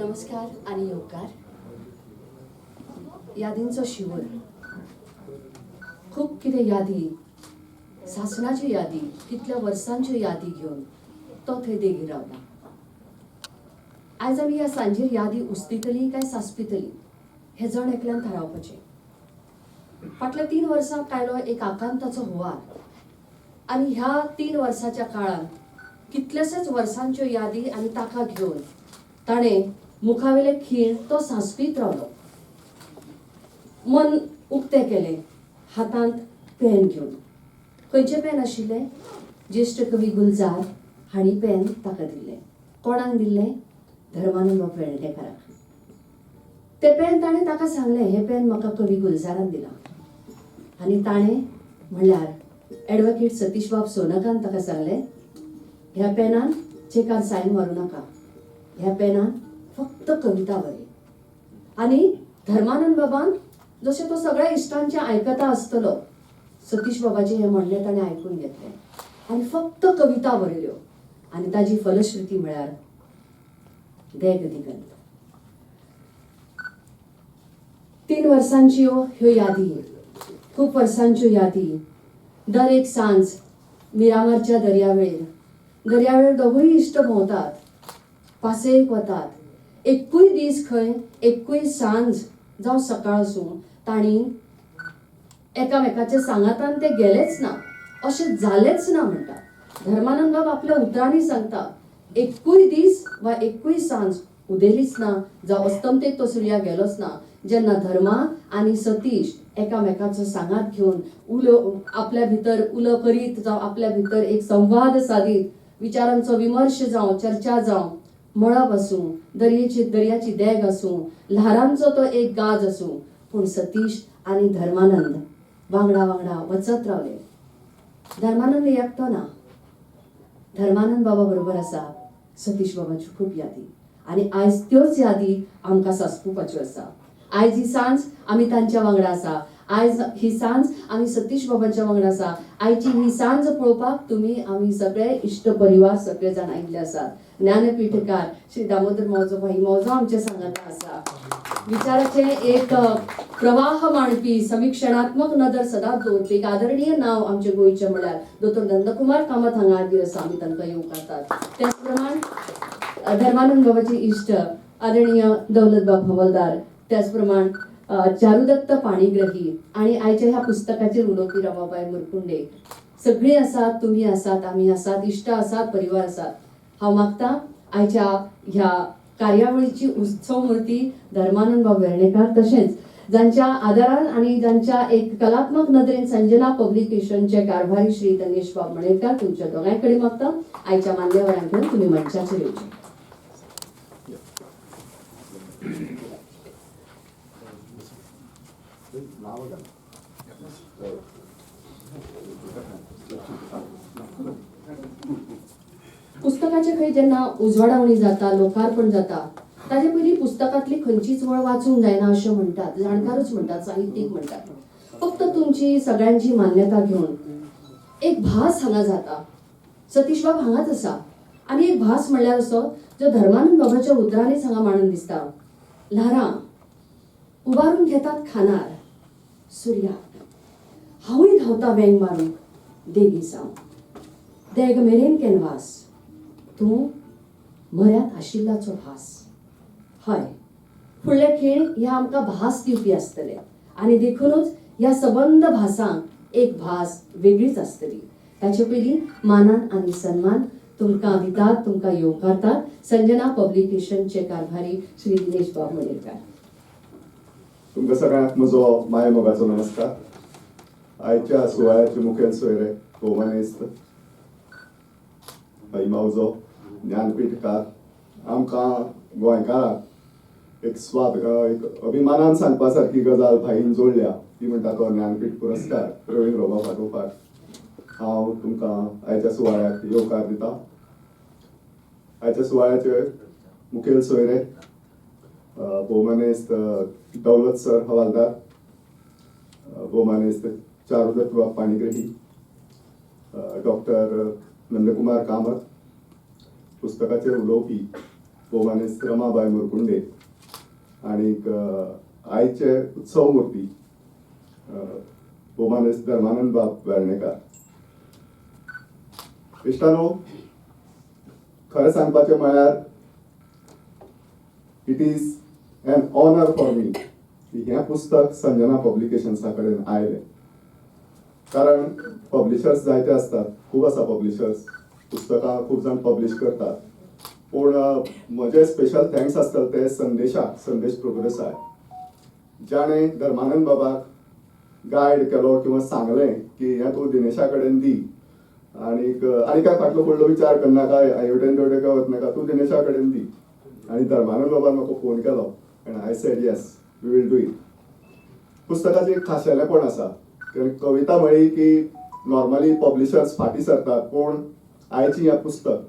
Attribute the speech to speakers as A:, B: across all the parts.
A: नमस्कार आनी येवकार. यादींचो शिवर, खूब कितें यादी, सासणाच्यो यादी, कितल्या वर्सांच्यो यादी घेवन तो थंय देगेर रावला. आयज आमी ह्या सांजेर यादी उस्तितली काय सांसपितली हें जण एकल्यान थारावपाचें. फाटल्या 3 वर्सां कायलो एक आकांताचो हुंवार आनी ह्या 3 वर्साच्या काळांत कितल्याशाच वर्सांच्यो यादी आनी ताका घेवन ताणें मुखावेले खीण तो सांसपीत रावलो. मन उक्तें केलें, हातांत पेन घेवन. खंयचें पेन आशिल्लें? ज्येश्ठ कवी गुलजार हांणी पेन ताका दिल्लें. कोणाक दिल्लें? धर्मानंद बाब वेर्णेकाराक. तें पेन ताणें ताका सांगलें, हें पेन म्हाका कवी गुलजारान दिलां. आनी ताणें म्हणल्यार एडवोकेट सतीश बाब सोनकान ताका सांगलें, ह्या पेनान चेकार सायन मारूं नाका, ह्या पेनान फक्त कविता बरय. आनी धर्मानंद बाबान जशें तो सगळ्या इश्टांचें आयकता आसतलो, सतीश बाबाचें हें म्हणणें ताणें आयकून घेतलें आनी फक्त कविता बरयल्यो. आनी ताजी फलश्रुती म्हळ्यार देग दिगंत. 3 वर्सांच्यो ह्यो यादी, खूब वर्सांच्यो यादी. दर एक सांज मिरामारच्या दर्यावेळेर, दर्यावेळेर दोगूय इश्ट भोंवतात, पासयेक वतात. एकूय दीस खंय, एकूय सांज जावं सकाळ आसूं, तांणी एकामेकाच्या सांगातान ते गेलेच ना, अशें जालेंच ना म्हणटा. धर्मानंद बाब आपल्या उतरांनी सांगता, एकूय दीस वा एकूय सांज उदेलीच ना, जावं अस्तमतेक तो सुर्या गेलोच ना, जेन्ना धर्मा आनी सतीश एकामेकाचो सांगात घेवन उलो आपल्या भितर उलो करीत, जावं आपल्या भितर एक संवाद सादीत, विचारांचो विमर्श जावं, चर्चा जावं, मळब आसूं, दर्याची देग आसूं, ल्हारांचो तो एक गाज आसूं, पूण सतीश आनी धर्मानंद वांगडा वांगडा वचत रावले. धर्मानंद एकटो ना, धर्मानंद बाबा बरोबर आसा सतीश बाबाच्यो खूब यादी. आनी आयज त्योच यादी आमकां सांसपुपाच्यो आसा. आयज ही सांज आमी तांच्या वांगडा आसा, आयज ही सांज आमी सतीश बाबांच्या वांगडा आसा. आयची ही सांज पळोवपाक तुमी आमी सगळे इश्ट परिवार सगळे जाण आयिल्ले आसात. ज्ञानपीठकार श्री दामोदर मावजो भाई मावजो आमच्या सांगाता आसा. विचाराचे एक प्रवाह मांडपी, समिक्षणात्मक नदर सदांच दवरपी एक आदरणीय नांव आमचे गोंयचें म्हळ्यार दोतोर नंदकुमार कामत हांगा हाजीर आसा, आमी तांकां येवकारतात. त्याच प्रमाण धर्मानंद बाबाचे इश्ट आदरणीय दौलतबाब हवलदार, त्याच प्रमाण चारुदत्त पाणीग्रही आनी आयच्या ह्या पुस्तकाचेर उलोवपी रमाबाय मुरकुंडे, सगळीं आसात, तुमी आसात, आमी आसात, इश्ट आसात, परिवार आसात. हांव मागता आयच्या ह्या कार्यावळीची उत्सव मूर्ती धर्मानंद बाब वेर्णेकार, तशेंच जांच्या आदारान आनी जांच्या एक कलात्मक नदरेन संजना पब्लिकेशनचे कारभारी श्री गणेश बाब मणेरकार, तुमच्या दोगांय कडेन मागता आयच्या मान्यवरांक घेवन तुमी मंचाचेर येवचे. पुस्तकाचे खंय जेन्ना उजवाडावणी जाता, लोकार्पण जाता, ताजे पयलीं पुस्तकांतली खंयचीच वळ वाचूंक जायना अशें म्हणटात, जाणकारूच म्हणटात, साहित्यीक म्हणटात. फक्त तुमची सगळ्यांची मान्यता घेवन एक भास हांगा जाता. सतीश बाब हांगाच आसा आनी एक भास म्हणल्यार असो जो धर्मानंद बाबाच्या उतरांनीच हांगा मांडून दिसता. ल्हारां उबारून घेतात खानार सुर्या, हांवूय धांवता वेंग मारूंक देगी सावन, देग मेरेन कॅनवास, तूं म्हऱ्यांत आशिल्ल्याचो भास. हय, फुडले खीण ह्या आमकां भास दिवपी आसतले आनी देखूनच ह्या सबंद भासांक एक भास वेगळीच आसतली. ताचे पयलीं मानान आनी सन्मान तुमकां दितात, तुमकां येवकारतात संजना पब्लिकेशनचे कारभारी श्री दिनेश बाब मणेरकार.
B: तुमकां सगळ्यांक म्हजो मायमोगाचो नमस्कार. आयच्या सुवाळ्याचे मुखेल सोयरे भोवमानेस्त भाई मावजो, ज्ञानपीठकार, आमकां गोंयकारांक एक स्वाद, एक अभिमानान सांगपा सारकी गजाल भाईन जोडल्या, ती म्हणटा तो ज्ञानपीठ पुरस्कार रवींद्र फाटोफाट. हांव तुमकां आयच्या सुवाळ्याक येवकार दिता. आयच्या सुवाळ्याचे मुखेल सोयरे भोवमानेस्त दौलत सर हवालदार, भोवमानेस्त चारुदत्त बाब पाणीग्रही, डॉक्टर नंदकुमार कामत, पुस्तकाचेर उलोवपी भोवमानेस्त रमाबाय मुरकुंडे आनीक आयचे उत्सव मूर्ती भोवमानेस्त धर्मानंद बाब वेर्णेकार. इश्टानो, खरें सांगपाचें म्हळ्यार it is an honour for me की हें पुस्तक संजना पब्लिकेशन्सा कडेन आयलें, कारण पब्लिशर्स जायते आसतात, खूब आसा पब्लिशर्स, पुस्तकां खूब जाण पब्लिश करतात. पूण म्हजें स्पेशल thanks आसतलें ते संदेशाक, संदेश प्रभुदेसाय, जाणें धर्मानंद बाबाक गायड केलो किंवा सांगलें की हें तूं दिनेशा कडेन दी आनीक आनी काय फाटलो फुडलो विचार करनाका, हेवटेन तेवटेन काय वचनाका, तूं दिनेशा कडेन दी. आनी धर्मानंद बाबान म्हाका फोन केलो आनी I said yes, we will do it. पुस्तकाचें एक खाशेलेपण आसा, कारण कविता म्हळी की नॉर्मली पब्लिशर्स फाटीं सरतात, पूण आयचें हें पुस्तक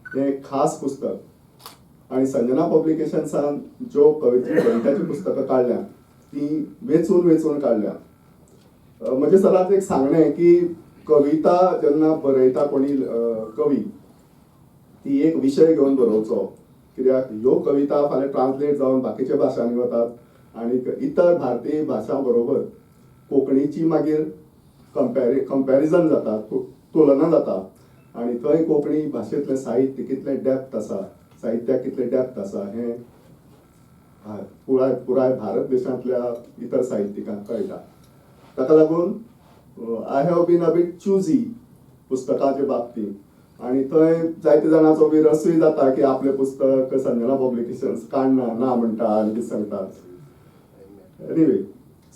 B: हें एक खास पुस्तक आनी संजना पब्लिकेशन्सान ज्यो कविताचीं पुस्तकां काडल्यात तीं वेंचून वेंचून काडल्यात. म्हजें सदांच एक सांगणें की कविता जेन्ना बरयता कोणी कवी, ती एक विशय घेवन बरोवचो, कित्याक ह्यो कविता फाल्यां ट्रान्सलेट जावन बाकीच्या भाशांनी वतात आनी इतर भारतीय भाशां बरोबर कोंकणीची मागीर कंपॅरिजन जाता, तुलना जाता आनी थंय कोंकणी भाशेंतलें साहित्य कितलें डेप्थ आसा, साहित्याक कितलें डेप्थ आसा हें पुराय पुराय भारत देशांतल्या इतर साहित्यिकांक कळटा. ताका लागून I have been a bit choosy पुस्तकाचे बाबतींत आनी थंय जायते जाणांचो विरसूय जाता की आपलें पुस्तक संजना पब्लिकेशन्स काडना ना म्हणटा आनी कितें सांगता. एनिवे,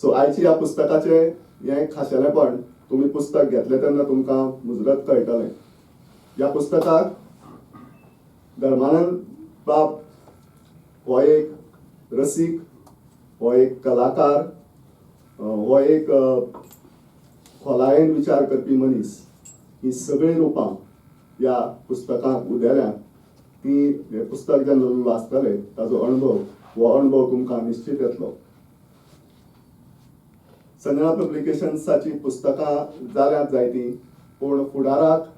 B: सो आयची ह्या पुस्तकाचें हें खाशेलेपण, तुमी पुस्तक घेतलें तेन्ना तुमकां मुजरत कळटलें. ह्या पुस्तकाक धर्मानंद बाब हो एक रसीक, हो एक कलाकार, हो एक खोलायेन विचार करपी मनीस. ही सगळीं रुपां ह्या पुस्तकाक उदेल्यांत. ती हें पुस्तक जेन्ना तुमी वाचतले ताजो अणभव, हो अणभव तुमकां निश्चित येतलो. संजना पब्लिकेशन्साची पुस्तकां जाल्यांत जायतीं, पूण फुडाराक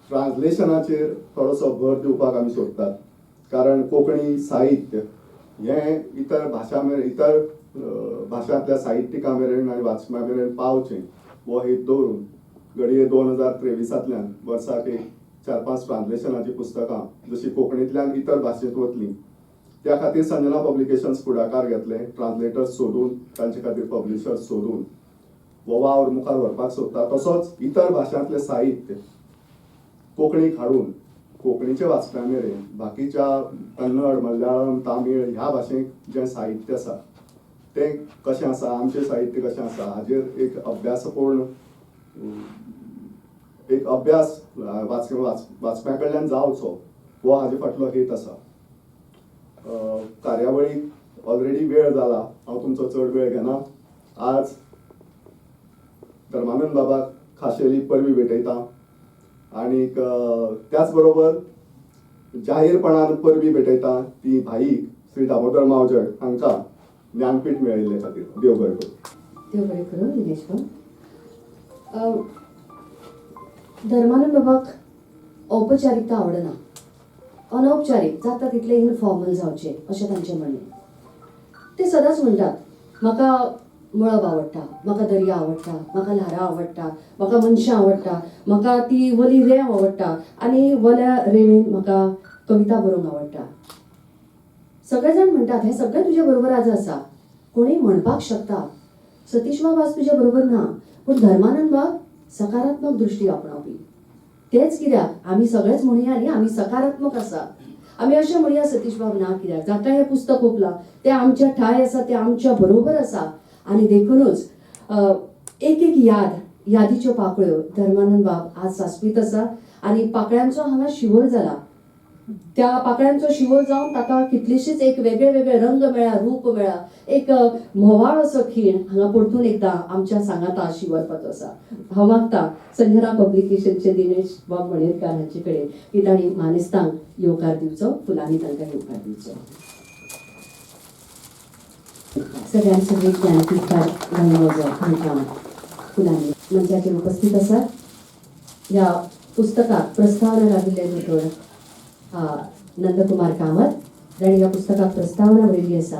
B: ट्रान्सलेशनाचेर थोडोसो भर दिवपाक आमी सोदतात, कारण कोंकणी साहित्य हें इतर भाशा मेरेन, इतर भाशांतल्या साहित्यिकां मेरेन आनी वाचप्यां मेरेन पावचें हो हेत दवरून घडये 2023तांतल्यान वर्साक एक 4-5 ट्रान्सलेशनाचीं पुस्तकां जशीं कोंकणींतल्यान इतर भाशेंत वतलीं, त्या खातीर संजना पब्लिकेशन्स फुडाकार घेतले, ट्रान्सलेटर्स सोदून, तांचे खातीर पब्लिशर्स सोदून हो वावर मुखार व्हरपाक सोदता. तसोच इतर भाशांतलें साहित्य कोंकणीक हाडून कोंकणीच्या वाचप्यां मेरेन, बाकीच्या कन्नड, मल्याळम, तामीळ ह्या भाशेंत जें साहित्य आसा तें कशें आसा, आमचें साहित्य कशें आसा, हाजेर एक अभ्यासपूर्ण एक अभ्यास वाचप्यां कडल्यान जावचो हो हाजे फाटलो हेत आसा. कार्यावळीक ऑलरेडी वेळ जाला, हांव तुमचो चड वेळ घेना. आज धर्मानंद बाबाक खाशेली परबी भेटयता आनीक त्याच बरोबर जाहीरपणान परबी भेटयता ती भाईक श्री दामोदर मावजो हांकां ज्ञानपीठ मेळिल्ले खातीर. देव बरें करूं.
A: देव बरें करूं दिनेश बाब. धर्मानंद बाबाक औपचारिकता आवडना, अनौपचारीक जाता तितलें इनफॉर्मल जावचें अशें तांचें म्हणणें. ते सदांच म्हणटात, म्हाका मळब आवडटा, म्हाका दर्या आवडटा, म्हाका ल्हारां आवडटा, म्हाका मनशां आवडटा, म्हाका ती वली रेंव आवडटा आनी वल्या रेंवेन म्हाका कविता बरोवंक आवडटा. सगळे जाण म्हणटात हें सगळें तुज्या बरोबर आज आसा, कोणूय म्हणपाक शकता सतीश बाब आज तुज्या बरोबर ना, पूण धर्मानंद बाब सकारात्मक दृश्टी आपणावपी. तेच कित्याक आमी सगळेच म्हणया न्ही, आमी सकारात्मक आसा. आमी अशें म्हणया सतीश बाब ना कित्याक जाका हें पुस्तक ओपलां तें आमच्या ठाय आसा, तें आमच्या बरोबर आसा. आनी देखुनूच एक एक याद, यादीच्यो पाकळ्यो धर्मानंद बाब आज सांसपीत आसा आनी पाकळ्यांचो हांगा शिंवर जाला. त्या पाकळ्यांचो शिंवर जावन ताका कितलीशीच एक वेगळे वेगळे रंग मेळ्ळा, रूप मेळ्ळा, एक म्होवाळ असो खीण हांगा परतून एकदां आमच्या सांगाता शिंवरपाचो आसा. हांव मागता संजना पब्लिकेशनचे दिनेश बाब मणेरकार हांचे कडेन की तांणी मानेस्तांक येवकार दिवचो, फुलांनी तांकां येवकार दिवचो. सगळ्यांत सगळी ज्ञानपीठकार हांकां फुलांनी मंचाचेर उपस्थित आसात. ह्या पुस्तकाक प्रस्तावना लागिल्ले दोतोर नंदकुमार कामत जांणी ह्या पुस्तकाक प्रस्तावना बरयल्ली आसा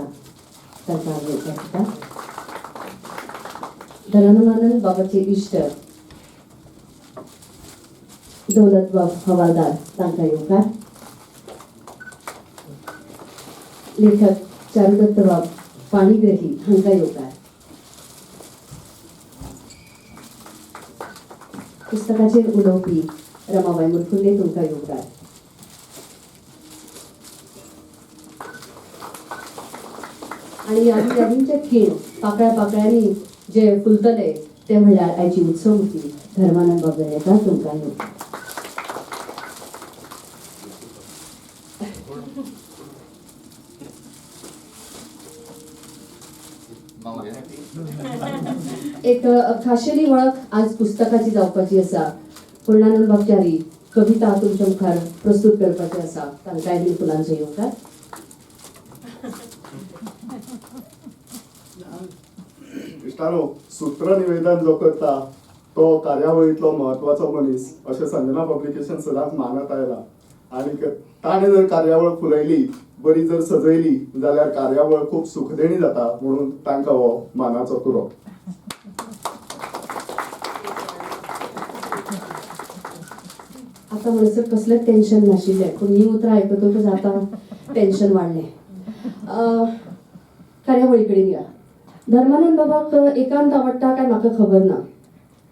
A: तांकां आमी येवकार दिता. धर्मानंद बाबाचे इश्ट दौलत बाब हवालदार तांकां येवकार. लेखक चारुदत्त बाब पाणीग्रही हांकां येवकार. पुस्तकाचेर उलोवपी रमाबाई मुरकुंडे तुमकां येवकार. आनी यादी यादींचे खीण पाकळ्या पाकळ्यांनी जे फुलतले ते म्हणल्यार आयची उत्सवमूर्ती धर्मानंद बाब वेर्णेकार तुमकां येवकार. एक खाशेली वळख आज पुस्तकाची जावपाची आसा. पूर्णानंद बाब च्यारी कविता तुमच्या मुखार प्रस्तूत करपाची आसा. तांकांय बी फुलांचो येवकार.
B: इश्टानो, सूत्र निवेदन जो करता तो कार्यावळींतलो म्हत्वाचो मनीस अशें संजना पब्लिकेशन सदांच मानत आयला. आनी ताणें जर कार्यावळ फुलयली, बरी जर सजयली जाल्यार कार्यावळ खूब सुखदेणी जाता, म्हणून तांकां हो मानाचो तुरो.
A: आतां म्हणसर कसलेंच टेन्शन नाशिल्लें, पूण हीं उतरां आयकतकच आतां टेन्शन वाडलें. कार्यावळी कडेन या. धर्मानंद बाबाक एकांत आवडटा काय म्हाका खबर ना,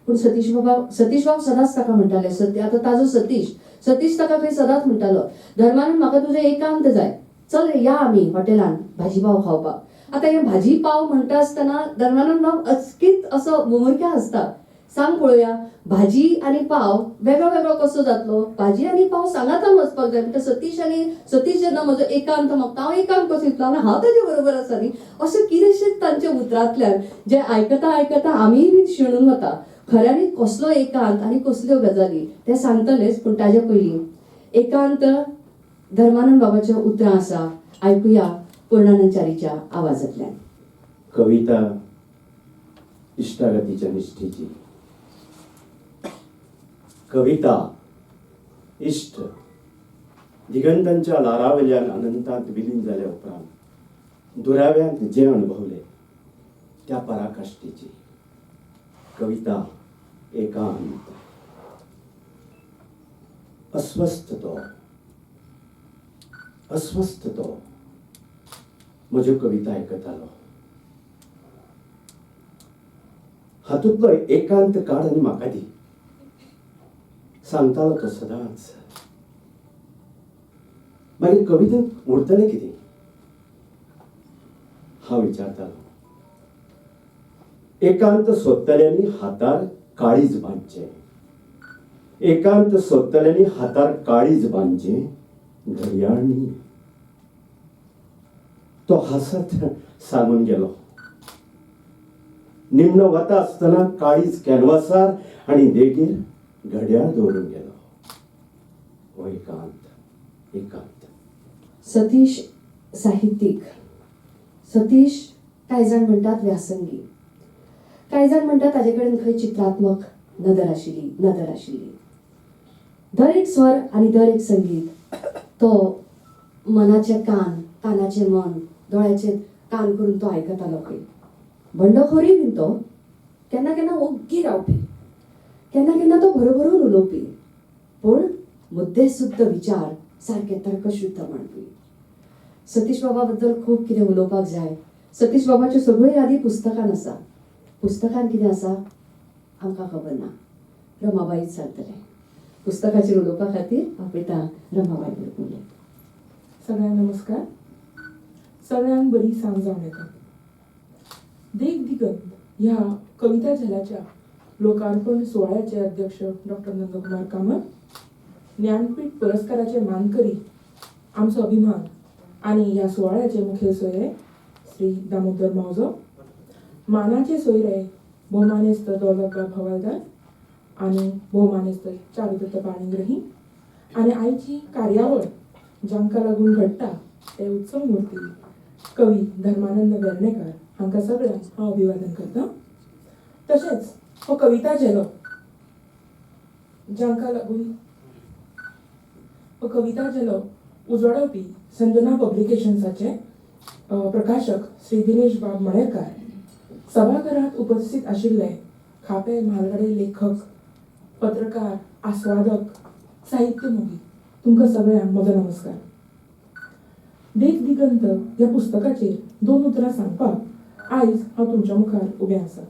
A: पूण सतीश बाबा, सतीश बाब सदांच ताका म्हणटाले, आतां ताजो सतीश, सतीश ताका खंय सदांच म्हणटालो, धर्मानंद म्हाका तुजें एकांत जाय, चल रे या आमी हॉटेलान भाजी पाव खावपाक. आतां हें भाजी पाव म्हणटा आसतना धर्मानंद बाब अचकीत असो मुमुरख्या आसता, सांग पळोवया भाजी आनी पाव वेगळो वेगळो कसो जातलो, भाजी आनी पाव सांगातान वचपाक जाय. म्हणटा सतीश आनी सतीश जेन्ना म्हजो एकांत मागता, हांव एकांत कसो दितलो, आनी हांव ताजे बरोबर आसा न्ही, अशें कितेंशें तांच्या उतरांतल्यान जें आयकता आयकता आमीय बीन शेणून वता. खऱ्यांनी कसलो एकांत आनी कसल्यो गजाली तें सांगतलेच, पूण ताजे पयलीं एकांत धर्मानंद बाबाच्यो उतरां आसा, आयकुया पूर्णानंद च्यारीच्या आवाजांतल्यान.
C: कविता इश्टागतीच्या निष्ठेची, कविता इश्ट दिगंतांच्या ल्हारावेल्यान अनंतांत विलीन जाल्या उपरांत दुराव्यांत जे अणभवले त्या पराकाष्ठेची कविता एकांत. अस्वस्थ तो, अस्वस्थ तो म्हज्यो कविता आयकतालो. हातूंतलो एकांत काड आनी म्हाका दी, सांगतालो तो सदांच. मागीर कवितेंत उरतलें कितें हांव विचारतालो. एकांत सोदतल्यांनी हातार काळीज बांदचें, एकांत सोदतल्यांनी हातार काळीज बांदचें, घडयाळ न्ही. तो हांसत सांगून गेलो. निमणो वता आसतना काळीज कॅनवासार आनी देगेर घड्याळ दवरून गेलो. हो एकांत, एकांत.
A: सतीश साहित्यीक, सतीश कांय जाण म्हणटात व्यासंगी, कांय जाण म्हणटात ताजे कडेन खंय चित्रात्मक नदर आशिल्ली, नदर आशिल्ली. दर एक स्वर आनी दर एक संगीत तो मनाचे कान, कानाचे मन, दोळ्याचे कान करून तो आयकतालो खंय. बंडखोरीय बीन तो केन्ना केन्ना ओग्गी रावपी, केन्ना केन्ना तो भरभरून उलोवपी, पूण मुद्देसुद्द विचार सारके तर्कशुद्ध मांडपी. सतीश बाबा बद्दल खूब कितें उलोवपाक जाय. सतीश बाबाच्यो सगळ्यो यादी पुस्तकान आसा. पुस्तकान कितें आसा आमकां खबर ना, रमाबाईच सांगतलें. पुस्तकाचेर उलोवपा खातीर आपयता रमाबाई मुरकुंडे.
D: सगळ्यांक नमस्कार. सगळ्यांक बरी सांज जावन येता. देख दिगंत ह्या कविता झेल्याच्या लोकार्पण सुवाळ्याचे अध्यक्ष डॉक्टर नंदकुमार कामत, ज्ञानपीठ पुरस्काराचे मानकरी आमचो अभिमान आनी ह्या सुवाळ्याचे मुखेल सोयरे श्री दामोदर मावजो, मानाचे सोयरे भोवमानेस्त दौलतबाब हवालदार आनी भोवमानेस्त चारुदत्त पाणीग्रही आनी आयची कार्यावळ जांकां लागून घडटा ते उत्सव मूर्ती कवी धर्मानंद वेर्णेकर हांकां सगळ्यांक हांव अभिवादन करता. तशेंच हो कविता झेलो जांकां लागून हो कविता झेलो उजवाडावपी संजना पब्लिकेशन्साचे प्रकाशक श्री दिनेश बाब मणेरकार, सभाघरात उपस्थित आशिल्ले खापे म्हालगडे लेखक, पत्रकार, आस्वादक, साहित्य मोगी, तुमकां सगळ्यांक म्हजो नमस्कार. देख दिगंत ह्या पुस्तकाचेर दोन उतरां सांगपाक आयज हांव तुमच्या मुखार उबें आसा.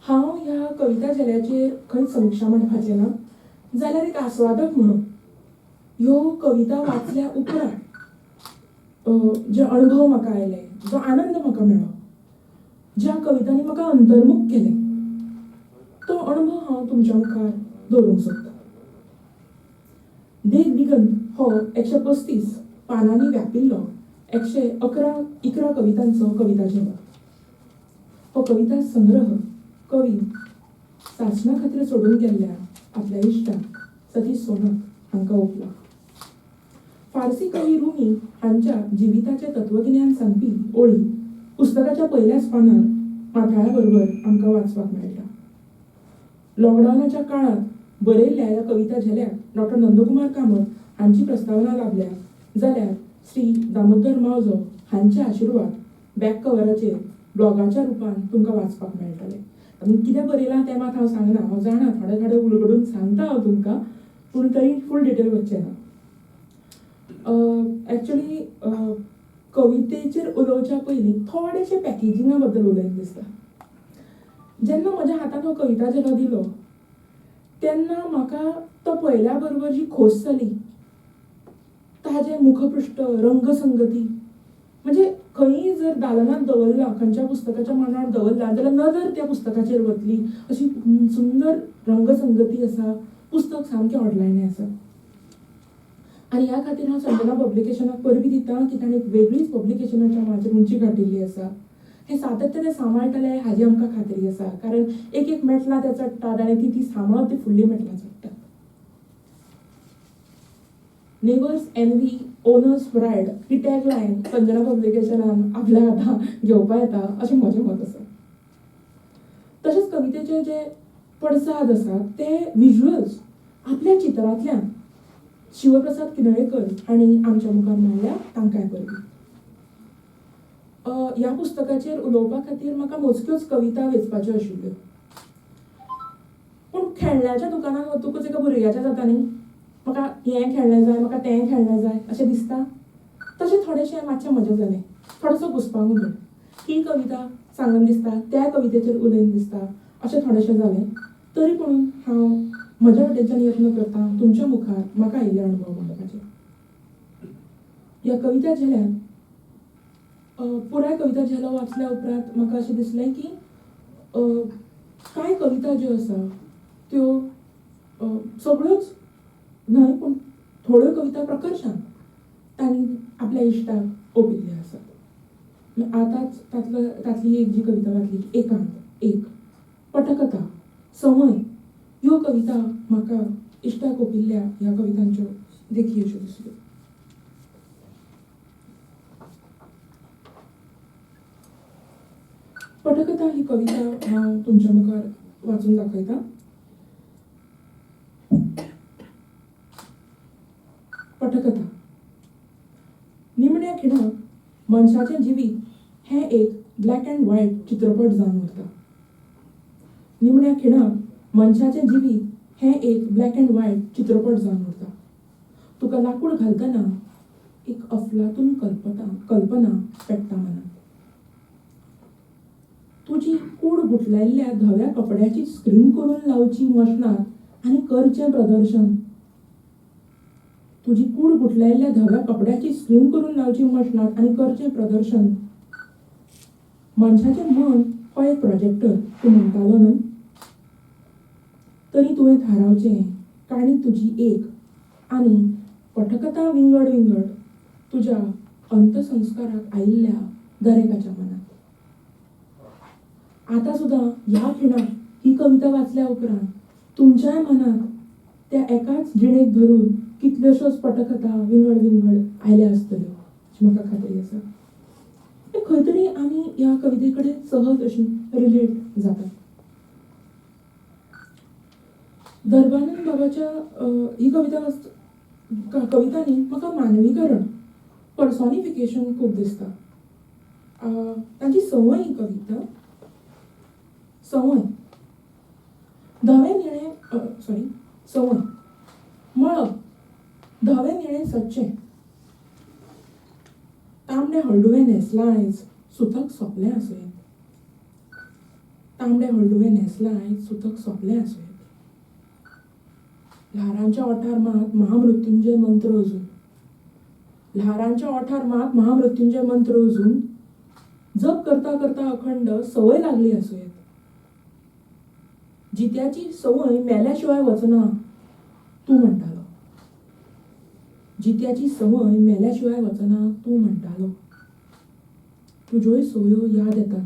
D: हांव ह्या कविता झेल्याचेर खंयच समिक्षा म्हणपाचें ना, जाल्यार एक आस्वादक म्हणून ह्यो कविता वाचल्या उपरांत जे अणभव म्हाका आयले, जो आनंद म्हाका मेळ्ळो, ज्या कवितांनी म्हाका अंतर्मुख केलें, तो अणभव हांव तुमच्या मुखार दवरूंक सोदतां. देख दिगंत हो 135 पानांनी व्यापिल्लो 111 कवितांचो कविता झेलो. हो कविता संग्रह कवी सासणा खातीर सोडून गेल्ल्या आपल्या इश्टाक सतीश सोनक हांकां ओंपला. फारसी कवी रुमी हांच्या जिविताचें तत्वगिन्यान सांगपी ओळी पुस्तकाच्या पयल्याच पानार माथाळ्या बरोबर आमकां वाचपाक मेळटा. लॉकडावनाच्या काळांत बरयल्ल्या ह्या कविता झेल्याक डॉक्टर नंदकुमार कामत हांची प्रस्तावना लाभल्या, जाल्यार श्री दामोदर मावजो हांचे आशिर्वाद बॅक कवराचेर ब्लॉगाच्या रुपान तुमकां वाचपाक मेळटले. आनी कितें बरयलां तें मात हांव सांगना, हांव जाणा थोडे थोडे उलगडून सांगता हांव तुमकां, पूण तरी फूल डिटेल वचचें ना. एक्चुली कवितेचेर उलोवच्या पयलीं थोडेशें पॅकेजिंगा बद्दल उलयन दिसता. जेन्ना म्हज्या हातांत हो कविता झेलो दिलो तेन्ना म्हाका तो पळयल्या बरोबर जी खोस जाली, ताजें मुखपृश्ठ, रंगसंगती, म्हणजे खंयी जर दालनांत दवरला, खंयच्या पुस्तकाच्या मांडार दवरला जाल्यार नदर त्या पुस्तकाचेर वतली अशी सुंदर रंगसंगती आसा. पुस्तक सामकें ओडलायणें आसा आनी ह्या खातीर हांव संजना पब्लिकेशनाक परबी दिता की ताणें एक वेगळीच पब्लिकेशनाच्या मळाचेर उंची गांठिल्ली आसा. हें सातत्य ते सांबाळटले हाजी आमकां खात्री आसा, कारण एक एक मेटलां ते चडटात आनी ती ती सांबाळत ती फुडली मेटलां चडटात. नेबर्स एनवी ओनर्स प्रायड ही टॅग लायन संजना पब्लिकेशनान आपल्या आतां घेवपा येता अशें म्हजें मत आसा. तशेंच कवितेचे जे पडसाद आसात ते विज्युअल्स आपल्या चित्रांतल्यान शिवप्रसाद किनळेकर हांणी आमच्या मुखार मांडल्या, तांकांय परबी. ह्या पुस्तकाचेर उलोवपा खातीर म्हाका मोजक्योच कविता वेंचपाच्यो आशिल्ल्यो, पूण खेळण्याच्या दुकानान वतकूच एका भुरग्याच्या जाता न्ही, म्हाका हें खेळणें जाय, म्हाका तें खेळणें जाय अशें दिसता. तशें थोडेशें मातशें म्हजें जालें, थोडोसो घुस्पागोंदळ, ही कविता सांगन दिसता, त्या कवितेचेर उलयन दिसता, अशें थोडेशें जालें. तरी पूण हांव म्हज्या वटेनच्यान यत्न करता तुमच्या मुखार म्हाका आयिल्ले अणभव मांडपाचे. ह्या कविता झेल्यान पुराय कविता झेलो वाचल्या उपरांत म्हाका अशें दिसलें की कांय कविता ज्यो आसा त्यो सगळ्योच न्हय पूण थोड्यो कविता प्रकर्शान तांणी आपल्या इश्टाक ओंपिल्ल्यो आसात. आतांच तांतली एक जी कविता वाचली, एकांत, एक पटकथा, समय, ह्यो कविता म्हाका इश्टाक ओंपिल्ल्या ह्या कवितांच्यो देखी अश्यो दिसल्यो. पटकथा ही कविता हांव तुमच्या मुखार वाचून दाखयता. पटकथा. निमण्या खिणाक मनशाचें जिवीत हें एक ब्लॅक अँड व्हायट चित्रपट जावन उरता. निमण्या खिणाक मनशाचें जिवीत हें एक ब्लॅक अँड व्हायट चित्रपट जावन उरता. तुका लाकूड घालतना एक अफलातून कल्पना पेट्टा मनांत. तुजी कूड गुठलायल्ल्या धव्या कपड्याची स्क्रीन करून लावची मशनांत आनी करचें प्रदर्शन. तुजी कूड गुठलायल्ल्या धव्या कपड्याची स्क्रीन करून लावची मशनांत आनी करचें प्रदर्शन. मनशाचें मन हो एक प्रोजेक्टर तूं म्हणटालो न्हय, तरी तुवें थारावचें काणी तुजी एक आनी पटकथा विंगड विंगड तुज्या अंतसंस्काराक आयिल्ल्या दरेकाच्या मनांत. आतां सुद्दां ह्या खिणाक ही कविता वाचल्या उपरांत तुमच्याय मनांत त्या एकाच जिणेक धरून कितल्योश्योच पटकथा विंगड विंगड आयल्या आसतल्यो अशी म्हाका खात्री आसा. खंय तरी आमी ह्या कविते कडेन सहज अशी रिलेट जातात. दर्बानंद बाबाच्या ही कविता कवितांनी म्हाका मानवीकरण, पर्सॉनिफिकेशन खूब दिसता. तांची संवय ही कविता, संवय धवें निळें, सॉरी, संवय मळब धवें निळें सदचें, तांबडें हळडुवें न्हेसलां आयज, सुतक सोंपलें आसुंयेत. तांबडें हळडुवें न्हेसलां आयज, सुतक सोंपलें आसुंयेत. ल्हारांच्या ओंठार मात महामृत्युंजय मंत्र अजून, ल्हारांच्या ओंठार मात महामृत्युंजय मंत्र अजून, जप करता करता अखंड संवय लागली आसुंयेत. जित्याची संवय मेल्या शिवाय वचना तूं म्हणटालो, जित्याची संवय मेल्या शिवाय वचना तूं म्हणटालो. तुज्योय संवयो याद येतात,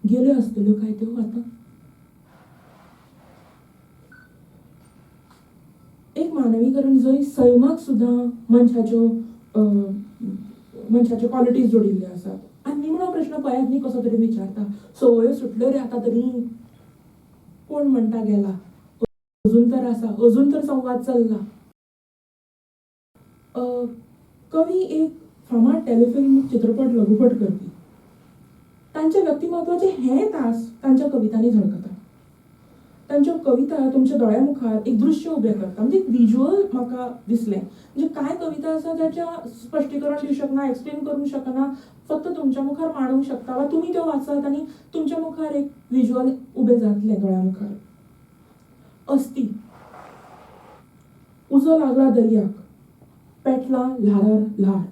D: गेल्यो आसतल्यो काय त्यो आतां. एक मानवीकरण जंय सैमाक सुद्दां मनशाच्यो मनशाच्यो क्वॉलिटीज जोडिल्ल्यो आसात. आनी निमणो प्रश्न पळयात न्ही कसो तरी विचारता, संवयो सुटल्यो रे आतां तरी, कोण म्हणटा गेला, अजून तर आसा, अजून तर संवाद चल्ला. कवी एक फामाद टेलिफिल्म चित्रपट लघुपट करपी, तांच्या व्यक्तिमत्वाचे हे तास तांच्या कवितांनी झळकता. तांच्यो कविता तुमच्या दोळ्या मुखार एक दृश्य उबें करता, म्हणजे एक विज्युअल म्हाका दिसलें. म्हणजे कांय कविता आसा जाच्या स्पश्टीकरण दिवंक शकना, एक्सप्लेन करूंक शकना, फक्त तुमच्या मुखार मांडूंक शकता वा तुमी त्यो वाचात आनी तुमच्या मुखार एक विज्युअल उबें जातलें दोळ्या मुखार. अस्थी. उजो लागला दर्याक, पेटला ल्हारार ल्हार.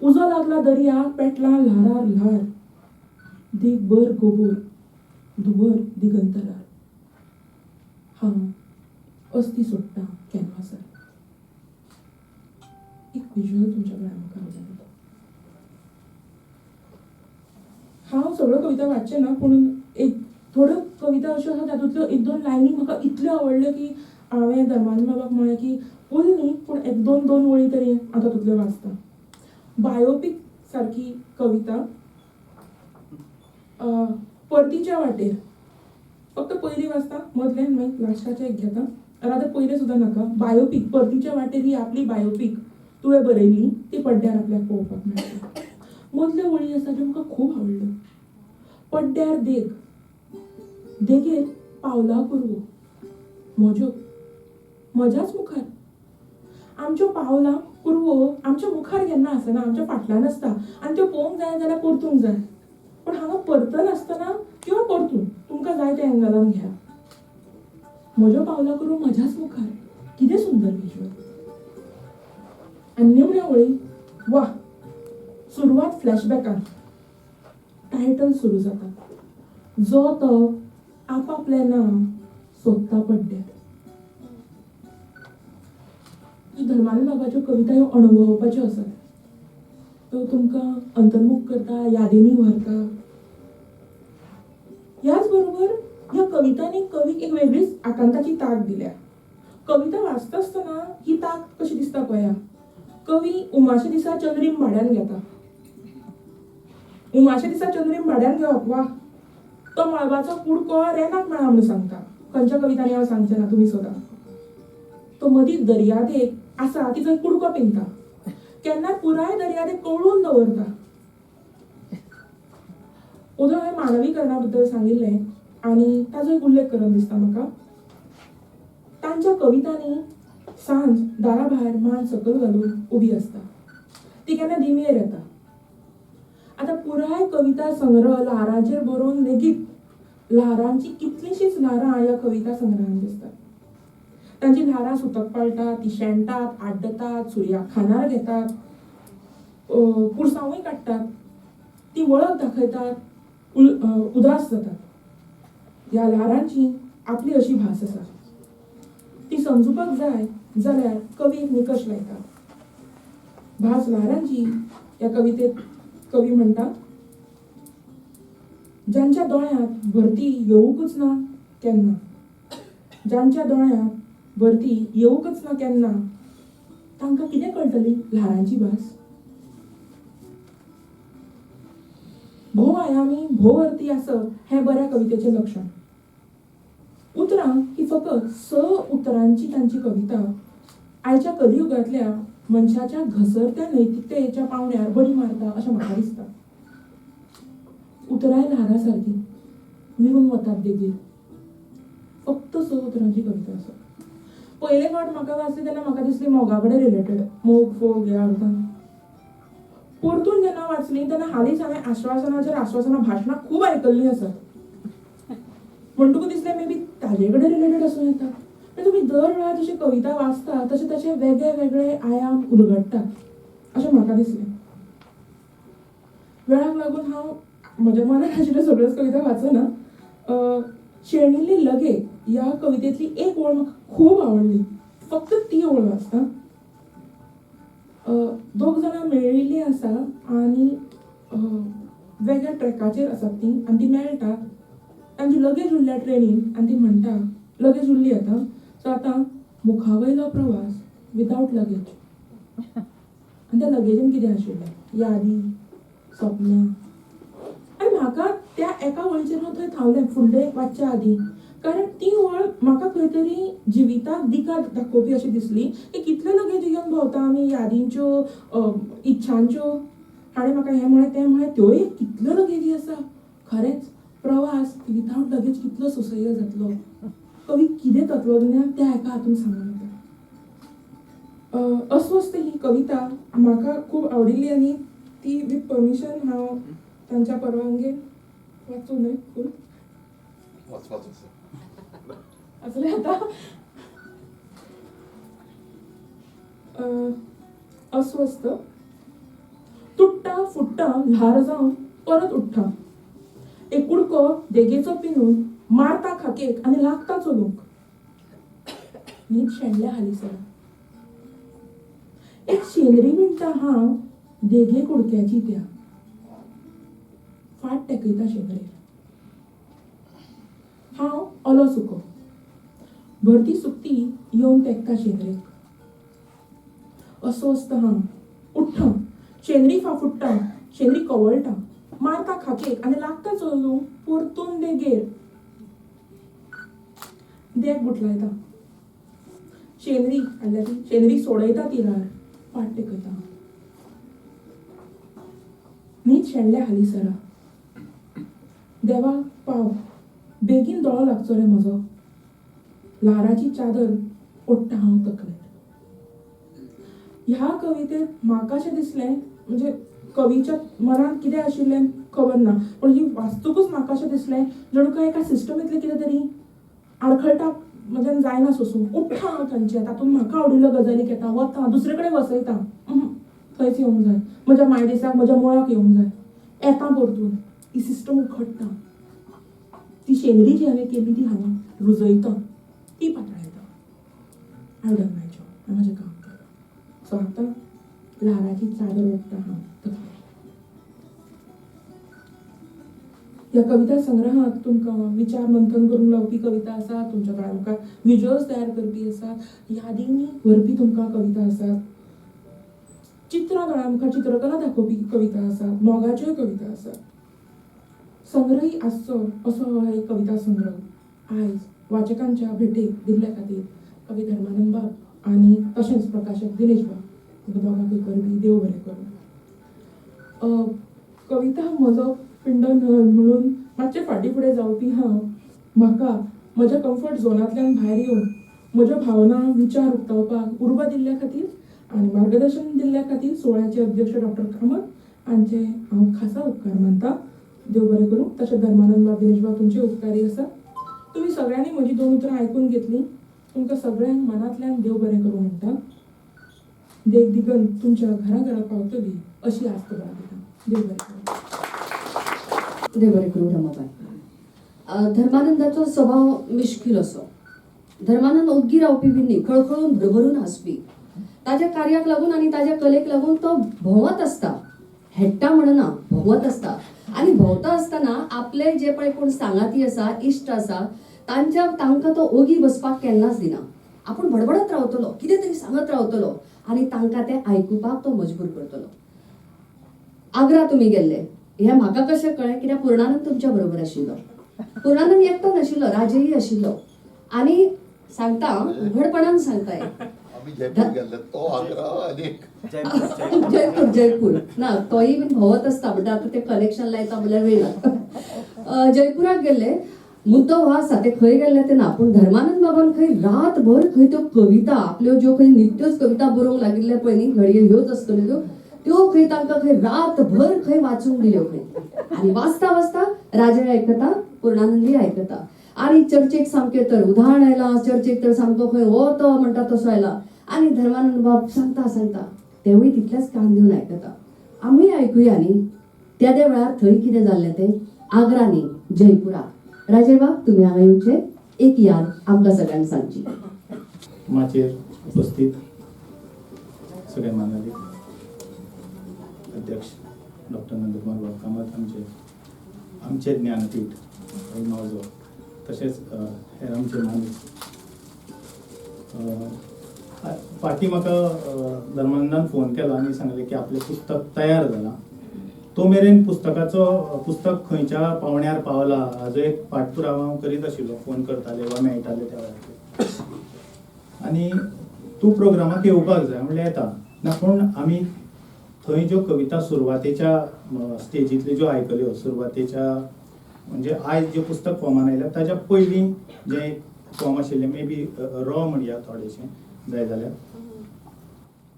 D: उजो लागला दर्याक, पेटला ल्हारार ल्हार. दिगभर गोबोर, धुंवर दिगंतरार. हांव अस्थी सोडटा कॅनवासार. एक विज्युअल तुमच्या दोळ्या मुखार उबें जाता. हांव सगळ्यो कविता वाचचें ना, पूण एक थोड्यो कविता अश्यो आसा तातूंतल्यो एक दोन लायनी म्हाका इतल्यो आवडल्यो की हांवें धर्मानंद बाबाक म्हळें की फूल न्ही पूण एक दोन दोन वळी तरी हांव तातूंतल्यो वाचता. बायोपीक सारकी कविता, परतीच्या वाटेर. फक्त पयली वाचता, मदलें मागीर लास्टाचें एक घेता, रादर पयलें सुद्दां नाका. बायोपीक, परतीच्या वाटेर ही आपली बायोपीक तुवें बरयल्ली ती पड्ड्यार आपल्याक पळोवपाक मेळटा. मदल्यो वळी आसा ज्यो म्हाका खूब आवडल्यो. पड्ड्यार देग, देगेर पावला कुरवो, म्हज्यो म्हज्याच मुखार. आमच्यो पावलां कुरवो आमच्या मुखार केन्ना आसना, आमच्या फाटल्यान आसता आनी त्यो पळोवंक जाय जाल्यार परतूंक जाय. पूण हांगा परतनासतना किंवा परतून तुमकां जाय त्या एंगलान घ्या. म्हज्यो पावलां कुरवो म्हज्याच मुखार, कितें सुंदर विज्युअल. आनी निमण्यो वळी, वा, सुरवात फ्लॅशबॅकान, टायटल सुरू जाता, जो तो आपापलें नांव सोदता पड्ड्यार. धर्मानंद बाबाच्यो कविता ह्यो अणभवपाच्यो आसात, त्यो तुमकां अंतर्मुख करता, यादींनी व्हरता. ह्याच बरोबर ह्या कवितांनी कवीक एक वेगळीच आकांताची तांक दिल्या. कविता वाचता आसतना ही तांक कशी दिसता पळया. कवी उमाशे दिसा चंद्रीम भाड्यान घेता. उमाशे दिसा चंद्रीम भाड्यान घेवप, वा, तो मळबाचो कुडको रेनाक मेळा म्हणून सांगता. खंयच्या कवितांनी हांव सांगचें ना, तुमी सोदा. तो मदीं दर्यादेग आसा ती थंय कुडको पिंदता, केन्ना पुराय दर्यादेग कवळून दवरता. ओदो हांवें मानवीकरणा बद्दल सांगिल्लें आनी ताजो एक उल्लेख करून दिसता म्हाका. तांच्या कवितांनी सांज दारा भायर मान सकयल घालून उबी आसता, ती केन्ना दिमयेर येता. आतां पुराय कविता संग्रह ल्हारांचेर बरोवन लेगीत ल्हारांची कितलींशींच ल्हारां ह्या कविता संग्रहान दिसतात. तांची ल्हारां सुतक पाळटात, ती शेणटात, आड्डतात, सुर्याक खानार घेतात, पुरसांवूय काडटात, ती वळख दाखयतात, उदास जातात. ह्या ल्हारांची आपली अशी भास आसा, ती समजुपाक जाय जाल्यार कवी एक निकश लायता. भास ल्हारांची ह्या कवितेत कवी म्हणटा, जांच्या दोळ्यांत भरती येवंकूच ना केन्ना, जांच्या दोळ्यांत भरती येवंकच ना केन्ना, तांकां कितें कळटली ल्हारांची भास. भोव आयामी भोव अर्थी आसप हें बऱ्या कवितेचें लक्षण. उतरां ही फकत 6 उतरांची तांची कविता आयच्या कलियुगांतल्या मनशाच्या घसरत्या नैतिकतेच्या पावंड्यार बडी मारता अशें म्हाका दिसता. उतरांय ल्हारां सारकीं विरून वतात देगेर. फक्त 6 उतरांची कविता आसा. पयले फावट म्हाका वाचली तेन्ना म्हाका दिसली मोगा कडेन रिलेटेड, मोग फोग ह्या अर्थान. परतून जेन्ना वाचली तेन्ना हालींच हांवें आश्वासनाचेर आश्वासनां भाशणां खूब आयकल्लीं आसात, म्हणटकूच दिसलें मे बी ताजे कडेन रिलेटेड आसूं येता. पण तुमी दर वेळार जशी कविता वाचता तशे तशे वेगळे वेगळे आयाम उलगडटा अशें म्हाका दिसलें. वेळाक लागून हांव म्हज्या मनान आशिल्ल्यो सगळ्योच कविता वाचना. शेणिल्ली लगे ह्या कवितेंतली एक ओळ म्हाका खूब आवडली, फक्त ती ओळ वाचता. दोग जाणां मेळिल्लीं आसा आनी वेगळ्या ट्रॅकाचेर आसात तीं आनी ती मेळटा. तांची लगेज उरल्या ट्रेनीन आनी ती म्हणटा लगेज उरली आतां, सो आतां मुखावयलो प्रवास विदावट लगेज. आनी त्या लगेजीन कितें आशिल्लें? यादी, सपनां. आनी म्हाका त्या एका वळीचेर हांव थंय थांबलें फुडलें वाचच्या आदीं, कारण ती वळ म्हाका खंय तरी जिविताक दिका दाखोवपी अशी दिसली की कितल्यो लगेजी घेवन भोंवता आमी, यादींच्यो, इच्छांच्यो. हाणें म्हाका हें म्हळें तें म्हळें, त्योय कितल्यो लगेजी आसा. खरेंच प्रवास विदावट लगेज कितलो सुसह्य जातलो. कवी कितें तत्वज्ञान त्या एका हातून सांगून वता. अस्वस्थ ही कविता म्हाका खूब आवडिल्ली आनी ती विथ परमिशन हांव तांच्या परवानगेन वाचूं न्हय फूल वाचलें आतां. अस्वस्थ. तुट्टा फुट्टा ल्हार जावन परत उठ्ठा, एक कुडको देगेचो पिनून मारता खाकेक आनी लागता चलूंक. न्हीद शेणल्या हालींसरा. एक शेंदरी विणटा हांव देगे कुडक्याची, त्या फाट तेकयता शेंदरेर. हांव ओलो सुको भरती सुकती येवन तेकता शेंदरेक. अस्वस्थ हांव उठ्ठा, शेंदरी फाफुडटा, शेंदरी कवळटा, मारता खाकेक आनी लागता चलूंक परतून देगेर. देग गुठलायता शेंदरी हाडल्या ती शेंदरी सोडयता ती ल्हार, फाट तेकयता. न्हीद शेणल्या हालींसरा. देवा पाव, बेगीन दोळो लागचो रे म्हजो. ल्हाराची चादर ओडटा हांव तकलेर. ह्या कवितेंत म्हाका अशें दिसलें, म्हणजे कवीच्या मनांत कितें आशिल्लें खबर ना, पूण ही वाचतकूच म्हाका अशें दिसलें जणू काय एका सिस्टमींतलें कितें तरी आडखळटा, म्हज्यान जायना सोसूंक. उठ्ठा हांव थंयचें, तातूंत म्हाका आवडिल्ल्यो गजाली घेता, वता दुसरे कडेन वसयता, थंयच येवंक जाय, म्हज्या मायदेसाक म्हज्या मुळाक येवंक जाय. येता परतून ही सिस्टम उखडटा, ती शेंदरी जी हांवें केल्ली ती हांगा रुजयता, ती पातळायता. हांव डन my job, हांवें म्हजें काम केलें. सो आतां ल्हाराची चादर ओडटा हांव तकलेर. ह्या कविता संग्रहांत तुमकां विचार मंथन करूंक लावपी कविता आसा, तुमच्या दोळ्या मुखार विज्युअल्स तयार करपी आसा, यादींनी व्हरपी तुमकां कविता आसात, चित्रां दोळ्या मुखार चित्रकला दाखोवपी कविता आसा, मोगाच्योय कविता आसात. संग्रही आसचो असो हो एक कविता संग्रह आयज वाचकांच्या भेटेक दिल्ल्या खातीर कवी धर्मानंद बाब आनी तशेंच प्रकाशक दिनेश बाब तुमकां दोगांकूय करबी. देव बरें करूं. कविता म्हजो पिंडो न्हय म्हणून मातशें फाटीं फुडें जावपी हांव, म्हाका म्हज्या कम्फर्ट झोनांतल्यान भायर येवन म्हज्यो भावना विचार उक्तावपाक उर्बा दिल्ल्या खातीर आनी मार्गदर्शन दिल्ल्या खातीर सुवाळ्याचे अध्यक्ष डॉक्टर कामत हांचे हांव खासा उपकार मानता. देव बरें करूं. तशें धर्मानंद बाब, दिनेश बाब तुमचे उपकारी आसा. तुमी सगळ्यांनी म्हजी 2 उतरां आयकून घेतलीं, तुमकां सगळ्यांक मनांतल्यान देव बरें करूं म्हणटा. देख दिगंत तुमच्या घरा घरा पावतली अशी आस्त बाळगिता. देव बरें करूं.
A: देव बरें करूं रमाबाय. धर्मानंदाचो स्वभाव मिश्कील असो. धर्मानंद ओग्गी रावपी बी न्ही, खळखळून भरभरून हांसपी. ताज्या कार्याक लागून आनी ताज्या कलेक लागून तो भोंवत आसता, हेडटा म्हणना, भोंवत आसता. आनी भोंवता आसतना आपले जे पळय कोण सांगाती आसा, इश्ट आसा, तांकां तो ओगी बसपाक केन्नाच दिना. आपूण बडबडत रावतलो, कितें तरी सांगत रावतलो आनी तांकां तें आयकुपाक तो मजबूर करतलो. आग्रा तुमी गेल्ले हें म्हाका कशें कळ्ळें, कित्याक पूर्णानंद तुमच्या बरोबर आशिल्लो. पूर्णानंद एकटो नाशिल्लो, राजय आशिल्लो. आनी सांगता, उघडपणान सांगता,
E: आमी जयपूर गेल्ले, तो आग्रा आनी एक
F: जयपूर.
A: जयपूर जयपूर ना, तोय बीन भोंवत आसता म्हणटा, आतां तें कनेक्शन लायता म्हणल्यार वेळ लागता. जयपुराक गेल्ले. मुद्दो हो आसा, ते खंय गेल्ले ते ना, पूण धर्मानंद बाबान खंय रातभर खंय त्यो कविता आपल्यो ज्यो खंय नित्योच कविता बरोवंक लागिल्ले पळय न्ही, घडये ह्योच आसतल्यो त्यो, त्यो खंय तांकां खंय रातभर खंय वाचूंक दिल्यो खंय. आनी वाचता वाचता राजय आयकता, पूर्णानंदय आयकता, आनी चर्चेक सामकें तर उदाहरण आयलां, चर्चेक तर सामको खंय हो तो म्हणटा तसो आयला. आनी धर्मानंद बाब सांगता सांगता तेवूय तितलेच कान दिवन आयकता. आमीय आयकुया न्ही त्या त्या वेळार थंय कितें जाल्लें तें, आग्रा न्ही, जयपुराक. राजय बाब, तुमी हांगा येवचे, एक याद आमकां सगळ्यांक सांगची.
G: माचयेर उपस्थित सगळे मानादीक अध्यक्ष डॉक्टर नंदकुमार बाब कामत, आमचे आमचे ज्ञानपीठ मावजो, तशेंच हेर आमचे मानेस्त. फाटीं म्हाका धर्मानंदान फोन केलो आनी सांगलें की आपलें पुस्तक तयार जालां. तो मेरेन पुस्तकाचो पुस्तक खंयच्या पावण्यार पावला हाजो एक पाठपुरावा हांव करीत आशिल्लो, फोन करताले वा मेळटाले त्या वेळाचेर. आनी तूं प्रोग्रामाक येवपाक जाय म्हणल्यार येता ना, पूण आमी थंय ज्यो कविता सुरवातेच्या स्टेजींतल्यो ज्यो आयकल्यो, सुरवातेच्या म्हणजे आयज जें पुस्तक फॉर्मान आयल्या ताच्या पयलीं जें एक फॉर्म आशिल्लें, मे बी रॉ म्हणया थोडेशें जाय जाल्यार,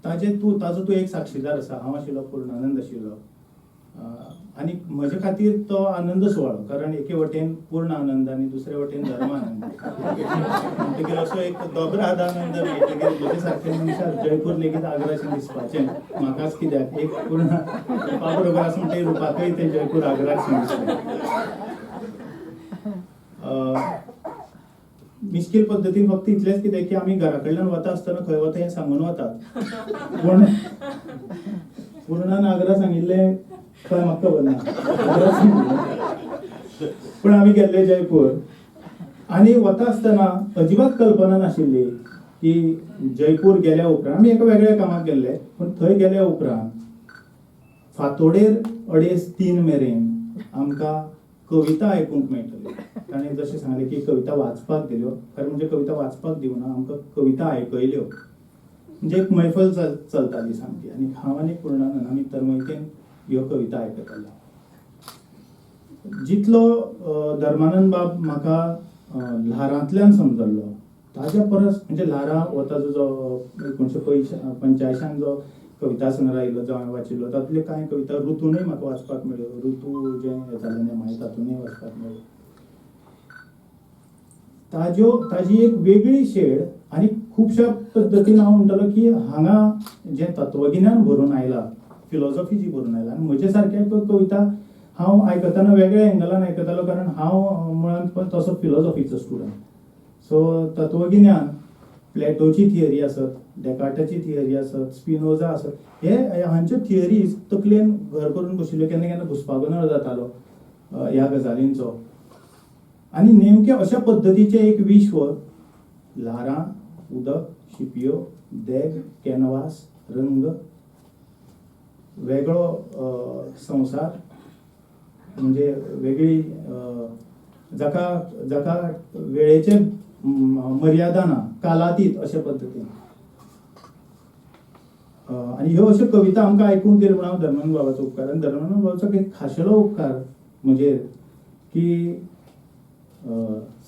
G: ताजें तूं ताजो तूं एक साक्षीदार आसा. हांव आशिल्लो, पूर्णानंद आशिल्लो, आनी म्हजे खातीर तो आनंद सुवाळो, कारण एके वटेन पूर्ण आनंद आनी दुसरे वटेन धर्मानंद, म्हणटकीर असो एक दोबराद आनंद मेळटकीर म्हजे सारके मनशाक जयपूर लेगीत आग्राशें दिसपाचें म्हाकाच कित्याक, एक पूर्ण रुपा बरोबर आसा म्हणटकीर रुपाकय तें जयपूर आग्राशें दिसलें. मिश्कील पद्दतीन फक्त इतलेंच कितें की आमी घरा कडल्यान वता आसतना खंय वता हें सांगून वतात, पूण पूर्णान आग्रा सांगिल्लें खंय म्हाका खबर ना, आग्रा सांगिल्लें, पूण आमी गेल्ले जयपूर. आनी वता आसतना अजिबात कल्पना नाशिल्ली की जयपूर गेल्या उपरांत आमी एका वेगळ्या कामाक गेल्ले, पूण थंय गेल्या उपरांत फांतोडेर 2:30-3 मेरेन आमकां कविता आयकूंक मेळटली. ताणें जशें सांगलें की कविता वाचपाक दिल्यो, खरें म्हणजे कविता वाचपाक दिवना, आमकां कविता आयकयल्यो, म्हणजे एक मैफल चलताली सामकी. आनी हांव आनी पूर्णानंद आमी तन्मयतेन ह्यो कविता आयकताले. जितलो धर्मानंद बाब म्हाका ल्हारांतल्यान समजल्लो ताज्या परस, म्हणजे ल्हारां हो ताजो जो 1985 जो कविता संग्रह आयिल्लो जो हांवें वाचिल्लो, तातूंतल्यो कांय कविता ऋतूनय म्हाका वाचपाक मेळ्ळ्यो, ऋतू जें येतालें नेमाळें तातूंतय वाचपाक मेळ्ळ्यो. ताजी एक वेगळी शेड आनी खुबश्या पद्दतीन हांव म्हणटलो की हांगा जें तत्वगिन्यान भरून आयलां, फिलॉसॉफी जी भरून आयला, आनी म्हजे सारक्या कविता हांव आयकतना वेगळ्या एंगलान आयकतालो, कारण हांव मुळांत पण तसो फिलॉसॉफीचो स्टुडंट. सो तत्वगिन्यान, प्लेटोची थियरी आसत, डेकार्टाची थियरी आसत, स्पिनोजा आसत, हे हांच्यो थियरीज तकलेन घर करून बशिल्ल्यो, केन्ना केन्ना घुस्पागोंदळ जातालो ह्या गजालींचो. आनी नेमकें अशा पद्दतीचें एक विश्व, ल्हारां, उदक, शिंपयो, देग, कॅनवास, रंग, वेगळो संवसार, म्हणजे वेगळी जाका जाका वेळेचे मर्यादा ना, कालातीत अशे पद्दतीन. आनी ह्यो अश्यो कविता आमकां आयकूंक दिल्यो म्हूण हांव धर्मानंद बाबाचो उपकार. आनी धर्मानंद बाबाचो एक खाशेलो उपकार म्हजेर की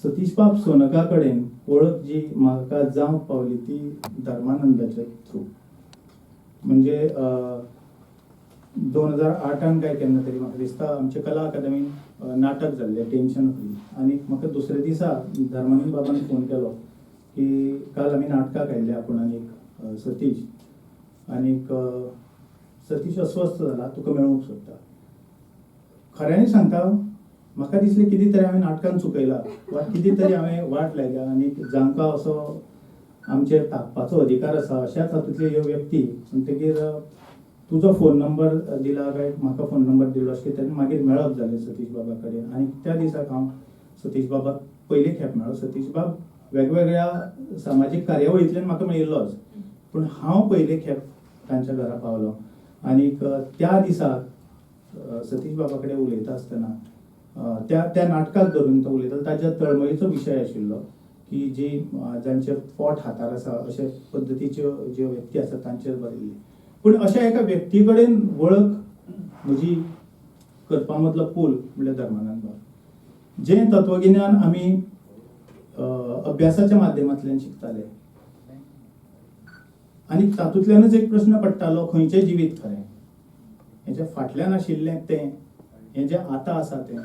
G: सतीश बाब सोनका कडेन वळख जी म्हाका जावंक पावली ती धर्मानंदाच्या थ्रू. म्हणजे 2008 काय केन्ना तरी म्हाका दिसता आमच्या कला अकादमीन नाटक जाल्लें टेन्शन फ्री, आनी म्हाका दुसऱ्या दिसा धर्मानंद बाबान फोन केलो की काल आमी नाटकाक आयिल्ले आपूण आनीक सतीश, आनीक सतीश अस्वस्थ जाला, तुका मेळूंक सोदता. खऱ्यांनी सांगता म्हाका दिसलें कितें तरी हांवें नाटकान चुकयला वा कितें तरी हांवें वाट लायल्या आनी जांकां असो आमचेर तापपाचो अधिकार आसा अशाच हातूंतल्यो ह्यो व्यक्ती, म्हणटकीर तुजो फोन नंबर दिला काय म्हाका फोन नंबर दिलो अशें कितें तरी मागीर मेळप जालें सतीश बाबा कडेन. आनी त्या दिसाक हांव सतीश बाबाक पयले खेप मेळ्ळो. सतीश बाब वेगवेगळ्या सामाजीक कार्यावळींतल्यान म्हाका मेळिल्लोच, पूण हांव पयले खेप तांच्या घरा पावलो. आनीक त्या दिसाक सतीश बाबा कडेन उलयता आसतना त्या त्या नाटकाक धरून तो उलयतालो, ताच्या तळमळीचो विशय आशिल्लो की जी जांचे पोट हातार आसा अशे पद्दतीच्यो ज्यो व्यक्ती आसात तांचेर बरयल्ली. पूण अशा एका व्यक्ती कडेन वळख म्हजी करपा मदलो पूल म्हणल्यार धर्मानंद बाब. जें तत्वगिन्यान आमी अभ्यासाच्या माध्यमांतल्यान शिकताले आनी तातूंतल्यानच एक प्रस्न पडटालो, खंयचें जिवीत खरें, हेच्या फाटल्यान आशिल्लें तें, हें जें आतां आसा तें,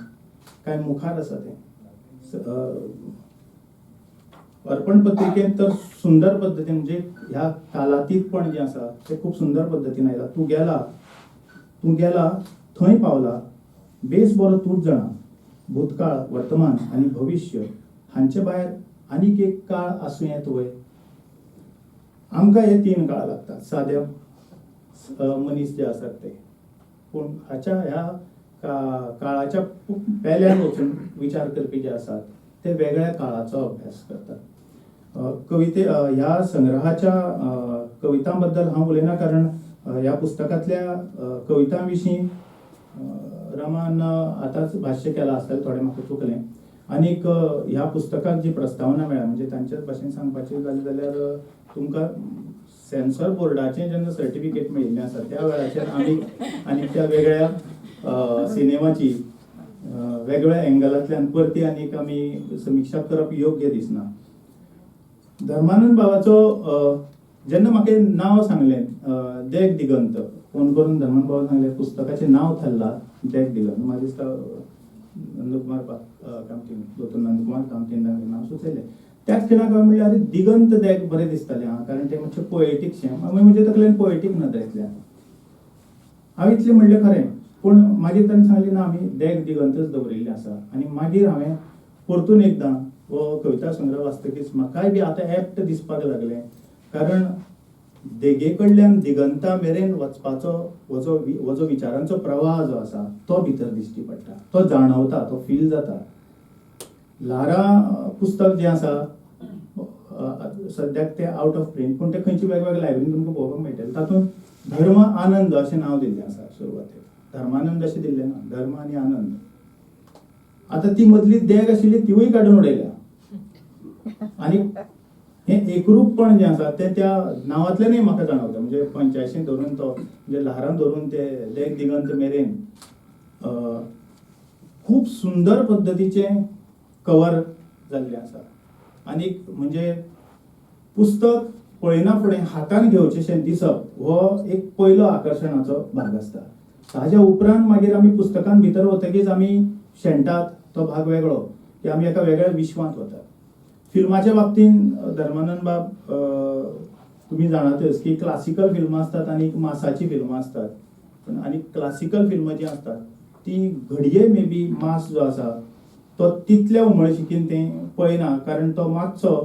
G: काय मुखार आसा तें. अर्पण पत्रिकेंत तर सुंदर पद्दतीन, म्हणजे ह्या कालातीतपण जें आसा तें खूब सुंदर पद्दतीन आयलां. तूं गेला, तूं गेला थंय पावला, बेस बरो तूंच जाणा, भूतकाळ, वर्तमान आनी भविश्य हांचे भायर आनीक एक काळ आसूं येत वय. आमकां हे तीन काळ लागतात साद्या मनीस जे आसात ते, पूण हाच्या ह्या काळाच्या पेल्यान वचून विचार करपी जे आसात ते वेगळ्या काळाचो अभ्यास करतात. कविते ह्या संग्रहाच्या कवितां बद्दल हांव उलयना, कारण ह्या पुस्तकांतल्या कवितां विशीं रमान आतांच भाश्य केलां आसतलें, थोडें म्हाका चुकलें. आनीक ह्या पुस्तकाक जी प्रस्तावना मेळ्ळ्या, म्हणजे तांच्याच भाशेन सांगपाचें जालें जाल्यार तुमकां सेन्सॉर बोर्डाचें जेन्ना सर्टिफिकेट मेळिल्लें आसा त्या वेळाचेर आमी आनी त्या वेगळ्या सिनेमाची वेगळ्या एंगलांतल्यान परती आनीक आमी समिक्षा करप योग्य दिसना. धर्मानंद बाबाचो जेन्ना म्हाका नांव सांगलें देग दिगंत, फोन करून धर्मानंद बाबा सांगलें पुस्तकाचें नांव थारलां देग दिगंत, म्हाका दिसता नंदकुमार कामतीन, दोतोर नंदकुमार कामतीन तांचें नांव सुचयलें. त्याच खिणाक हांवें म्हणलें अरे दिगंत देग बरें दिसतालें आं, कारण तें मातशें पोएटीकशें, मागीर म्हजे तकलेन पोएटीक नदरेंतल्यान हांवें इतलें म्हणलें खरें, पूण मागीर ताणें सांगलें ना आमी देग दिगंतच दवरिल्लें आसा. आनी मागीर हांवें परतून एकदां हो कविता संग्रह वाचतकीच म्हाकाय बी आतां एप्ट दिसपाक लागलें, कारण देगे कडल्यान दिगंता मेरेन वचपाचो हो जो विचारांचो प्रवाह जो आसा तो भितर दिश्टी पडटा, तो जाणवता, तो फील जाता. ल्हारां पुस्तक जें आसा सद्याक तें आवट ऑफ प्रिंट, पूण तें खंयची वेगवेगळ्या लायब्ररीन तुमकां पळोवपाक मेळटलें. तातूंत धर्म आनंद अशें नांव दिल्लें आसा सुरवातेक, धर्मानंद अशें दिल्लें ना, धर्म आनी आनंद. आतां ती मदली देग आशिल्ली तिवूय काडून उडयल्या आनी हें एकरूपपण जें आसा तें त्या नांवांतल्यानूय म्हाका जाणवता. म्हणजे 85 धरून तो, म्हणजे ल्हारां धरून ते देग दिगंत मेरेन खूब सुंदर पद्दतीचें कवर जाल्लें आसा. आनीक म्हणजे पुस्तक पळयना फुडें हातान घेवचेंशें दिसप हो एक पयलो आकर्शणाचो भाग आसता. ताज्या उपरांत मागीर आमी पुस्तकान भितर वतकीच आमी शेणटात तो भाग वेगळो, की आमी एका वेगळ्या विश्वांत वतात. फिल्माच्या बाबतींत धर्मानंद बाब तुमी जाणातच की क्लासिकल फिल्मां आसतात आनी मासाचीं फिल्मां आसतात, पूण आनी क्लासिकल फिल्मां जीं आसतात ती घडये मे बी मास जो आसा तो तितल्या उमळशिकेन तें पळयना, कारण तो मातसो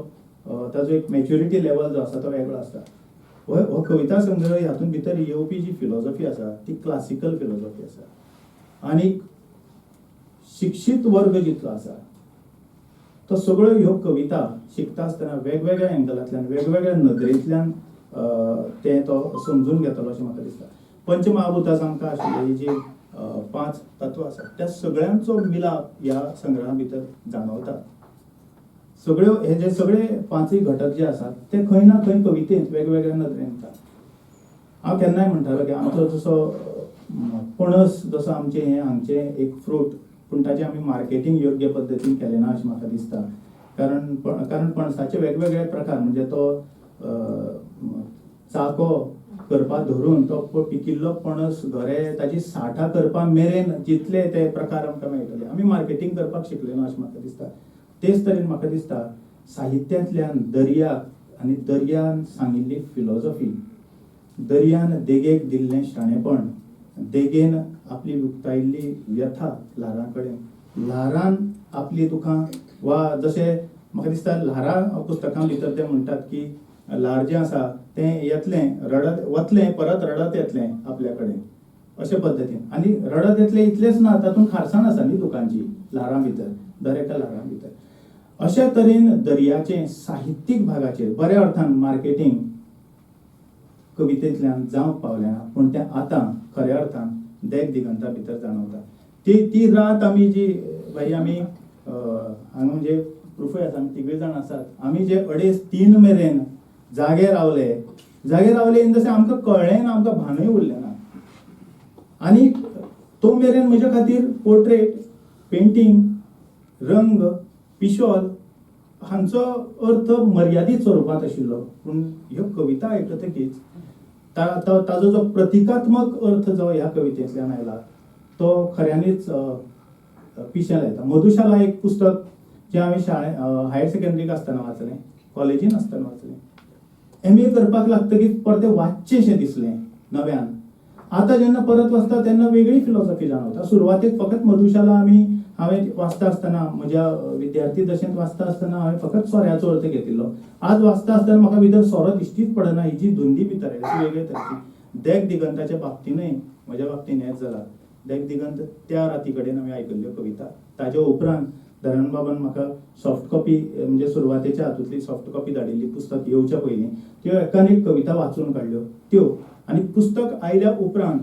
G: ताजो एक मॅच्युरिटी लेवल जो आसा तो वेगळो आसता. हो कविता संग्रह हातूंत भितर येवपी जी फिलॉसॉफी आसा ती क्लासिकल फिलॉसॉफी आसा आनी शिक्षीत वर्ग जितलो आसा तो सगळ्यो ह्यो कविता शिकता आसतना वेगवेगळ्या एंगलांतल्यान वेगवेगळ्या नदरेंतल्यान तें तो समजून घेतलो अशें म्हाका दिसता. पंचमहाभूतां आमकां आशिल्ली जी 5 तत्वां आसात त्या सगळ्यांचो मिलाप ह्या संग्रहा भितर जाणवता. सगळ्यो हे जे सगळे 5 घटक जे आसात ते खंय ना खंय कवितेंत वेगवेगळ्या नदरेन येता. हांव केन्नाय म्हणटालो की आमचो जसो पणस जसो आमचें हें हांगचें एक फ्रूट, पूण ताचें आमी मार्केटींग योग्य पद्दतीन केलें ना अशें म्हाका दिसता. कारण कारण पणसाचे वेगवेगळे प्रकार, म्हणजे तो चाको करपा धरून तो पिकिल्लो पणस घरे ताची साठां करपा मेरेन जितले ते प्रकार आमकां मेळटले, आमी मार्केटींग करपाक शिकले ना अशें म्हाका दिसता. तेच तरेन म्हाका दिसता साहित्यांतल्यान दर्याक आनी दर्यान सांगिल्ली फिलॉसॉफी, दर्यान देगेक दिल्लें शाणेपण, देगेन आपली उक्तायल्ली व्यथा ल्हारां कडेन, ल्हारान आपली दुखां, वा जशें म्हाका दिसता ल्हारां पुस्तकां भितर ते म्हणटात की ल्हार जें आसा तें येतलें रडत वतलें परत रडत येतलें आपल्या कडेन अशे पद्दतीन. आनी रडत येतलें इतलेंच ना, तातूंत खारसाण आसा न्ही दुकांची ल्हारां भितर, दर एका ल्हारां भितर. अशा तरेन दर्याचें साहित्यीक भागाचेर बऱ्या अर्थान मार्केटींग कवितेंतल्यान जावंक पावलें ना, पूण तें आतां खऱ्या अर्थान देग दिगंता भितर जाणवता. ती ती रात आमी जी भाई आमी हांगा म्हणजे प्रुफूय आसा, आमी तिगूय जाण आसात. आमी जे 2:30-3 मेरेन जागे रावले, जागे रावले इन the आमकां कळ्ळें ना, आमकां भानूय उरलें ना. आनी तो मेरेन म्हज्या खातीर पोर्ट्रेट, पेंटींग, रंग, पिशॉल हांचो अर्थ मर्यादीत स्वरुपांत आशिल्लो. पूण ह्यो कविता आयकतकीच ताजो जो प्रतिकात्मक अर्थ जो ह्या कवितेंतल्यान आयला तो खऱ्यांनीच पिशें लायता. मधुशाला एक पुस्तक जें हांवें शाळे हायर सेकंडरीक आसतना वाचलें, कॉलेजीन आसतना वाचलें, एम ए करपाक लागतकीच परतें वाचचेंशें दिसलें नव्यान. आतां जेन्ना परत वाचता तेन्ना वेगळी फिलॉसॉफी जाणवता. सुरवातेक फकत मधुशाला हांवें वाचता आसतना, म्हज्या विद्यार्थी दशेंत वाचता आसतना हांवें फकत सोऱ्याचो अर्थ घेतिल्लो. आज वाचता आसतना म्हाका भितर सोरो दिश्टीच पडना, ही जी धुंदी भितर आयली ती वेगळे तरेची. देख दिगंताच्या बाबतीनूय म्हज्या बाबतीन हेंच जालां. देख दिगंत त्या राती कडेन हांवें आयकल्ल्यो कविता, ताज्या उपरांत धरणबाबान म्हाका सॉफ्ट कॉपी, म्हणजे सुरवातेच्या हातूंतली सॉफ्ट कॉपी धाडिल्ली पुस्तक येवच्या पयलीं, त्यो एकान एक कविता वाचून काडल्यो त्यो. आनी पुस्तक आयल्या उपरांत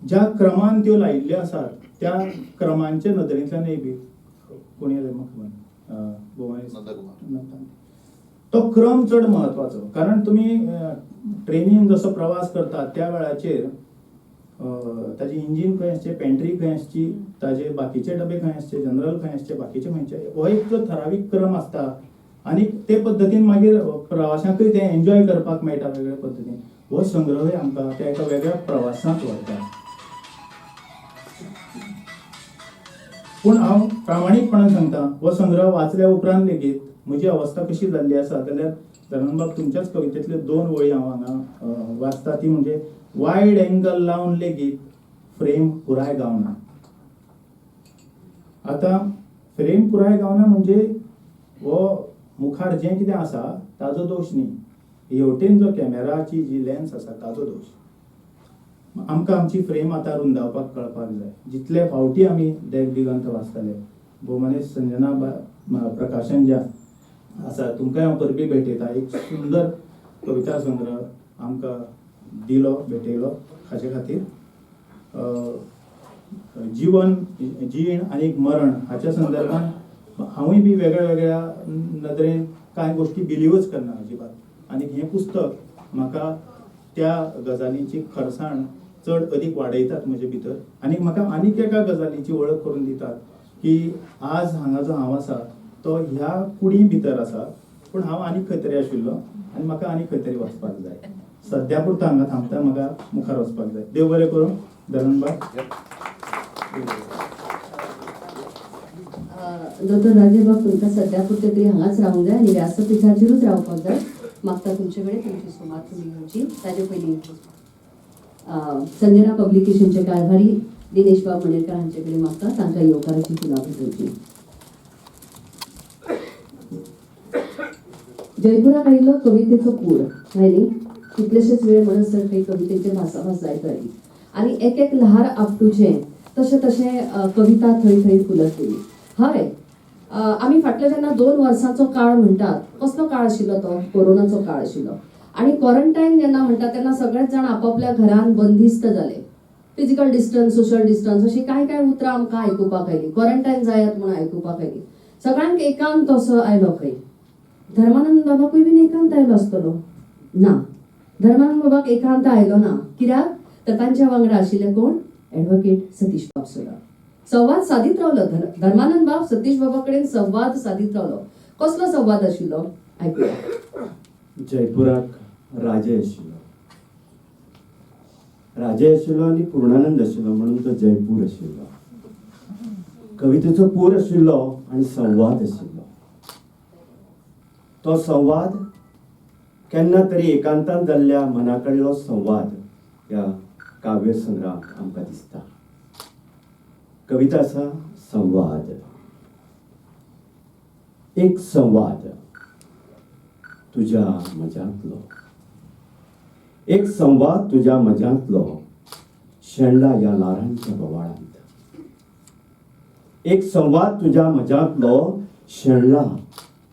G: ज्या क्रमान त्यो लायिल्ल्यो आसात त्या क्रमांचे नदरेंतल्यानय बी कोणी आयलें म्हाका खबर, तो क्रम चड म्हत्वाचो. कारण तुमी ट्रेनीन जसो प्रवास करता त्या वेळाचेर ताजी इंजीन खंय आसचें, पेंट्री खंय आसची, ताजे बाकीचे डबे खंय आसचे, जनरल खंय आसचे, बाकीचे खंयचे, हो एक जो ठरावीक क्रम आसता आनी ते पद्दतीन मागीर प्रवाशांकूय ते एन्जॉय करपाक मेळटा वेगळे पद्दतीन. हो संग्रहय आमकां त्या एका वेगळ्या प्रवासांत व्हरता. पूण हांव प्रामाणीकपणान सांगता, हो संग्रह वाचल्या उपरांत लेगीत म्हजी अवस्था कशी जाल्ली आसा जाल्यार धरणबाब तुमच्याच कवितेंतल्यो 2 वळी हांव हांगा वाचता, ती म्हणजे वायड एंगल लावन लेगीत फ्रेम पुराय गावना. आतां फ्रेम पुराय गावना म्हणजे हो मुखार जें कितें आसा ताजो दोश न्ही, हेवटेन जो कॅमेराची जी लेन्स आसा ताजो दोश. आमकां आमची फ्रेम आतां रुंदावपाक कळपाक जाय. जितले फावटी आमी देख दिगंत वाचताले, भोवमाने संजना प्रकाशन जें आसा तुमकांय हांव परबी भेटयता. एक सुंदर कविता संग्रह आमकां दिलो, भेटयलो. हाचे खातीर जिवन, जीण आनी मरण हाच्या संदर्भान हांवूय बी वेगळ्या वेगळ्या नदरेन कांय गोश्टी बिलीवच करना अजिबात. आनी हें पुस्तक म्हाका त्या गजालींची खरसाण चड अदीक वाडयतात म्हजे भितर, आनी म्हाका आनीक एका गजालीची वळख करून दितात की आज हांगा जो हांव आसा तो ह्या कुडी भितर आसा, पूण हांव आनीक खंय तरी आशिल्लो आनी म्हाका आनीक खंय तरी वचपाक जाय. सद्या पुरता हांगा थांबता, म्हाका मुखार वचपाक जाय. देव बरें करूं. धरणबाब.
A: दोतोर राजेबाब, तुमकां सद्या पुरतें तरी हांगाच रावूंक जाय आनी व्यासपिठाचेरूच रावपाक जाय. मागता तुमचे कडेन तुमची सुमार तुमी घेवची. ताजे पयलीं संजना पब्लिकेशनचे कारभारी दिनेश बाब मणेरकर हांचे कडेन मागता तांकां येवकाराची फुलां भेटोवची. जयपुराक आयिल्लो कवितेचो पूर न्हय न्ही, कितलेशेच वेळ म्हणसर थंय कवितेचे भासाभास जायत रायली आनी एक एक ल्हार आपटुचें तशें तशें कविता थंय थंय फुलत गेली. हय, आमी फाटल्या जेन्ना 2 वर्सांचो काळ म्हणटात, कसलो काळ आशिल्लो तो? कोरोनाचो काळ आशिल्लो. आनी क्वॉरंटायन जेन्ना म्हणटात तेन्ना सगळेच जाण आपापल्या घरान बंदिस्त जाले. फिजिकल डिस्टन्स, सोशल डिस्टन्स अशी कांय कांय उतरां आमकां आयकुपाक आयलीं. क्वॉरंटायन जायात म्हणून आयकुपाक आयली. सगळ्यांक एकांत असो आयलो खंय. धर्मानंद बाबाकूय बीन एकांत आयलो आसतलो ना, धर्मानंद बाबाक एकांत आयलो ना. कित्याक तर तांच्या वांगडा आशिल्ले कोण? एडवोकेट सतीश बाब सुद्दां. संवाद सादीत रावलो. धर्मानंद बाब सतीश बाबा कडेन संवाद सादीत रावलो. कसलो संवाद आशिल्लो आयकुया.
C: जयपुराक राजे आशिल्लो, राजे आशिल्लो आनी पूर्णानंद आशिल्लो म्हणून तो जयपूर आशिल्लो. कवितेचो पूर आशिल्लो आनी संवाद आशिल्लो. तो संवाद केन्ना तरी एकांतान जाल्ल्या मना कडलो संवाद ह्या काव्य संग्रहाक आमकां दिसता. कविता आसा संवाद. एक संवाद तुज्या म्हज्यांतलो, एक संवाद तुज्या म्हज्यांतलो शेणला ह्या ल्हारांच्या बोवाळांत. एक संवाद तुज्या म्हज्यांतलो शेणला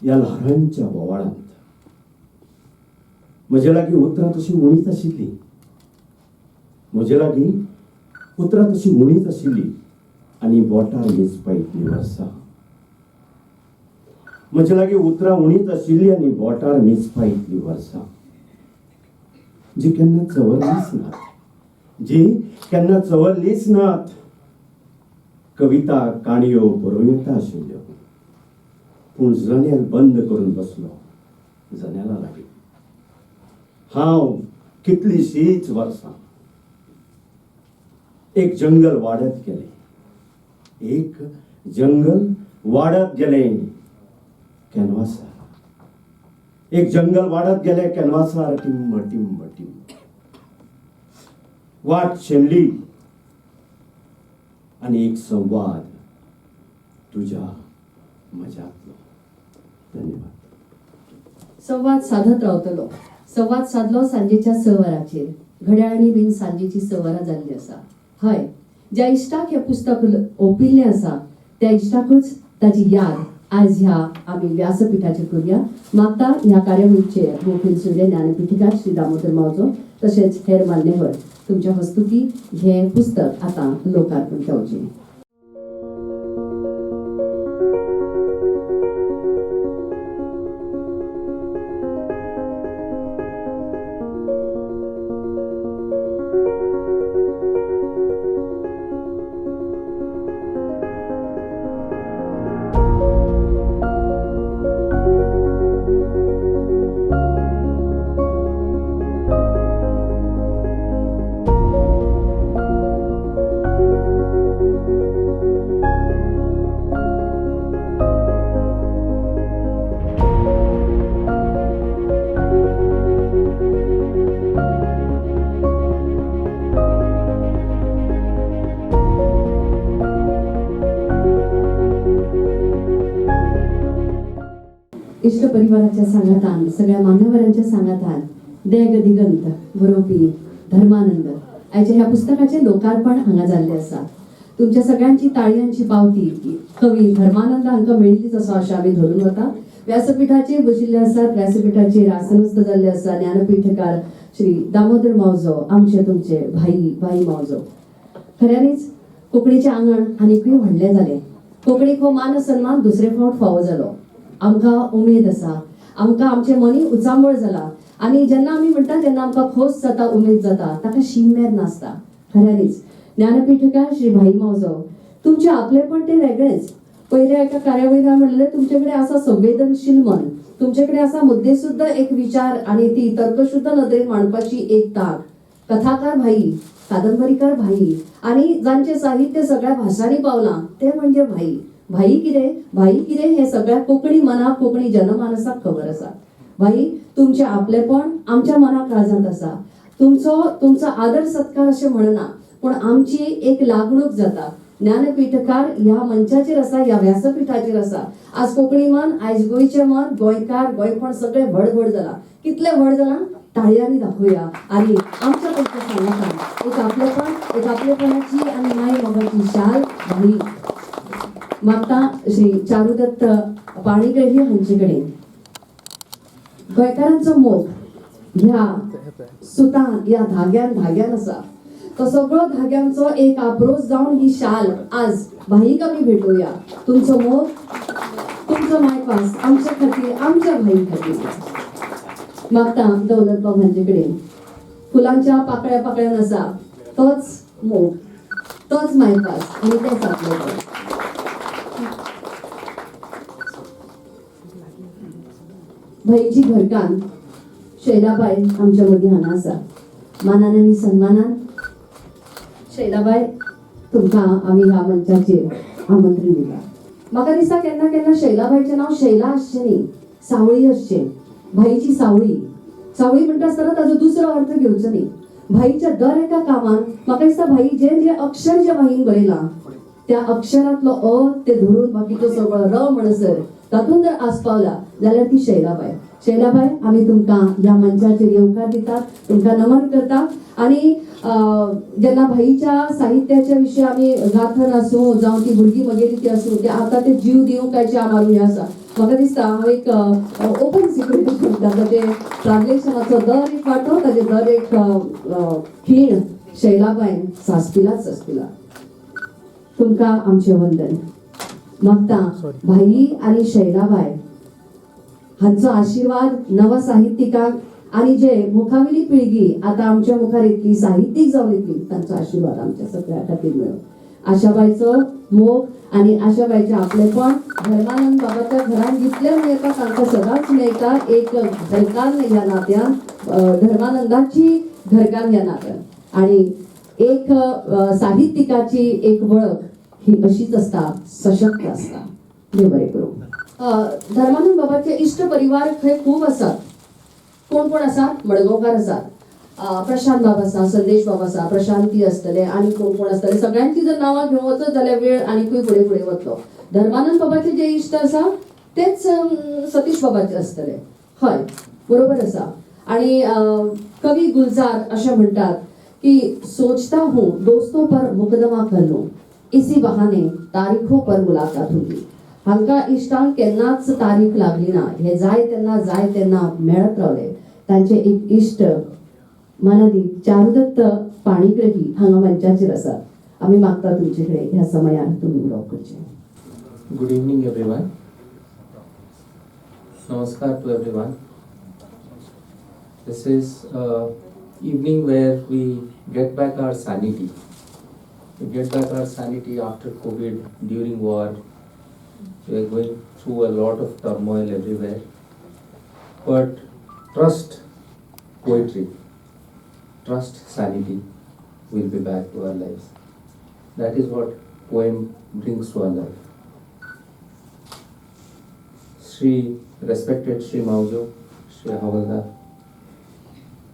C: ह्या ल्हारांच्या बोवाळांत. म्हजे लागीं उतरां तशी उणीच आशिल्ली, म्हजे लागीं उतरां तशी उणीच आशिल्ली आनी बोटार मेजपा इतलीं वर्सां. म्हजे लागीं उतरां उणीच आशिल्लीं आनी बोटार मेजपा इतलीं वर्सां जी केन्ना चवरलीच नात, जी केन्ना चवरलीच नात. कविता काणयो बरोवं येता आशिल्ल्यो, पूण जनेल बंद करून बसलो जनेला लागीं हांव कितलींशींच वर्सां. एक जंगल वाडत गेलें, एक जंगल वाडत गेलें कॅनवासार, एक जंगल वाडत गेलें कॅनवासार. टिंब टिंब टिंब वाट शेणली आनी एक संवाद तुज्या म्हज्यांतलो. धन्यवाद.
A: संवाद साधत रावतलो. संवाद साधलो सांजेच्या 6 वरांचेर. घड्याळांनी बीन सांजेची 6 वरां जाल्ली आसा. हय, ज्या इश्टाक हें पुस्तक ओंपिल्लें आसा त्या इश्टाकूच ताची याद आज ह्या आमी व्यासपिठाचेर करुया. मागता ह्या कार्यावळीचे मुखेल सोयरे ज्ञानपिठिकार श्री दामोदर मावजो तशेंच हेर मान्यवर तुमच्या हस्तुकी हें पुस्तक आतां लोकार्पण जावचें. इश्ट परिवाराच्या सांगातान, सगळ्या मान्यवरांच्या सांगातान देग दिगंत बरोवपी धर्मानंद आयच्या ह्या पुस्तकाचें लोकार्पण हांगा जाल्लें आसा. तुमच्या सगळ्यांची ताळयांची पावती कवी धर्मानंद हांकां मेळिल्लीच आसा अशें आमी धरून वता. व्यासपिठाचेर बशिल्ले आसात, व्यासपिठाचेर आसनस्थ जाल्ले आसा ज्ञानपीठकार श्री दामोदर मावजो, आमचे तुमचे भाई भाई मावजो. खऱ्यांनीच कोंकणीचें आंगण आनीकूय व्हडलें जालें. कोंकणीक हो मान सन्मान दुसरे फावट फावो जालो. आमकां उमेद आसा, आमकां आमचें मनी उचांबळ जाला आनी जेन्ना आमी म्हणटा जेन्ना आमकां खोस जाता, उमेद जाता, ताका शीम मेर नासता. खऱ्यांनीच ज्ञानपीठकार श्री भाई मावजो तुमचें आपलेपण तें वेगळेंच. पयल्या एका कार्यावळीन हांवें म्हणलें तुमचे कडेन आसा संवेदनशील मन, तुमचे कडेन आसा मुद्देसुद्धा एक विचार आनी ती तर्कशुद्ध नदरेन मांडपाची एक तांक. कथाकार भाई, कादंबरीकार भाई आनी जांचें साहित्य सगळ्या भाशांनी पावलां तें म्हणजे भाई. भाई कितें, भाई कितें हें सगळ्या कोंकणी मनाक, कोंकणी जनमानसाक खबर आसा. भाई तुमचें आपलेपण आमच्या मनाक काळजांत आसा. तुमचो तुमचो आदर सत्कार अशें म्हणना, पूण आमची एक लागणूक जाता. ज्ञानपीठकार ह्या मंचाचेर आसा, ह्या व्यासपीठाचेर आसा. आज कोंकणी मन, आयज गोंयचें मन, गोंयकार, गोंयपण सगळें व्हड व्हड जालां. कितलें व्हड जालां ताळयांनी दाखोवया आनी आमच्या तुमच्या सांगातान एक आपलेपण, एक आपलेपणाची आनी माय मोगाची शाल भाई मागता श्री चारुदत्त पाणीग्रही हांचे कडेन. गोंयकारांचो मोग ह्या सुतान, ह्या धाग्यान धाग्यान आसा. तो सगळो धाग्यांचो एक आपरोस जावन ही शाल आज भाईक आमी भेटोवया. तुमचो मोग, तुमचो मायपास आमच्या खातीर, आमच्या भाई खातीर. मागता दौलत बाब हांचे कडेन. फुलांच्या पाकळ्या पाकळ्यान आसा तोच मोग, तोच मायपास आनी तेच आपलेपण. भाईची घरकान्न शैलाबाय आमच्या मदीं हांगा आसा. मानान आनी सन्मानान शैलाबाय तुमकां आमी ह्या मंचाचेर आमंत्रण दिलां. म्हाका दिसता केन्ना केन्ना शैलाबायचें नांव शैला आसचें न्ही, सावळी आसचें. भाईची सावळी. सावळी म्हणटा आसतना ताजो दुसरो अर्थ घेवचो न्ही. भाईच्या दर एका कामान म्हाका दिसता भाई जें जें अक्षर ज्या भाईन बरयलां त्या अक्षरांतलो अ ते धरून बाकीचो सगळो र म्हणसर तातूंत जर आस्पावला जाल्यार ती शैलाबाय. शैलाबाय आमी तुमकां ह्या मंचाचेर येवकार दितात, तुमकां नमन करता. आनी जेन्ना भाईच्या साहित्याच्या विशीं आमी गाथन आसूं जावं ती भुरगीं मगेली ती आसूं, ते आतां ते जीव दिवंक काय च्या मारूं हें आसा. म्हाका दिसता हांव एक ओपन सिक्रेट म्हणटा, ताचे ट्रान्सलेशनाचो दर एक वांटो, ताचे दर एक खीण शैलाबायन सांसपिलाच सांसपिला. तुमकां आमचें वंदन. मागता भाई आनी शैलाबाय हांचो आशिर्वाद नव साहित्यिकांक आनी जे मुखावेली पिळगी आतां आमच्या मुखार येतली, साहित्यीक जावन येतली, तांचो आशिर्वाद आमच्या सगळ्या खातीर मेळो. आशाबाईचो मोग आनी आशाबाईचें आपलेपण धर्मानंद बाबाच्या घरान जितलें मेळटा तांकां सदांच मेळटा. एक घरकान्न ह्या नात्यान, धर्मानंदाची घरकान्न ह्या नात्यान, आनी एक साहित्यिकाची एक वळख ही अशीच आसता, सशक्त आसता. देव बरें करूं. धर्मानंद बाबाचे इश्ट परिवार थंय खूब आसात. कोण कोण आसात? मडगांवकार आसात, प्रशांत बाब आसा, संदेश बाब आसा, प्रशांती आसतले आनी कोण कोण आसतले. सगळ्यांची जर नांवां घेवंक वचत जाल्यार वेळ आनीकूय फुडें फुडें वतलो. धर्मानंद बाबाचे जे इश्ट आसा तेच सतीश बाबाचे आसतले. हय, बरोबर आसा. आनी कवी गुलजार अशें म्हणटात की सोचता हूँ दोस्तों पर मुकदमा कर लूं, इसी बहाने तारीखों पर मुलाकात होगी. हांकां इश्टांक केन्नाच तारीख लागली ना, हे जाय तेन्ना जाय तेन्ना मेळत रावले. तांचे एक इश्ट मानादीक चारुदत्त पाणीग्रही हांगा मंचाचेर आसात. आमी मागता तुमचे कडेन ह्या समयार तुमी उलोवप करचें.
F: Good evening, everyone. Namaskar to everyone. This is evening where we get back our sanity. We get back our sanity after COVID, during war. We are going through a lot of turmoil everywhere. But trust poetry, trust sanity will be back to our lives. That is what poem brings to our life. Shri, respected Shri Mauzo, Shri Havaldar,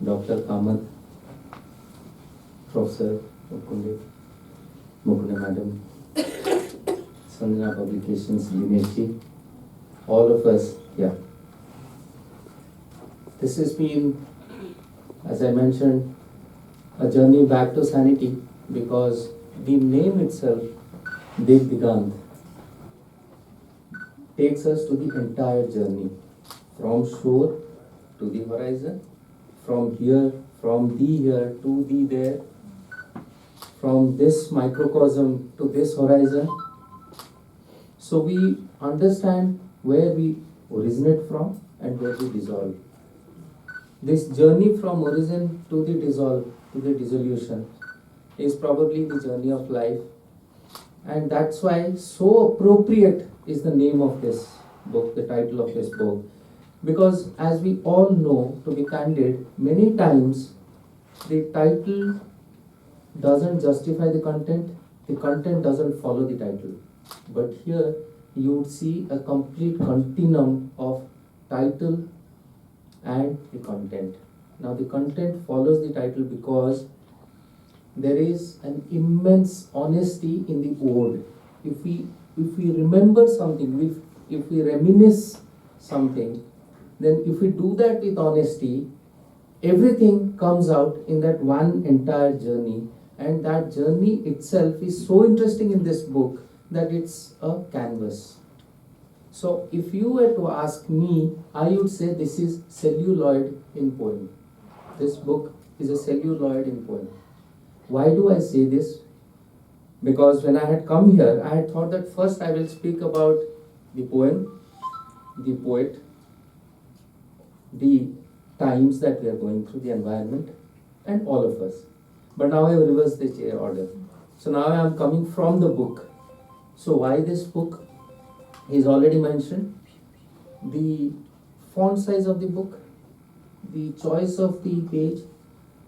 F: Dr. Kamath, Professor Murkunde, Murkunde Madam, Sanjana Publications, Dinesh, all of us here. This has been, as I mentioned, a journey back to sanity, because the name itself, Deg Digant, takes us to the entire journey, from shore to the horizon, from here, from the here to the there, from this microcosm to this horizon. So we understand where we originate from and where we dissolve. This journey from origin to the dissolve, to the dissolution, is probably the journey of life. And that's why so appropriate is the name of this book, the title of this book. Because as we all know, to be candid, many times the title doesn't justify the content doesn't follow the title. But here you would see a complete continuum of title and the content. Now the content follows the title because there is an immense honesty in the ode. If we remember something, if we reminisce something, then if we do that with honesty, everything comes out in that one entire journey. And that journey itself is so interesting in this book that it's a canvas. So if you were to ask me, I would say this is celluloid in poem. This book is a celluloid in poem. Why do I say this? Because when I had come here, I had thought that first I will speak about the poem, the poet, the times that we are going through, the environment, and all of us. But now I have reversed the chair order. So now I am coming from the book. So why this book? He's already mentioned the font size of the book, the choice of the page,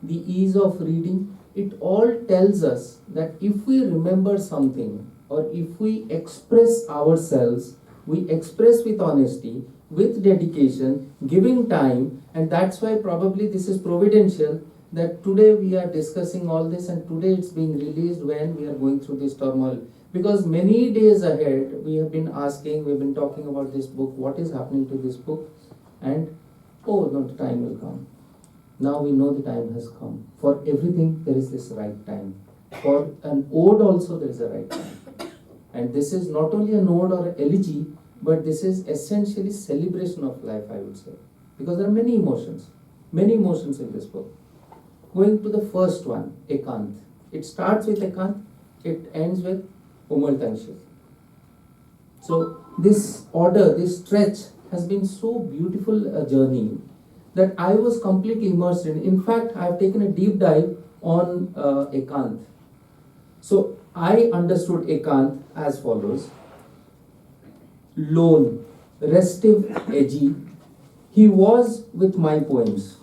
F: the ease of reading. It all tells us that if we remember something or if we express ourselves, we express with honesty, with dedication, giving time, and that's why probably this is providential that today we are discussing all this and today it's being released when we are going through this turmoil. Because many days ahead we have been asking, we've been talking about this book, what is happening to this book, and oh no, the time will come. Now we know the time has come. For everything there is this right time. For an ode also there is a right time. And this is not only an ode or elegy, but this is essentially celebration of life, I would say. Because there are many emotions in this book. Going to the first one, Ekant. It starts with Ekant, it ends with Umaltanshi. So this order, this stretch has been so beautiful a journey that I was completely immersed in. In fact, I have taken a deep dive on Ekant. So I understood Ekant as follows. Lone, restive, edgy, he was with my poems.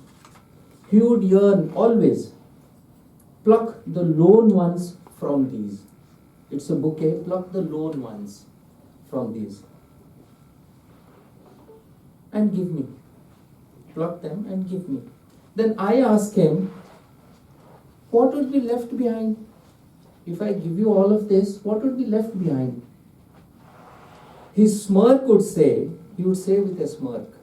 F: He would yearn always, pluck the lone ones from these. It's a bouquet, pluck the lone ones from these. And give me. Pluck them and give me. Then I ask him, what would be left behind? If I give you all of this, what would be left behind? His smirk would say, he would say with a smirk.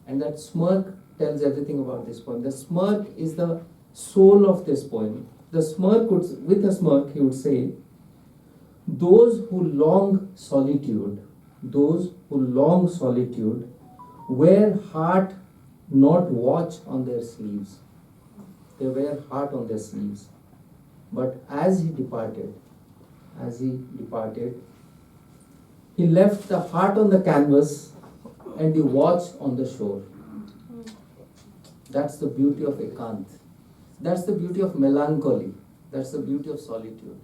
F: And that smirk tells everything about this poem. The smirk is the soul of this poem. The smirk would, with a smirk, he would say, those who long solitude, those who long solitude, wear heart, not watch on their sleeves. They wear heart on their sleeves. But as he departed, he left the heart on the canvas and the watch on the shore. That's the beauty of Ekant. That's the beauty of melancholy. That's the beauty of solitude.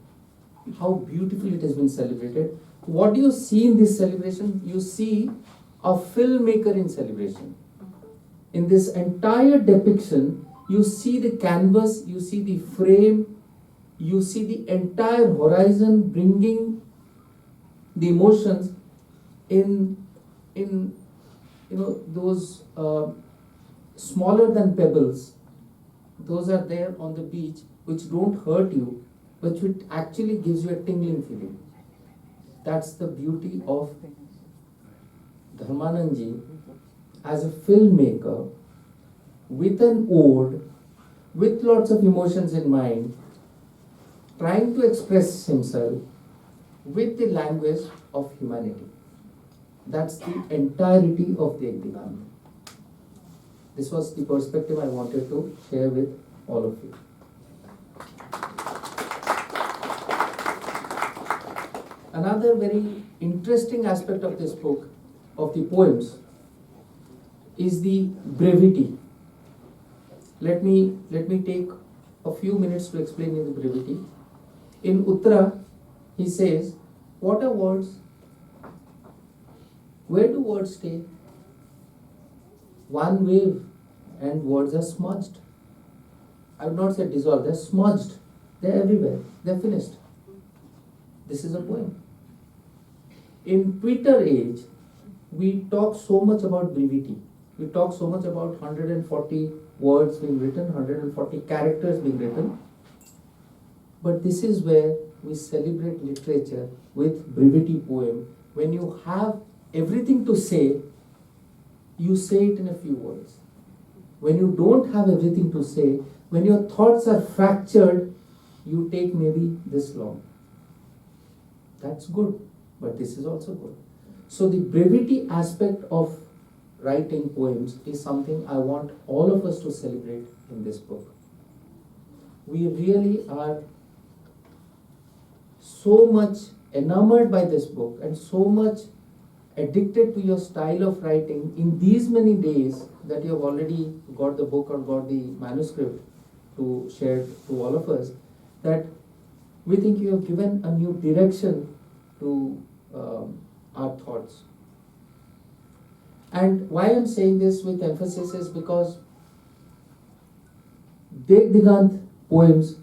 F: How beautifully it has been celebrated. What do you see in this celebration? You see a filmmaker in celebration. In this entire depiction, you see the canvas, you see the frame, you see the entire horizon bringing the emotions in you know, those smaller than pebbles. Those are there on the beach, which don't hurt you, but which actually gives you a tingling feeling. That's the beauty of Dharmanand ji as a filmmaker with an ode, with lots of emotions in mind, trying to express himself with the language of humanity. That's the entirety of Dekh Digant. This was the perspective I wanted to share with all of you. Another very interesting aspect of this book, of the poems, is the brevity. Let me take a few minutes to explain you the brevity. In Uttara, he says, what are words? Where do words stay? One wave and words are smudged. I would not say dissolved, they're smudged. They're everywhere, they're finished. This is a poem. In Twitter age, we talk so much about brevity. We talk so much about 140 words being written, 140 characters being written. But this is where we celebrate literature with brevity poem. When you have everything to say, you say it in a few words. When you don't have everything to say, when your thoughts are fractured, you take maybe this long. That's good, but this is also good. So the brevity aspect of writing poems is something I want all of us to celebrate in this book. We really are so much enamored by this book and so much addicted to your style of writing in these many days that you have already got the book or got the manuscript to share to all of us, that we think you have given a new direction to our thoughts. And why I'm saying this with emphasis is because Dekh Digant poems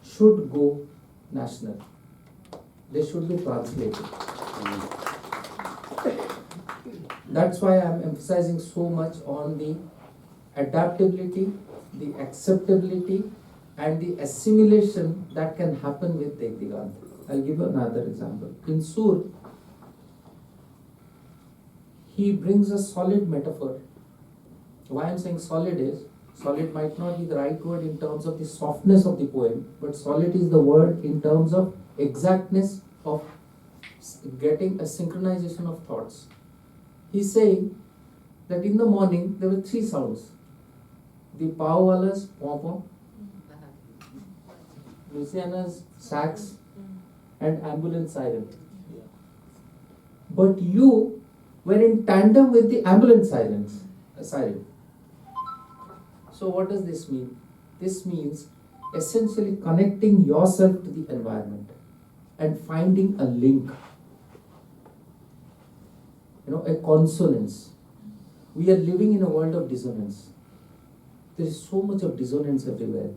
F: should go national. They should be translated. That's why I'm emphasizing so much on the adaptability, the acceptability, and the assimilation that can happen with Dekh Digant. I'll give you another example. In Sur, he brings a solid metaphor. Why I'm saying solid is, solid might not be the right word in terms of the softness of the poem, but solid is the word in terms of exactness of getting a synchronization of thoughts. He's saying that in the morning there were three sounds. The Paowalas, paw paw, Luciana's sax, and ambulance siren. But you were in tandem with the ambulance siren. So what does this mean? This means essentially connecting yourself to the environment and finding a link, a consonance. We are living in a world of dissonance. There is so much of dissonance everywhere.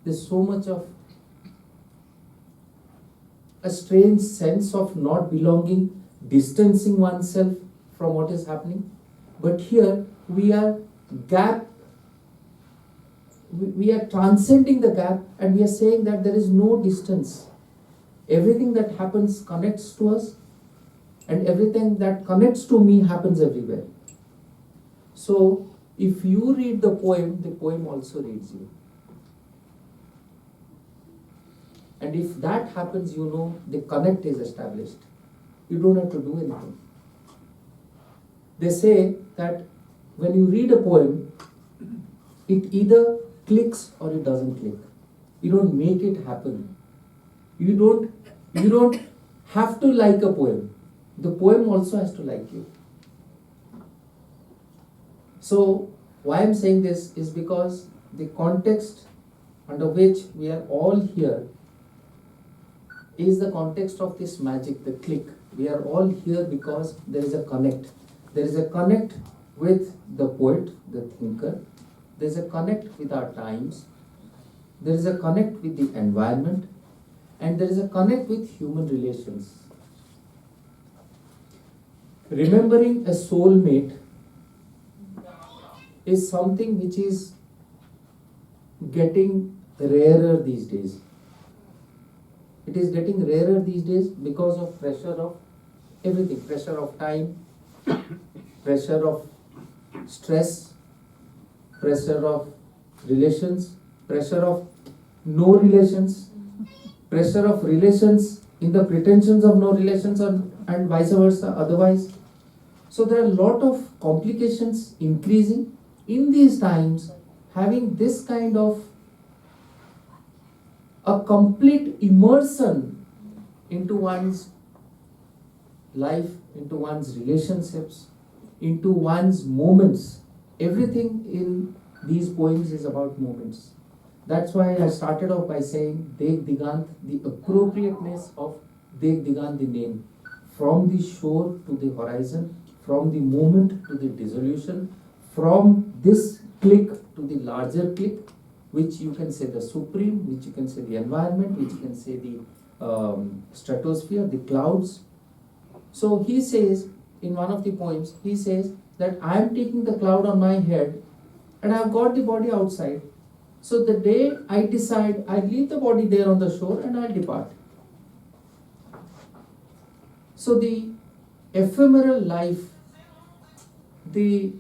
F: There's so much of a strange sense of not belonging, distancing oneself from what is happening. But here we are we are transcending the gap, and we are saying that there is no distance. Everything that happens connects to us, and everything that connects to me happens everywhere. So if you read the poem also reads you. And if that happens, the connect is established. You don't have to do anything. They say that when you read a poem, it either clicks or it doesn't click. You don't make it happen. You don't have to like a poem. The poem also has to like you. So why I'm saying this is because the context under which we are all here is the context of this magic, the click. We are all here because there is a connect. There is a connect with the poet, the thinker. There is a connect with our times. There is a connect with the environment. And there is a connect with human relations. Remembering a soulmate is something which is getting rarer these days. It is getting rarer these days because of pressure of everything, pressure of time, pressure of stress, pressure of relations, pressure of no relations, pressure of relations in the pretensions of no relations and vice versa otherwise. So there are a lot of complications increasing. In these times, having this kind of a complete immersion into one's life, into one's relationships, into one's moments. Everything in these poems is about moments. That's why I started off by saying Dekh Digant, the appropriateness of Dekh Digant, the name, from the shore to the horizon, from the moment to the dissolution, from this click to the larger click, which you can say the supreme, which you can say the environment, which you can say the stratosphere, the clouds. So he says, in one of the poems, he says that I am taking the cloud on my head and I have got the body outside. So the day I decide, I leave the body there on the shore and I'll depart. So the ephemeral life, the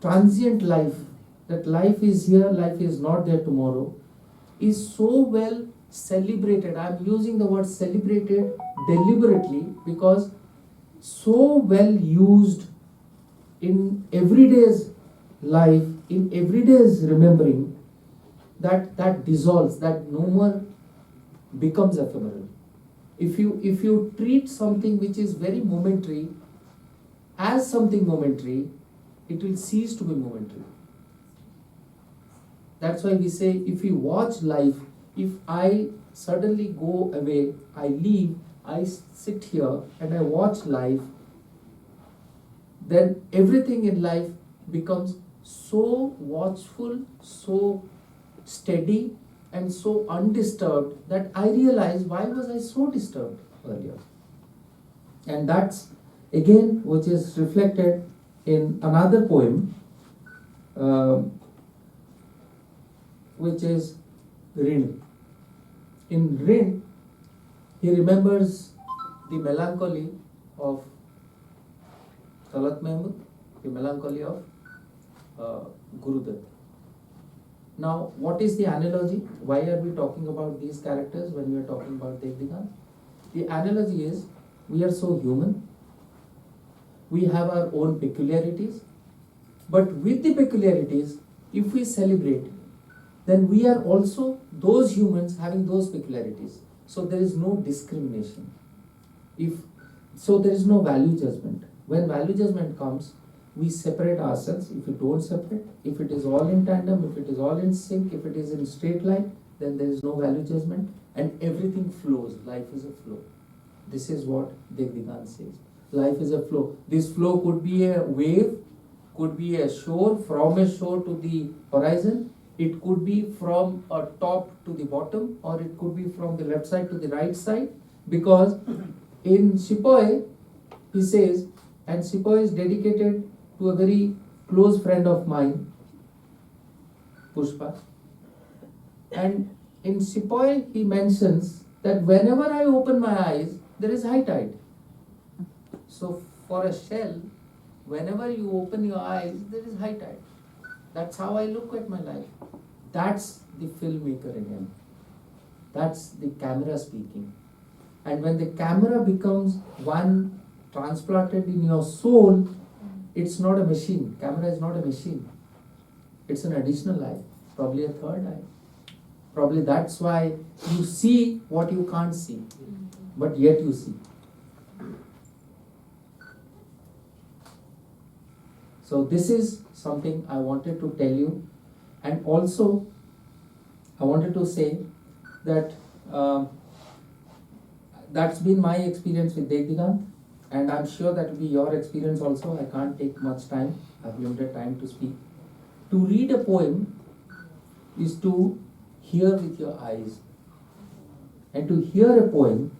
F: transient life, that life is here, life is not there tomorrow, is so well celebrated. I'm using the word celebrated deliberately because so well used in everyday's life, in everyday's remembering, that dissolves, that no more becomes ephemeral. If you treat something which is very momentary as something momentary, it will cease to be momentary. That's why we say, if we watch life, if I suddenly go away, I leave, I sit here and I watch life, then everything in life becomes so watchful, so steady and so undisturbed that I realize, why was I so disturbed earlier? And that's again which is reflected in another poem, which is Rin. In Rin, he remembers the melancholy of Talat Mahmud, the melancholy of Guru Dutt. Now, what is the analogy? Why are we talking about these characters when we are talking about Dekh Digant? The analogy is, we are so human, we have our own peculiarities, but with the peculiarities, if we celebrate, then we are also those humans having those peculiarities. So there is no discrimination. So there is no value judgment. When value judgment comes, we separate ourselves. If we don't separate, if it is all in tandem, if it is all in sync, if it is in straight line, then there is no value judgment and everything flows. Life is a flow. This is what Dekh Digant says. Life is a flow. This flow could be a wave, could be a shore, from a shore to the horizon. It could be from a top to the bottom, or it could be from the left side to the right side. Because in Sepoy, he says, and Sepoy is dedicated to a very close friend of mine, Pushpa. And in Sepoy, he mentions that whenever I open my eyes, there is high tide. So for a shell, whenever you open your eyes, there is high tide. That's how I look at my life. That's the filmmaker in him. That's the camera speaking. And when the camera becomes one transplanted in your soul, it's not a machine. Camera is not a machine. It's an additional eye, probably a third eye. Probably that's why you see what you can't see, but yet you see. So this is something I wanted to tell you. And also, I wanted to say that that's been my experience with Dekh Digant, and I'm sure that will be your experience also. I can't take much time. I have limited time to speak. To read a poem is to hear with your eyes, and to hear a poem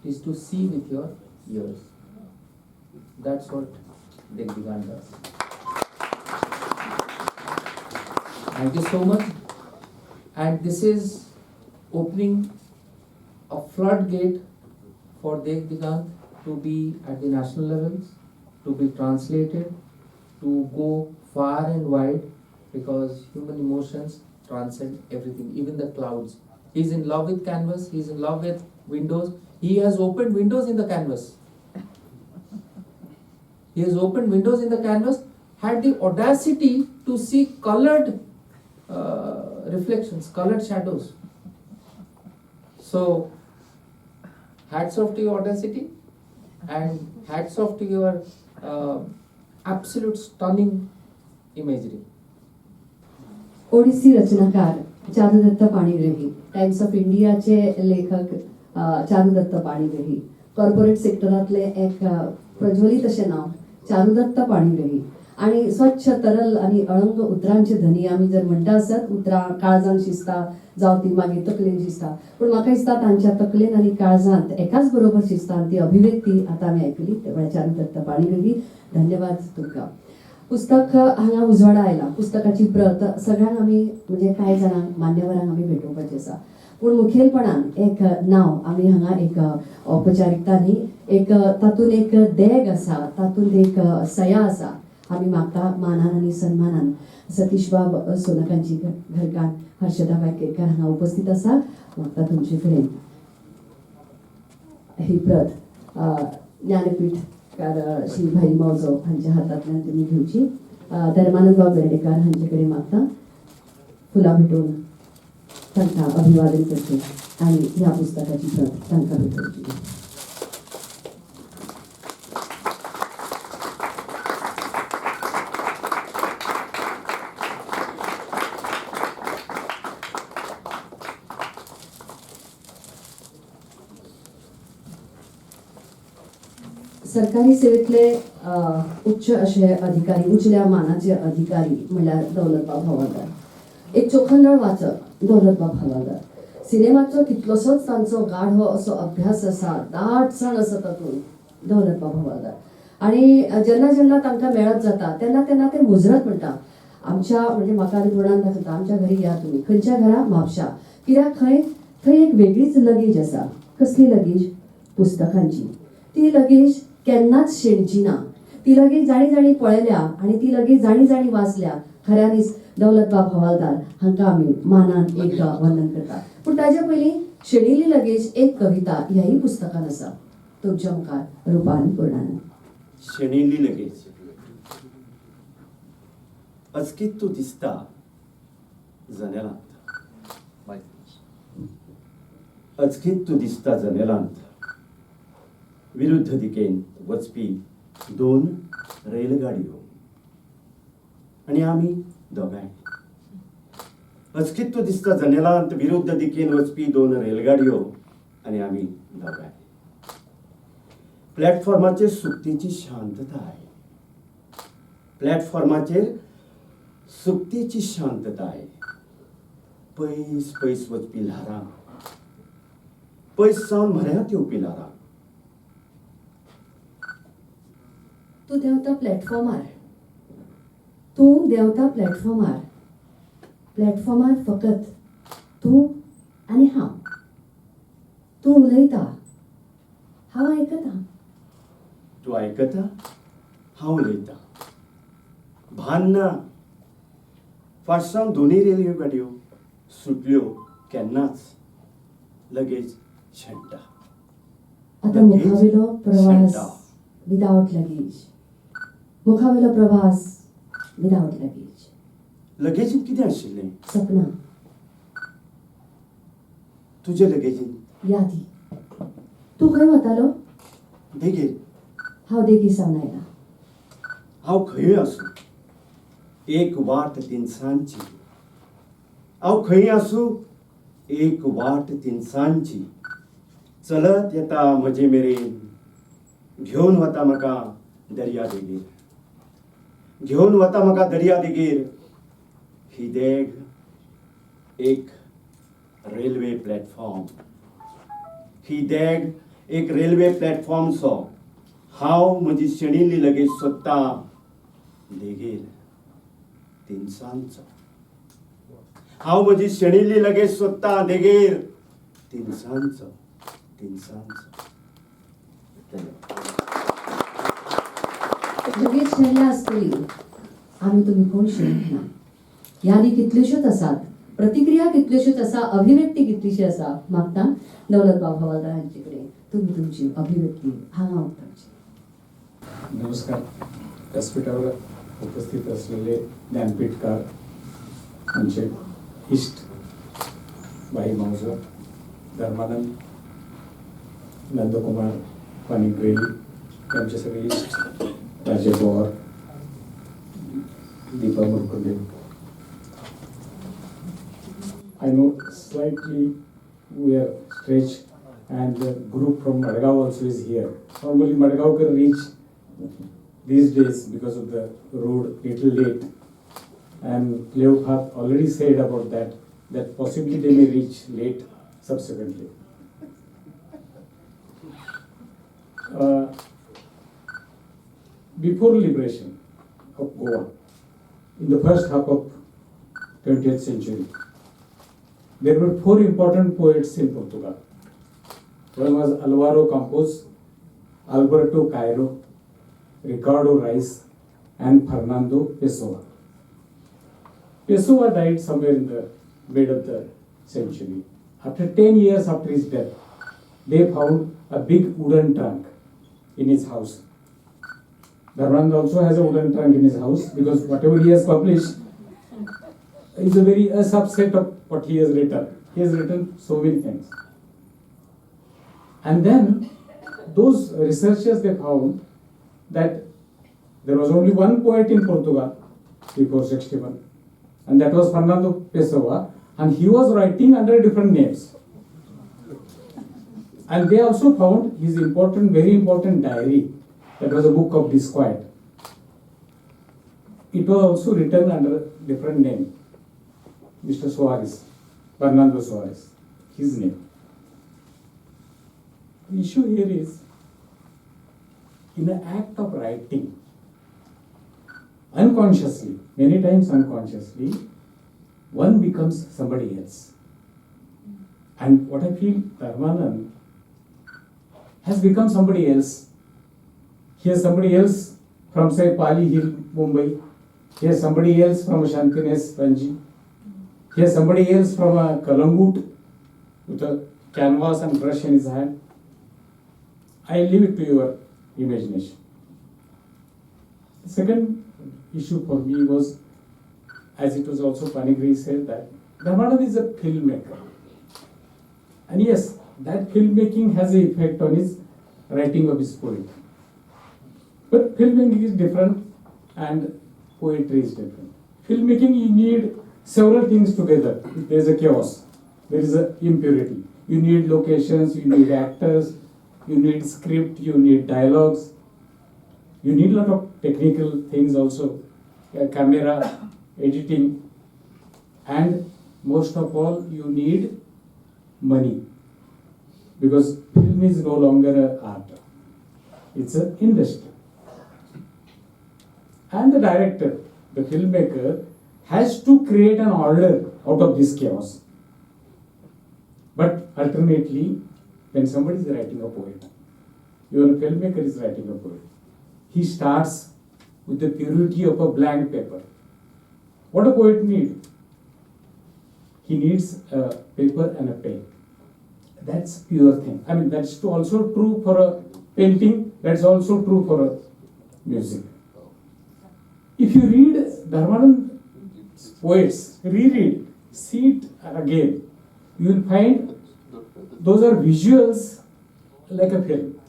F: is to see with your ears. That's what Dekh Digant does. Thank you so much. And this is opening a floodgate for Dekh Digant to be at the national levels, to be translated, to go far and wide, because human emotions transcend everything, even the clouds. He's in love with canvas, he's in love with windows. He has opened windows in the canvas. He has opened windows in the canvas, had the audacity to see colored reflections, colored shadows. So, hats off to your audacity and hats off to your absolute stunning imagery.
A: Odissi रचनाकार Charudatta Panigrahi, times of इंडियाचे लेखक Charudatta Panigrahi, corporate सेक्टरांतले एक प्रज्वलित अशें नांव चारुदत्त पाणिग्रही. आणि स्वच्छ तरल आणि अळंग उतरांचे धनी आमी जर म्हणटा आसत, उतरां काळजान शिजता जावं ती मागीर तकलेन शिजता, पूण म्हाका दिसता तांच्या तकलेन आनी काळजांत एकाच बरोबर शिजता आनी ती अभिव्यक्ती आतां आमी आयकली. ते म्हळ्यार चारुदत्त पाणिग्रही. धन्यवाद तुमकां. पुस्तक हांगा उजवाडा आयला, पुस्तकाची प्रत सगळ्यांक आमी म्हणजे कांय जाणांक मान्यवरांक आमी भेटोवपाची आसा, पूण मुखेलपणान एक नांव आमी हांगा एक औपचारिकता न्ही, एक तातूंत एक देग आसा, तातूंत एक सया आसा. आमी मागता मानान आनी सन्मानान सतीशबाब सोनकांची घरकान्न हर्षदाबाई केरकार हांगा उपस्थित आसा. मागता तुमचे कडेन ही प्रत ज्ञानपीठकार श्री भाई मावजो हांच्या हातांतल्यान तुमी घेवची. धर्मानंदबाब वेर्णेकार हांचे कडेन मागता फुलां भेटोवन तांकां अभिवादन करचें आनी ह्या पुस्तकाची प्रत तांकां भेटोवची. सरकारी सेवेतले उच्च अशे अधिकारी, उंचल्या मानाचे अधिकारी म्हणल्यार दौलतबाब हवालदार. एक चोखंदळ वाचक दौलतबाब हवालदार. सिनेमाचो कितलोसोच तांचो गाढो असो अभ्यास आसा, दाटसाण आसा तातूंत दौलतबाब हवालदार. आनी जेन्ना जेन्ना तांकां मेळत जाता तेन्ना तेन्ना ते मुजरत म्हणटा आमच्या, म्हणजे म्हाका आनी पूर्णान दाखयता, आमच्या घरी या तुमी. खंयच्या घरा? म्हापशा. कित्याक खंय थंय एक वेगळीच लगेज आसा. कसली लगेज? पुस्तकांची. ती लगेज केन्नाच शेणची ना. ती लगेज जाणी जाणी पळयल्या आनी ती लगेज जाणी जाणी वाचल्या. खऱ्यांनीच दौलतबाब हवालदार हांकां आमी मानान एक वंदन करता. पूण ताजे पयलीं शेणिल्ली लगेज एक कविता ह्याय पुस्तकान आसा. तुमच्या मुखार रुपा आनी पूर्णानंद.
C: शेणिल्ली लगेज. अचकीत तूं दिसता जनेलांत, अचकीत तूं दिसता जनेलांत, विरुद्ध दिकेन वचपी दोन रेलगाडयो आनी आमी दोगांय. अचकीत तूं दिसता जनेलांत विरुद्ध दिकेन वचपी दोन रेलगाडयो आनी आमी दोगांय. प्लॅटफॉर्माचेर सुकतेची शांतताय, प्लॅटफॉर्माचेर सुकतेची शांतताय. पयस पयस वचपी ल्हारां, पयस सावन म्हऱ्यांत येवपी ल्हारां.
A: तूं देंवता प्लॅटफॉर्मार, तूं देंवता प्लॅटफॉर्मार. प्लॅटफॉर्मार फकत तूं आनी हांव. तूं उलयता, हांव आयकतां.
C: तूं आयकता, हांव उलयतां. भान ना फाटसावन दोनूय रेल्वे गाडयो सुटल्यो केन्नाच. लगेज शेणटा.
A: आतां मुखावेलो प्रवास
C: शेणटा.
A: विदावट लगेज, मुखावेलो प्रवास विदावट लगेज.
C: लगेजींत कितें आशिल्लें?
A: सपनां.
C: तुजे लगेजींत?
A: यादी. तूं खंय वतालो?
C: देगेर.
A: हांव देगी सावन आयलां.
C: हांव खंयूय आसूं एक वाट तिनसांजची. हांव खंय आसूं एक वाट तिनसांजची. चलत येता म्हजे मेरेन, घेवन वता म्हाका दर्या देगेर, घेवन वता म्हाका दर्या देगेर. ही देग एक रेल्वे प्लॅटफॉर्म, ही देग एक रेल्वे प्लॅटफॉर्मसो. हांव म्हजी शेणिल्ली लगेज सोदतां देगेर तिनसांजचो. हांव म्हजी शेणिल्ली लगेज सोदतां देगेर तिनसांजचो, तिनसांजचो. धन्यवाद.
A: लगेज शेणल्या आसतली, आमी तुमी कोण शेणूंक ना. यादी कितल्योश्योच आसात, प्रतिक्रिया कितल्योश्योच आसा, अभिव्यक्ती कितलीशी आसा. मागता दौलत बाब हवालदार हांचे कडेन तुमी तुमची अभिव्यक्ती हांगा उक्तावची.
H: नमस्कार. व्यासपीठावर उपस्थित असलेले ज्ञानपीठकार, आमचे इष्ट भाई मावजो, धर्मानंद, नंदकुमार पाणिग्रही, आमचे सगळे इष्ट Rajesh Pawar, Deepa Murkunde. I know slightly we are stretched and the group from Madgaon also is here. Normally Madgaonkar reach these days because of the road little late, and Cleopatra already said about that, that possibly they may reach late subsequently. Before liberation of Goa, in the first half of 20th century, there were four important poets in Portugal. One was Alvaro Campos, Alberto Cairo, Ricardo Reis, and Fernando Pessoa. Pessoa died somewhere in the mid of the century. After 10 years after his death, they found a big wooden trunk in his house. Dharmanand also has a wooden trunk in his house because whatever he has published is a very a subset of what he has written. He has written so many things. And then those researchers, they found that there was only one poet in Portugal before 61, and that was Fernando Pessoa, and he was writing under different names. And they also found his important, very important diary, that was a book of disquiet. It was also written under different name, Mr. Soares, Fernando Soares, his name. The issue here is, in the act of writing, unconsciously, many times unconsciously, one becomes somebody else. And what I feel, Dharmanand has become somebody else. He is somebody else from, say, Pali Hill, Mumbai. He is somebody else from Shantiness, Panji. He is somebody else from a Kalangut with a canvas and brush in his hand. I leave it to your imagination. The second issue for me was, as it was also Panigrahi said, that Dharmanand is a filmmaker. And yes, that filmmaking has an effect on his writing of his poetry. But filmmaking is different and poetry is different. Filmmaking, you need several things together. There is a chaos, there is a impurity. You need locations, you need actors, you need script, you need dialogues, you need a lot of technical things also, camera, editing, and most of all, you need money, because film is no longer an art, it's an industry. And the director, the filmmaker, has to create an order out of this chaos. But alternately, when somebody is writing a poet, even a filmmaker is writing a poet, he starts with the purity of a blank paper. What a poet needs? He needs a paper and a pen. That's pure thing. I mean, that's also true for a painting, that's also true for a music. If you read Dharmanand's poets, reread, see it again, you will find those are visuals like a film.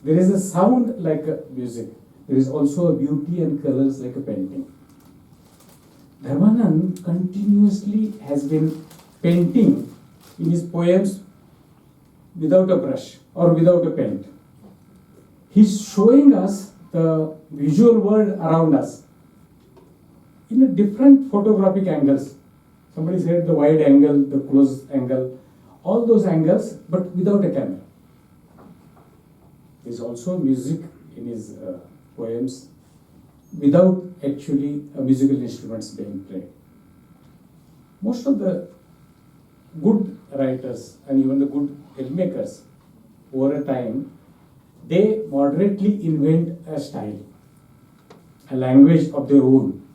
H: There is a sound like a music. There is also a beauty and colors like a painting. Dharmanand continuously has been painting in his poems without a brush or without a paint. He's showing us the visual world around us in a different photographic angles. Somebody said the wide angle, the close angle, all those angles, but without a camera. There's also music in his poems without actually musical instruments being played. Most of the good writers and even the good filmmakers, over a time, they moderately invent a style, a language of their own.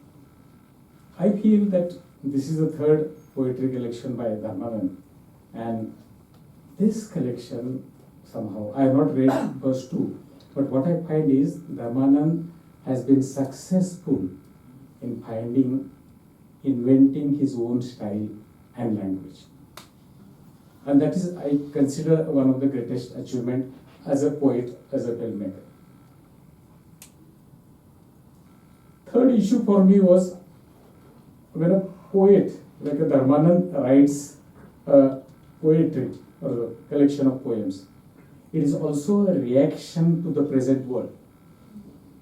H: I feel that this is the third poetry collection by Dharmanand, and this collection somehow, I have not read first two, but what I find is Dharmanand has been successful in finding, inventing his own style and language. And that is, I consider, one of the greatest achievement as a poet, as a filmmaker. Third issue for me was when a poet like a Dharmanand writes a poetry or a collection of poems, it is also a reaction to the present world.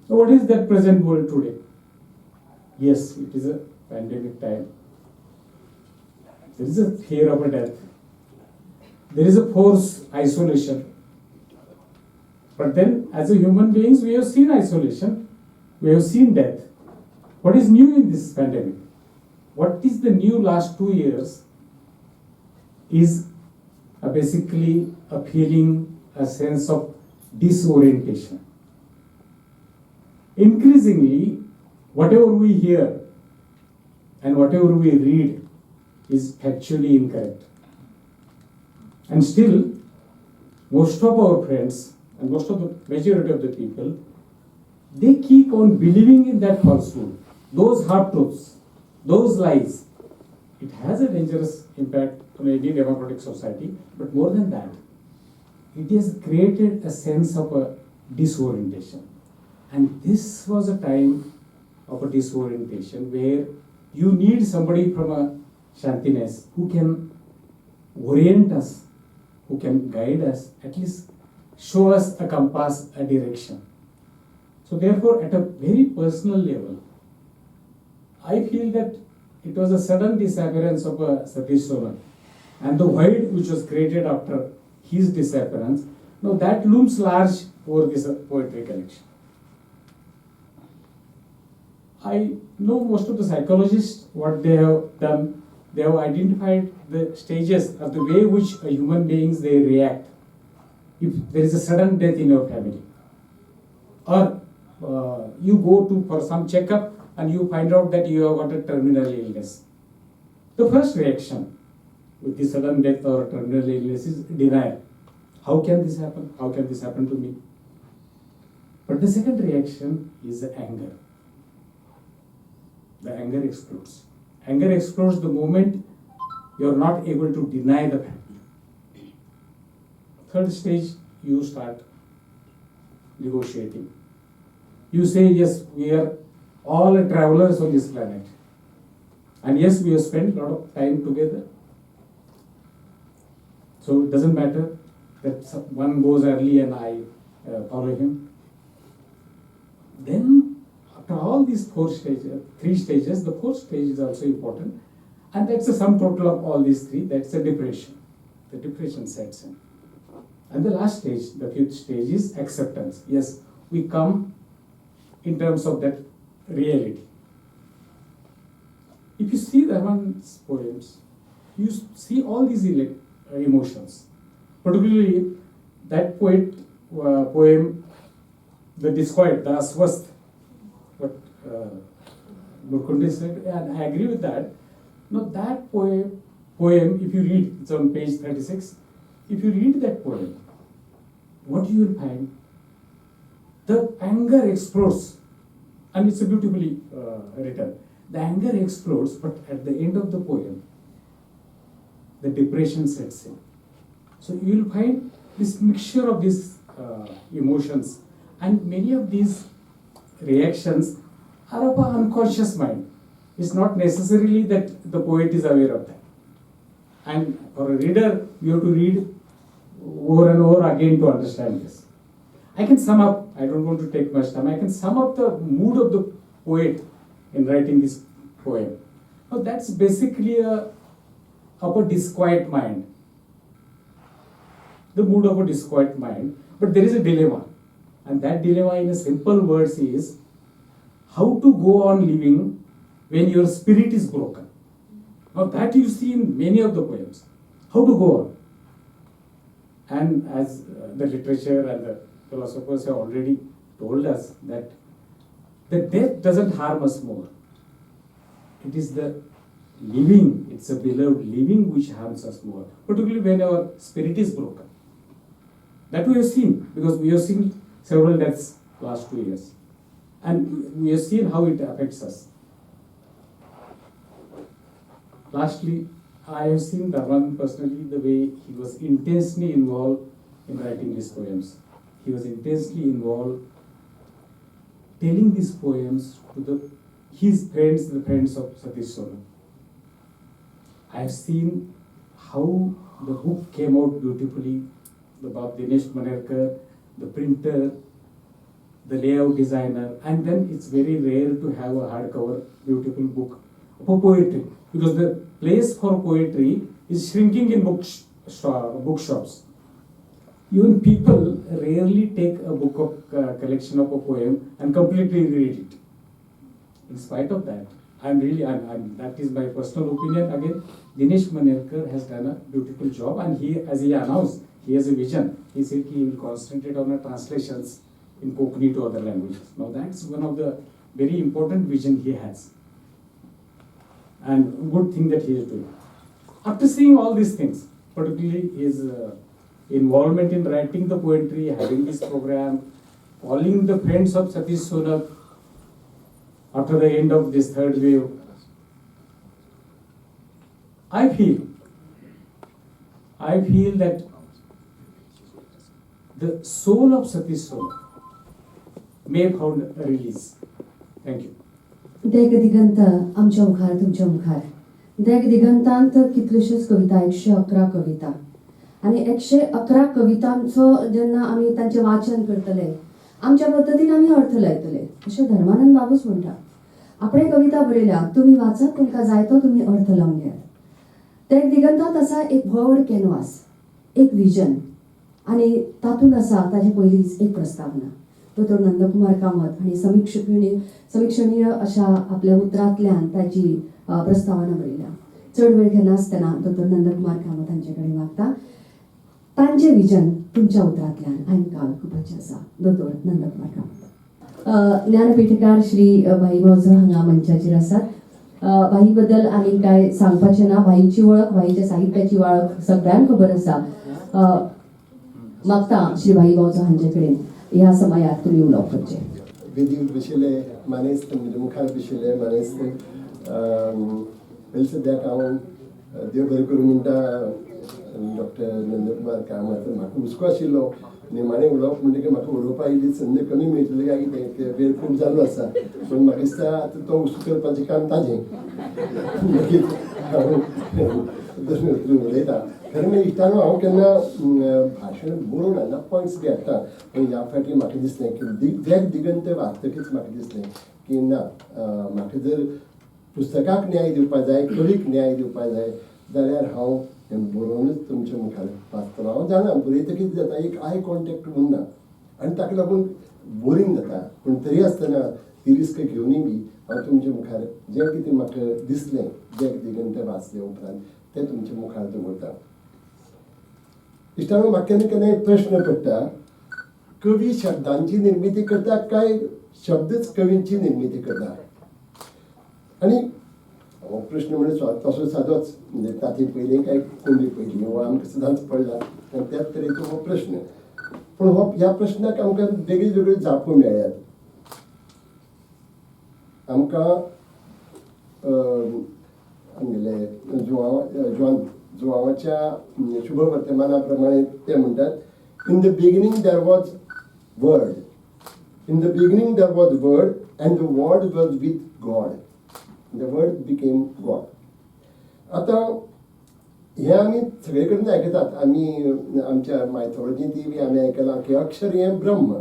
H: So what is that present world today? Yes, it is a pandemic time. There is a fear of a death. There is a forced isolation. But then, as a human beings, we have seen isolation, we have seen death. What is new in this pandemic? What is the new last 2 years is basically a feeling, a sense of disorientation. Increasingly, whatever we hear and whatever we read is factually incorrect. And still, most of our friends and most of the majority of the people, they keep on believing in that falsehood, those hard truths, those lies. It has a dangerous impact on any democratic society, but more than that, it has created a sense of a disorientation. And this was a time of a disorientation where you need somebody from a Shantiness who can orient us, who can guide us, at least show us a compass, a direction. So therefore, at a very personal level, I feel that it was a sudden disappearance of a Satish Solan and the void which was created after his disappearance, now that looms large over this poetry collection. I know most of the psychologists, what they have done, they have identified the stages of the way which human beings, they react if there is a sudden death in your family, or you go to for some checkup and you find out that you have got a terminal illness. The first reaction with the sudden death or terminal illness is denial. How can this happen? How can this happen to me? But the second reaction is the anger. The anger explodes. Anger explodes the moment you are not able to deny the fact. Third stage, you start negotiating. You say, yes, we are all travelers on this planet. And yes, we have spent a lot of time together. So it doesn't matter that one goes early and I follow him. Then, after all these three stages, the fourth stage is also important. And that's the sum total of all these three, that's the depression. The depression sets in. And the last stage, the fifth stage, is acceptance. Yes, we come in terms of that reality. If you see Dharmanand's poems, you see all these emotions. Particularly that poem, the disquiet, the aswasth, what Murkunde said, and I agree with that. Now that poem, if you read, it's on page 36, if you read that poem, what you will find, the anger explodes, and it's beautifully written. The anger explodes, but at the end of the poem, the depression sets in. So you will find this mixture of these emotions, and many of these reactions are of an unconscious mind. It's not necessarily that the poet is aware of that. And for a reader, you have to read over and over again to understand this. I can sum up, I don't want to take much time, I can sum up the mood of the poet in writing this poem. Now that's basically of a disquiet mind. The mood of a disquiet mind, but there is a dilemma. And that dilemma in a simple words is how to go on living when your spirit is broken. Now that you see in many of the poems, how to go on. And as the literature and the philosophers have already told us that the death doesn't harm us more. It is the living, it's a beloved living which harms us more, particularly when our spirit is broken. That we have seen, because we have seen several deaths last 2 years. And we have seen how it affects us. Lastly, I have seen Dharmanand personally, the way he was intensely involved in writing these poems. He was intensely involved telling these poems to his friends, the friends of Satish Sonak. I have seen how the book came out beautifully, the Bab Dinesh Manerkar, the printer, the layout designer, and then it's very rare to have a hardcover beautiful book for poetry, because the place for poetry is shrinking in bookshops. Even people rarely take a book of collection of a poem and completely read it. In spite of that, that is my personal opinion. Again, Dinesh Manerkar has done a beautiful job, and he, as he announced, he has a vision. He said he will concentrate on the translations in Konkani to other languages. Now that's one of the very important vision he has, and good thing that he is doing. After seeing all these things, particularly his involvement in writing the poetry, having this program, calling the friends of Satish Sonak after the end of this third wave, I feel that the soul of Satish Sonak may have found a release. Thank you.
A: देख दिगंत आमच्या मुखार, तुमच्या मुखार. देख दिगंतांत कितल्योश्योच कविता, 111 कविता, आनी 111 कवितांचो जेन्ना आमी तांचें वाचन करतले, आमच्या पद्दतीन आमी अर्थ लायतले. अशें धर्मानंद बाबूच म्हणटा. आपणें कविता बरयल्या, तुमी वाचात, तुमकां जाय तो तुमी अर्थ लावन घेयात. देख दिगंतांत आसा एक व्हड कॅनवास, एक विजन, आनी तातूंत आसा ताजे पयलींच एक प्रस्तावना. दोतोर नंदकुमार कामत हांणी समिक्षणीय अशा आपल्या उतरांतल्यान ताजी प्रस्तावना बरयल्या. चड वेळ घेनासतना दोतोर नंदकुमार कामत हांचे कडेन मागता तांचें विजन तुमच्या उतरांतल्यान आमकां आयकुपाचें आसा. दोतोर नंदकुमार कामत. ज्ञानपीठकार श्री भाई भावजो हांगा मंचाचेर आसात. भाई बद्दल आनी कांय सांगपाचें ना. भाईची वळख, भाईच्या साहित्याची वळख सगळ्यांक खबर आसा. मागता श्री भाई भावजो हांचे कडेन ह्या समयार तुमी उलोवप करचें.
I: वेदीर बशिल्ले मानेस्त, म्हज्या मुखार बशिल्ले मानेस्त, पयलीं सद्याक हांव देव बरें करूं म्हणटा डॉक्टर नंदकुमार कामत. म्हाका हुस्को आशिल्लो निमाणें उलोवप म्हणटकीर म्हाका उलोवपा इल्ली संद कमी मेळटली काय कितें, वेळ खूब जाल्लो आसा. पूण म्हाका दिसता आतां तो हुस्को करपाचें काम ताजें. मागीर हांव उलयता. खरें म्हणजे इश्टानो, हांव केन्ना भाशण बरोवन हाडना, पॉयंट्स बी हाडटा. पूण ह्या फावटी म्हाका दिसलें की देख दिगंत वाचतकीच म्हाका दिसलें की ना, म्हाका जर पुस्तकाक न्याय दिवपा जाय, कवीक न्याय दिवपा जाय जाल्यार हांव हें बरोवनूच तुमच्या मुखार वाचतलो. हांव जाणा बरयतकीच जाता, एक आय कॉन्टेक्ट उरना आनी ताका लागून बोरींग जाता. पूण तरी आसतना ती रिस्क घेवनूय बी हांव तुमच्या मुखार जें कितें म्हाका दिसलें देख दिगंत वाचले उपरांत तें तुमच्या मुखार दवरता. इश्टानो, म्हाका केन्ना केन्ना एक प्रश्न पडटा, कवी शब्दांची निर्मिती करता काय शब्दच कवींची निर्मिती करता? आनी हो प्रश्न म्हणजे तसो सादोच, म्हणजे ताती पयलीं काय कोंबी पयलीं हो आमकां सदांच पडला आनी त्याच तरेचो हो प्रश्न. पूण हो ह्या प्रश्नाक आमकां वेगळी वेगळ्यो जापो मेळ्ळ्यात. आमकां आमगेले जुवांवाच्या शुभ वर्तमाना प्रमाणे ते म्हणटात, in the beginning there was word, in the beginning there was word and the word was with God, the word became God. आतां हें आमी सगळे कडेन आयकतात. आमी आमच्या मायथोलॉजींत बी आमी आयकलां की अक्षर हें ब्रह्म,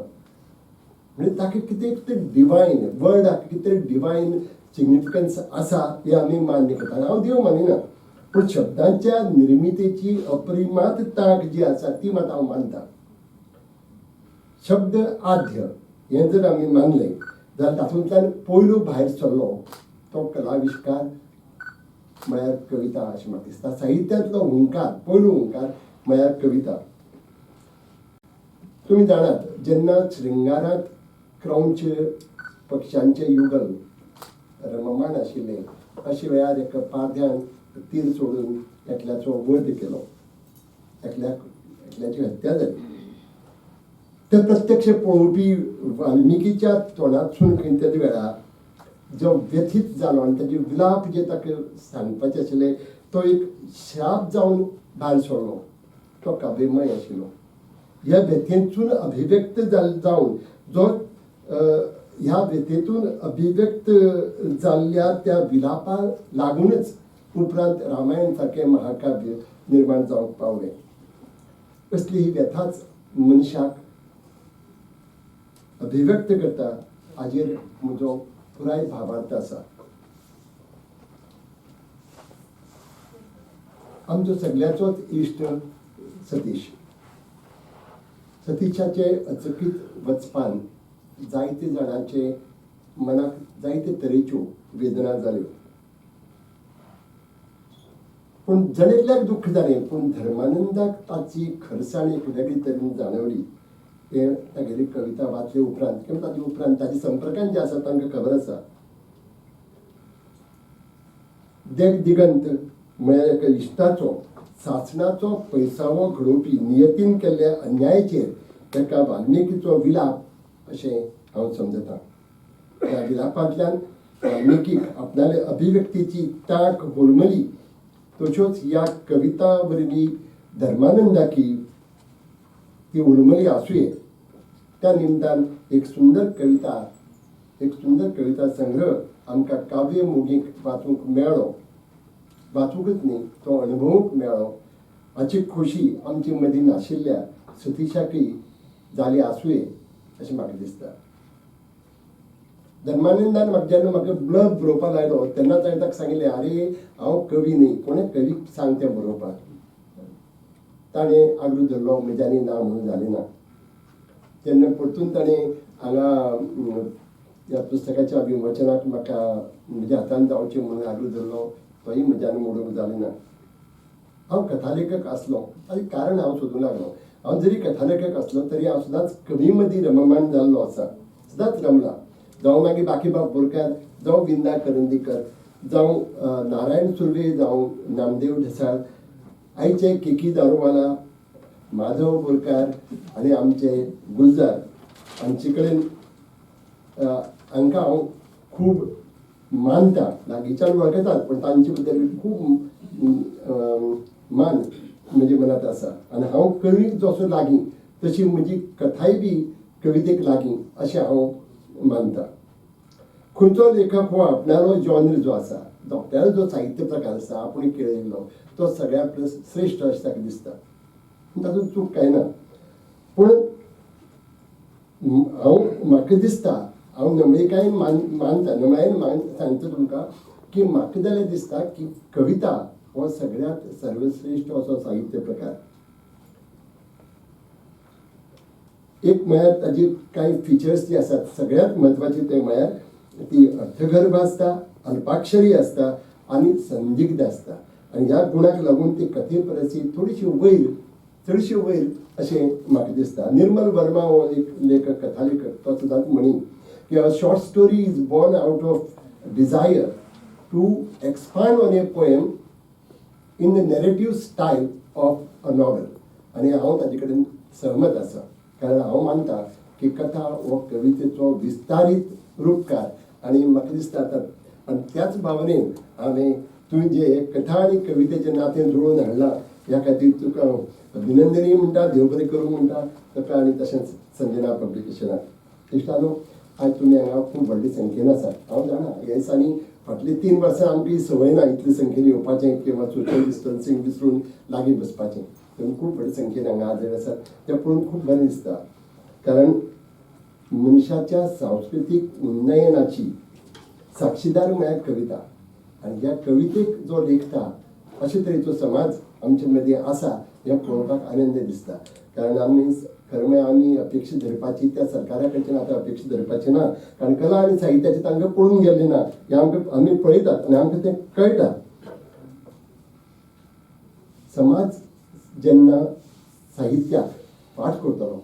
I: म्हणजे ताका कितें तरी डिवायन वर्डाक कितें तरी डिवायन सिग्निफिकन्स आसा हें आमी मान्य करतात. हांव देव मानिना, पूण शब्दांच्या निर्मितेची अपरिमात तांक जी आसा ती मात हांव मानता. शब्द आद्य हें जर आमी मानलें जाल्यार तातूंतल्यान पयलो भायर सरलो तो कलाविश्कार म्हळ्यार कविता अशें म्हाका दिसता. साहित्यांतलो हुंकार, पयलो हुंकार म्हळ्यार कविता. तुमी जाणात, जेन्ना श्रृंगारांत क्रौंच पक्षांचें युगल रममाण आशिल्लें अशे वेळार एका पाद्यान तीर सोडून एकल्याचो वध केलो, एकल्याची हत्या जाली. ते प्रत्यक्ष पळोवपी वाल्मिकीच्या तोंडांतसून खंय तेदे वेळार जो व्यथीत जालो आनी ताजे विलाप जे ताका सांगपाचे आशिल्ले तो एक शाप जावन भायर सरलो, तो काव्यमय आशिल्लो. ह्या व्यथेंतसून अभिव्यक्त जावन जो ह्या व्यथेंतून अभिव्यक्त जाल्ल्या त्या विलापाक लागूनच उपरांत रामायण सारकें महाकाव्य निर्माण जावंक पावलें. असली ही व्यथाच मनशाक अभिव्यक्त करता हाजेर म्हजो पुराय भावार्थ आसा. आमचो सगळ्याचोच इश्ट सतीश. सतीशाचे अचकीत वचपान जायते जाणांचे मनाक जायते तरेच्यो वेदना जाल्यो. पूण जण एकल्याक दुख्ख जालें, पूण धर्मानंदाक ताची खरसाण एक वेगळी तरेन जाणवली. हें तागेली कविता वाचले उपरांत किंवा ताजे उपरांत ताजे संपर्कान जे आसा तांकां खबर आसा. देख दिगंत म्हळ्यार एका इश्टाचो सासणाचो पैसावो घडोवपी नियतीन केल्ल्या अन्यायाचेर एका वाल्मिकीचो विलाप अशें हांव समजतां. त्या विलापांतल्यान वाल्मिकीक आपणाले अभिव्यक्तीची तांक होलमली, तश्योच ह्या कविता वरवीं धर्मानंदाकी ती होलमली आसुये. त्या निमतान एक सुंदर कविता, एक सुंदर कविता संग्रह आमकां काव्य मोगीक वाचूंक मेळ्ळो. वाचूंकच न्ही, तो अणभवूंक मेळ्ळो. हाची खोशी आमचे मदीं नाशिल्ल्या सतीशाकय जाली आसुये अशें म्हाका दिसता. धर्मानंदान म्हाका जेन्ना म्हाका ब्लब बरोवपाक लायलो तेन्नाच हांवें ताका सांगिल्लें, आरे हांव कवी न्ही, कोणें कवीक सांग तें बरोवपाक. ताणें आग्रो धरलो, म्हज्यांनी ना म्हणून जालें ना. तेन्ना परतून ताणें हांगा ह्या पुस्तकाच्या विमोचनाक म्हाका म्हज्या हातान जावचें म्हणून आग्रो धरलो, तोय म्हज्यान मोडूंक जालें ना. हांव कथालेखक आसलो ताचें कारण हांव सोदूंक लागलो. हांव जरी कथालेखक आसलो तरी हांव सदांच कवी मदीं रममाण जाल्लो आसा, सदांच रमला. जावं मागीर बाकीबाब बोरकार, जावं विंदा करंदीकर, जावं नारायण सुर्वे, जावं नामदेव ढसाळ, आयचे केकी दारुवाला, माधव बोरकार आनी आमचे गुलजार हांचे कडेन हांकां हांव खूब मानता. लागींच्यान वळखतात, पूण तांचे बद्दल खूब मान म्हणजे म्हज्या मनांत आसा आनी हांव कवीक जसो लागीं तशी म्हजी कथाय बी कवितेक लागीं अशें हांव मानता. खंयचो लेखक हो आपणालो जॉनर जो आसा, आपल्यालो जो साहित्य प्रकार आसा आपूण केळयल्लो तो सगळ्या परस श्रेश्ठ अशें ताका दिसता, तातूंत चूक कांय ना. पूण हांव म्हाका दिसता, हांव नमळिकायेन मानता, नमळायेन सांगता तुमकां की म्हाका जाल्यार दिसता की कविता हो सगळ्यांत सर्वश्रेश्ठ असो साहित्य प्रकार. एक म्हळ्यार ताजी कांय फिचर्स जी आसात सगळ्यांत म्हत्वाचे ते म्हळ्यार ती अर्थगर्भ आसता, अल्पाक्षरी आसता आनी संदिग्ध आसता आनी ह्या गुणाक लागून ती कथे परस थोडीशी वयर, चडशी वयर अशें म्हाका दिसता. निर्मल वर्मा हो एक लेखक, कथा लेखक, तो सदांच म्हणी की a short story is born out of desire to expand on a poem in the narrative style of a novel. आनी हांव ताजे कडेन सहमत आसा, कारण हांव मानता की कथा हो कवितेचो विस्तारीत रूपकार आनी म्हाका दिसता आनी त्याच भावनेन हांवें तुवें जे कथा आनी कवितेचें नातें जुळोवन हाडलां ह्या खातीर तुका हांव अभिनंदनूय म्हणटा, देव बरें करूं म्हणटा तुका आनी तशेंच संजना पब्लिकेशनाक. इश्टानो, आयज तुमी हांगा खूब व्हडले संख्येन आसात. हांव जाणा ह्या दिसांनी फाटलीं 3 वर्सां आमकां ही संवय ना इतले संख्येन येवपाचें किंवा सोशल डिस्टन्सींग विसरून लागीं बसपाचें. तुमी खूब व्हडले संख्येन हांगा हाजीर आसात तें पळोवन खूब बरें दिसता, कारण मनशाच्या सांस्कृतीक उन्नयनाची साक्षीदार म्हळ्यार कविता आनी ह्या कवितेक जो लेखता अशे तरेचो समाज आमचे मदीं आसा हें पळोवपाक आनंद दिसता. कारण आमी खरें म्हळ्यार आमी अपेक्षा धरपाची त्या सरकारा कडच्यान आतां अपेक्षा धरपाची ना, कारण कला आनी साहित्याचें तांकां पळोवन गेल्लें ना हें आमकां आमी पळयतात आनी आमकां तें कळटा. समाज जेन्ना साहित्याक फाट करतलो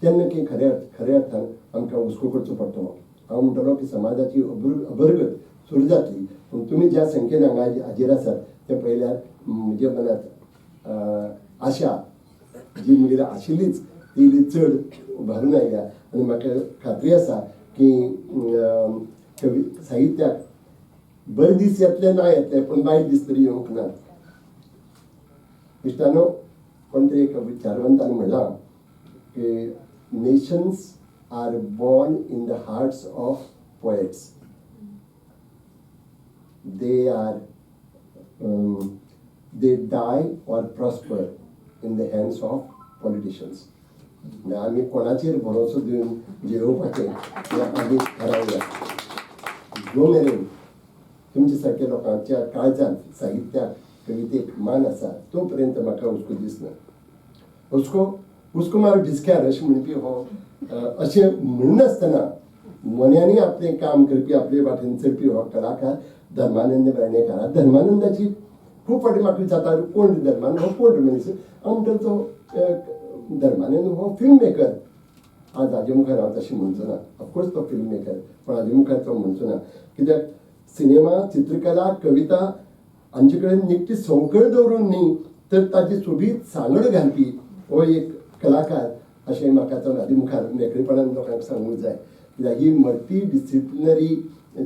I: तेन्ना की खऱ्या अर्थान आमकां हुस्को करचो पडटलो. हांव म्हणटलो की समाजाची अबरगत सुरू जातली. पूण तुमी ज्या संख्येन हांगा हाजीर आसात तें पळयल्यार म्हज्या मनांत आशा जी म्हगेली आशिल्लीच ती इल्ली चड उबारून आयल्या आनी म्हाका खात्री आसा की कवी साहित्याक बरे दीस येतले ना येतले पूण वायट दीस तरी येवंक ना. इश्टानो, कोण तरी एका विचारवंतान म्हणलां की nations are born in the hearts of poets, they die or prosper in the hands of politicians. आमी कोणाचेर भरोसो दिवन जियोवपाचें हें आमी थारावया. जो मेरेन तुमच्या सारक्या लोकांच्या काळजांत साहित्याक कवितेक मान आसा तो पर्यंत म्हाका हुस्को दिसना. हुस्को हुस्को मार भिस्क्यार अशें म्हणपी हो अशें म्हणनासतना मोन्यांनी आपलें काम करपी, आपले वाटेन चलपी हो कलाकार धर्मानंद वेर्णेकार. धर्मानंदाची खूब फावटी म्हाका विचारता कोण धर्मानंद हो, कोण मनीस? हांव म्हणटा तो धर्मानंद हो फिल्म मेकर. आज हाजे मुखार हांव तशें म्हणचो ना, ऑफकोर्स तो फिल्म मेकर, पूण हाजे मुखार तो म्हणचो ना, कित्याक सिनेमा, चित्रकला, कविता हांचे कडेन निखटी संवकळ दवरून न्ही तर ताजी सोबीत सांगड घालपी हो एक कलाकार अशें म्हाका तो हाजे मुखार मेकळेपणान लोकांक सांगूंक जाय. कित्याक ही मल्टी डिसिप्लिनरी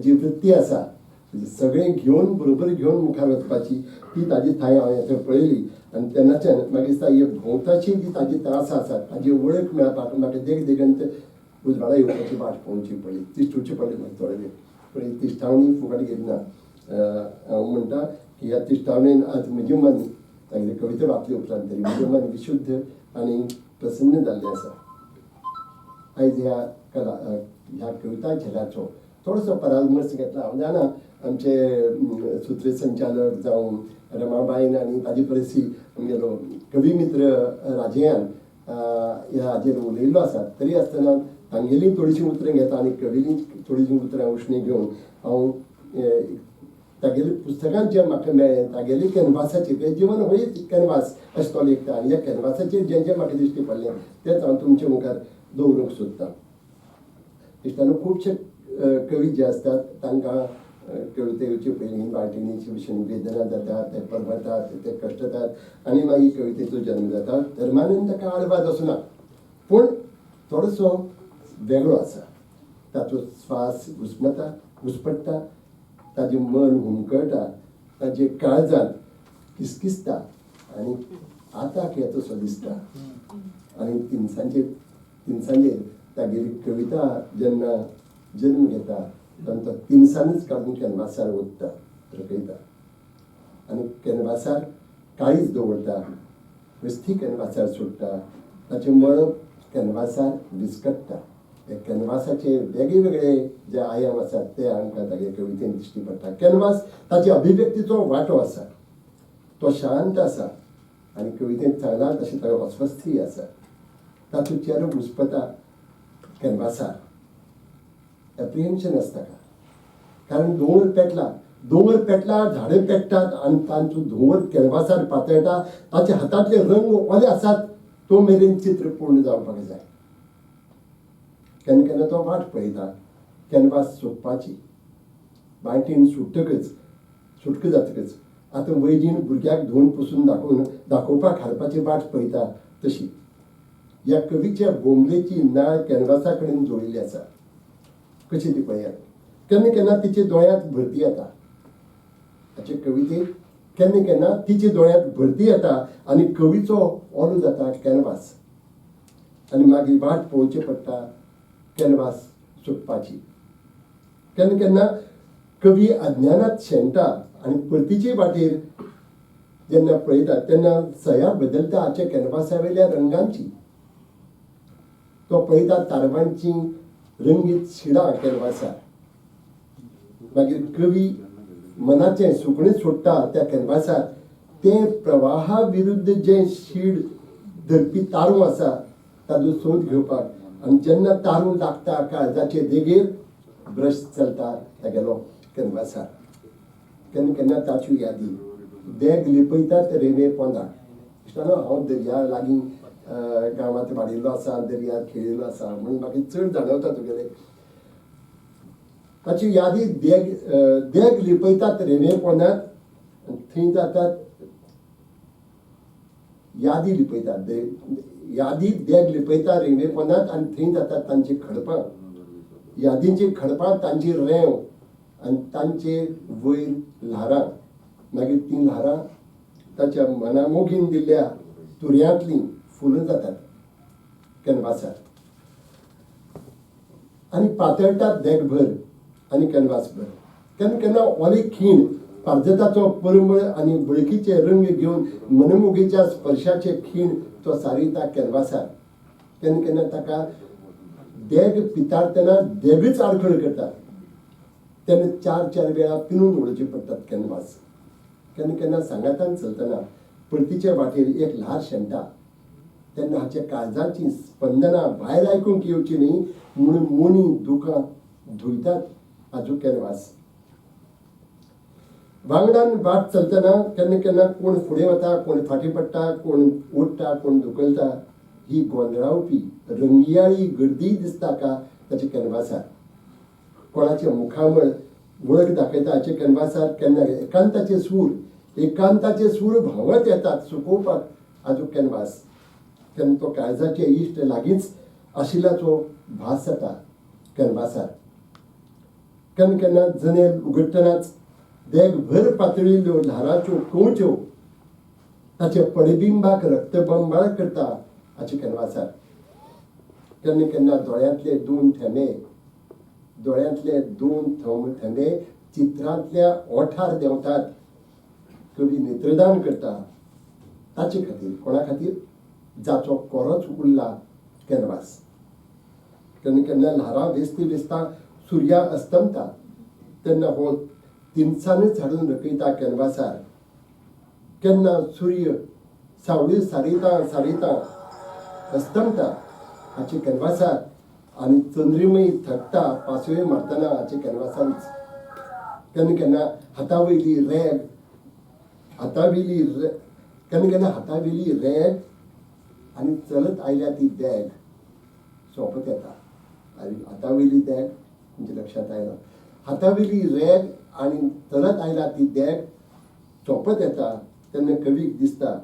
I: जी वृत्ती आसा सगळें घेवन बरोबर घेवन मुखार वचपाची ती ताजी थांय हांवें थंय पळयली आनी तेन्नाच्यान म्हाका दिसता ही भोंवताची जी ताजी तास आसा ताजी वळख मेळपाक म्हाका देग देगंत उजवाडा येवपाची वाट पळोवची पडली, तिश्ठुची पडली म्हाका थोडे वेळ, पूण ही तिश्ठावणी फुकट गेली ना. हांव म्हणटा की ह्या तिश्ठावणेन आज म्हजें मन तागेली कविता वाचले उपरांत तरी म्हजें मन विशुद्ध आनी प्रसन्न जाल्लें आसा. आयज ह्या कला ह्या कविता झेल्याचो थोडोसो परामर्श घेतला. हांव जाणा आमचे सूत्रसंचालक जावं रमाबाईन आनी ताजे परसी आमगेलो कवी मित्र राजयान ह्या हाजेर उलयल्लो आसा, तरी आसतना तांगेलीं थोडीशीं उतरां घेता आनी कविलीं थोडीशीं उतरां उश्णीं घेवन हांव तागेले पुस्तकांत जें म्हाका मेळ्ळें तागेले कॅनवासाचेर, तें जिवन हो एक कॅनवास अशें तो लेखता आनी ह्या कॅनवासाचेर जें जें म्हाका दिश्टी पडलें तेंच हांव तुमचे मुखार दवरूंक सोदतां. इश्टानो, खुबशे कवी जे आसतात तांकां कविता येवचे पयलीं वायटिणीची भशेन वेदना जातात, ते परवतात, ते कश्टतात आनी मागीर कवितेचो जल्म जाता. धर्मानंद ताका आडवाद असो ना, पूण थोडोसो वेगळो आसा. ताचो स्वास घुस्मता, घुसपडटा, ताजें मन हुमकळटा, ताजें काळजांत किसकिसता आनी आताक येता सो दिसता. आनी तिनसांजेर तागेली कविता जेन्ना जल्म घेता तेन्ना तो तिनसानच काडून कॅनवासार ओतता, रकयता आनी कॅनवासार काळीज दवरता, वस्ती कॅनवासार सोडटा, ताचें मळब कॅनवासार विस्कट्टा. हे कॅनवासाचे वेगळे वेगळे जे आयाम आसात ते आमकां तागे कवितेन दिश्टी पडटा. कॅनवास ताचे अभिव्यक्तीचो वांटो आसा, तो शांत आसा आनी कवितेंत सांगला तशें ताका अस्वस्थय आसा. ताचो चेरो घुस्पता कॅनवासार, एप्रिहेन्शन आसता का, कारण दोंगर पेटला, दोंगर पेटला, झाडां पेट्टात आनी तांचो धुंवर कॅनवासार पातळटा. ताच्या हातांतले रंग ओले आसात तो मेरेन चित्र पूर्ण जावपाक जाय. केन्ना केन्ना तो वाट पळयता कॅनवास सुकपाची. बांयटीन सुट्टकच, सुटका जातकच आतां वैजीन भुरग्याक धुवन पुसून दाखोवपाक हाडपाची वाट पळयता तशी ह्या कवीच्या बोंबलेची नाळ कॅनवासा कडेन जोडिल्ली आसा. कशी ती पळयात. केन्ना केन्ना तिच्या दोळ्यांत भरती येता, हाचे कवितेक केन्ना केन्ना तिच्या दोळ्यांत भरती येता आनी कवीचो ओलो जाता कॅनवास आनी मागीर वाट पळोवची पडटा कॅनवास सुकपाची. केन्ना केन्ना कवी अज्ञानात शेणटा आनी परतीचे वाटेर जेन्ना पळयता तेन्ना सया बदलता हाच्या कॅनवासा वयल्या रंगांची. तो पळयता तारवांची रंगीत शिडां कॅनवासार. मागीर कवी मनाचें सुकणें सोडटा त्या कॅनवासार. तें प्रवाहा विरुद्ध जें शीड धरपी तारूं आसा ताजो सोद घेवपाक. आनी जेन्ना तारूं लागता काळजाचे देगेर, ब्रश चलता तागेलो कॅनवासार. केन्ना केन्ना ताच्यो यादी देग लिपयतात रेंवे पोंदाक. इश्टानो, हांव दर्या लागीं गांवांत वाडिल्लो आसा, दर्यार खेळिल्लो आसा म्हणून म्हाका चड जाणवता तुगेलें. ताची यादी देग देग लिपयतात रेंवे पोंदाक, थंय जातात यादी लिपयतात, यादी देग लिपयता रेंवे पोंदाक आनी थंय जातात तांची खडपां, यादींची खडपां, तांची रेंव आनी तांचे वयर ल्हारां. मागीर तीं ल्हारां ताच्या मनामोगीन दिल्ल्या तुऱ्यांतलीं फुलां जातात कॅनवासार आनी पातळटात देगभर आनी कॅनवासभर. केन्ना केन्ना ओले खीण पारजताचो परमळ आनी वळखीचे रंग घेवन मनमोगीच्या स्पर्शाचे खीण तो सारयता कॅनवासार. केन्ना केन्ना ताका देग पितारतना देगच आडखळ करता, तेन्ना चार चार वेळा पिनून उडोवचे पडटात कॅनवास. केन्ना केन्ना सांगातान चलतना परतीचे वाटेर एक ल्हार शेणटा तेन्ना हाच्या काळजाची स्पंदनां भायर आयकूंक येवची न्ही म्हणून मोनी दुकां धुयतात हाजो कॅनवास. वांगडान वाट चलतना केन्ना केन्ना कोण फुडें वता, कोण फाटीं पडटा, कोण ओडटा, कोण धुकलता. ही गोंदळावपी रंगयाळी गर्दी दिसता का ताच्या कॅनवासार. कोणाचें मुखामळ वळख दाखयता हाच्या कॅनवासार. केन्ना एकांताचे सूर, एकांताचे सूर व्हांवत येतात सुकोवपाक हाजो कॅनवास. तेन्ना तो काळजाचे इश्ट लागींच आशिल्ल्याचो भास जाता कॅनवासार. केन्ना केन्ना जनेल उगडटनाच देगभर पातळिल्ल्यो ल्हारांच्यो कंवच्यो ताच्या पडबिंबाक रक्तबंबाळ करता हाच्या कॅनवासार. केन्ना केन्ना दोळ्यांतले दोन थेंबे, दोळ्यांतले दोन थेंबे चित्रांतल्या ओंठार देंवतात. कवी नेत्रदान करता ताचे खातीर, कोणा खातीर? जाचो कोरोच उरला कॅनवास. केन्ना केन्ना ल्हारां वेसता वेसता सुर्या अस्तमता तेन्ना हो तिनसानच हाडून रकयता कॅनवासार. केन्ना सूर्य सावळी सारयता सारयता अस्तमता हाचे कॅनवासार आनी चंद्रिमय थकता पासयो मारतना हाचे कॅनवासारूच. केन्ना केन्ना हातावयली रेग, हातावेली केन्ना केन्ना हातावेली रेग आनी चलत आयल्या ती देग सोंपत येता. आनी हातावयली देग तुमच्या लक्षांत आयला, हातावेली रेग आनी चलत आयल्या ती देग सोंपत येता तेन्ना कवीक दिसता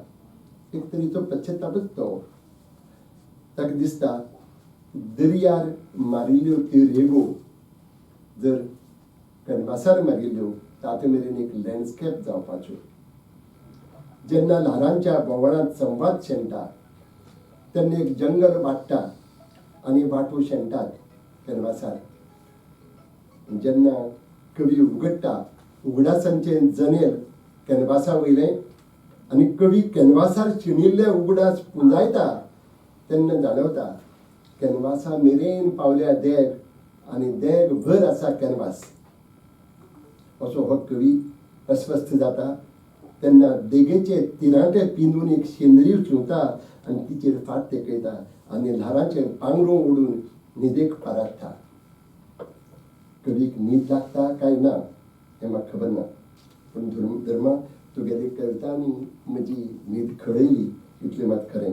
I: एक तरेचो पश्चातापच तो. ताका दिसता दर्यार मारिल्ल्यो त्यो रेगो जर कॅनवासार मारिल्ल्यो तर आतां मेरेन एक लँडस्केप जावपाच्यो. जेन्ना ल्हारांच्या बोवाळांत संवाद शेणटा तेन्ना एक जंगल वाडटा आनी वांटो शेणटात कॅनवासार. जेन्ना कवी उगडटा उगडासांचें जनेल कॅनवासा वयलें आनी कवी कॅनवासार शिणिल्ले उगडास पुंजायता तेन्ना जाणवता कॅनवासा मेरेन पावल्या देग आनी देग भर आसा कॅनवास. असो हो कवी अस्वस्थ जाता तेन्ना देगेचे तिरांटे पिंदून एक शेंदरी शिंवता आनी तिचेर फाट तेकयता आनी ल्हारांचें पांगरूं ओडून न्हिदेक पाराडटा. कवीक न्हीद लागता काय ना हें म्हाका खबर ना, पूण धर्मा तुगेली कवितांनी म्हजी न्हीद खळयली इतलें मात खरें.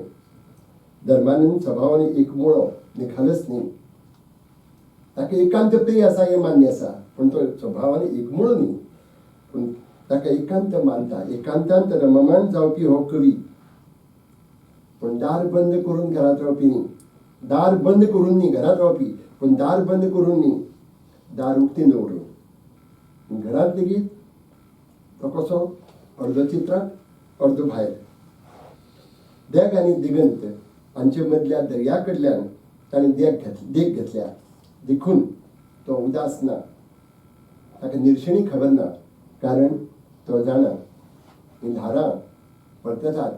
I: धर्मानंद सभावान एक मुळो निखालस न्ही, ताका एकांत प्रिय आसा हें मान्य आसा, पूण तो सभावान एकमुळो न्ही, पूण ताका एकांत मानता. एकांतांत रममाण जावपी हो कवी, पूण दार बंद करून घरांत रावपी न्ही. दार बंद करून न्ही घरांत रावपी, पूण दार बंद करून न्ही, दार उक्तें दवरून. घरांत लेगीत तो कसो अर्दो चित्रांत अर्दो भायर. देग आनी दिगंत हांचे मदल्या दर्या कडल्यान ताणें देख घेतल्या, देखून तो उदास ना, ताका निर्शेणी खबर ना, कारण तो जाणा हीं ल्हारां परततात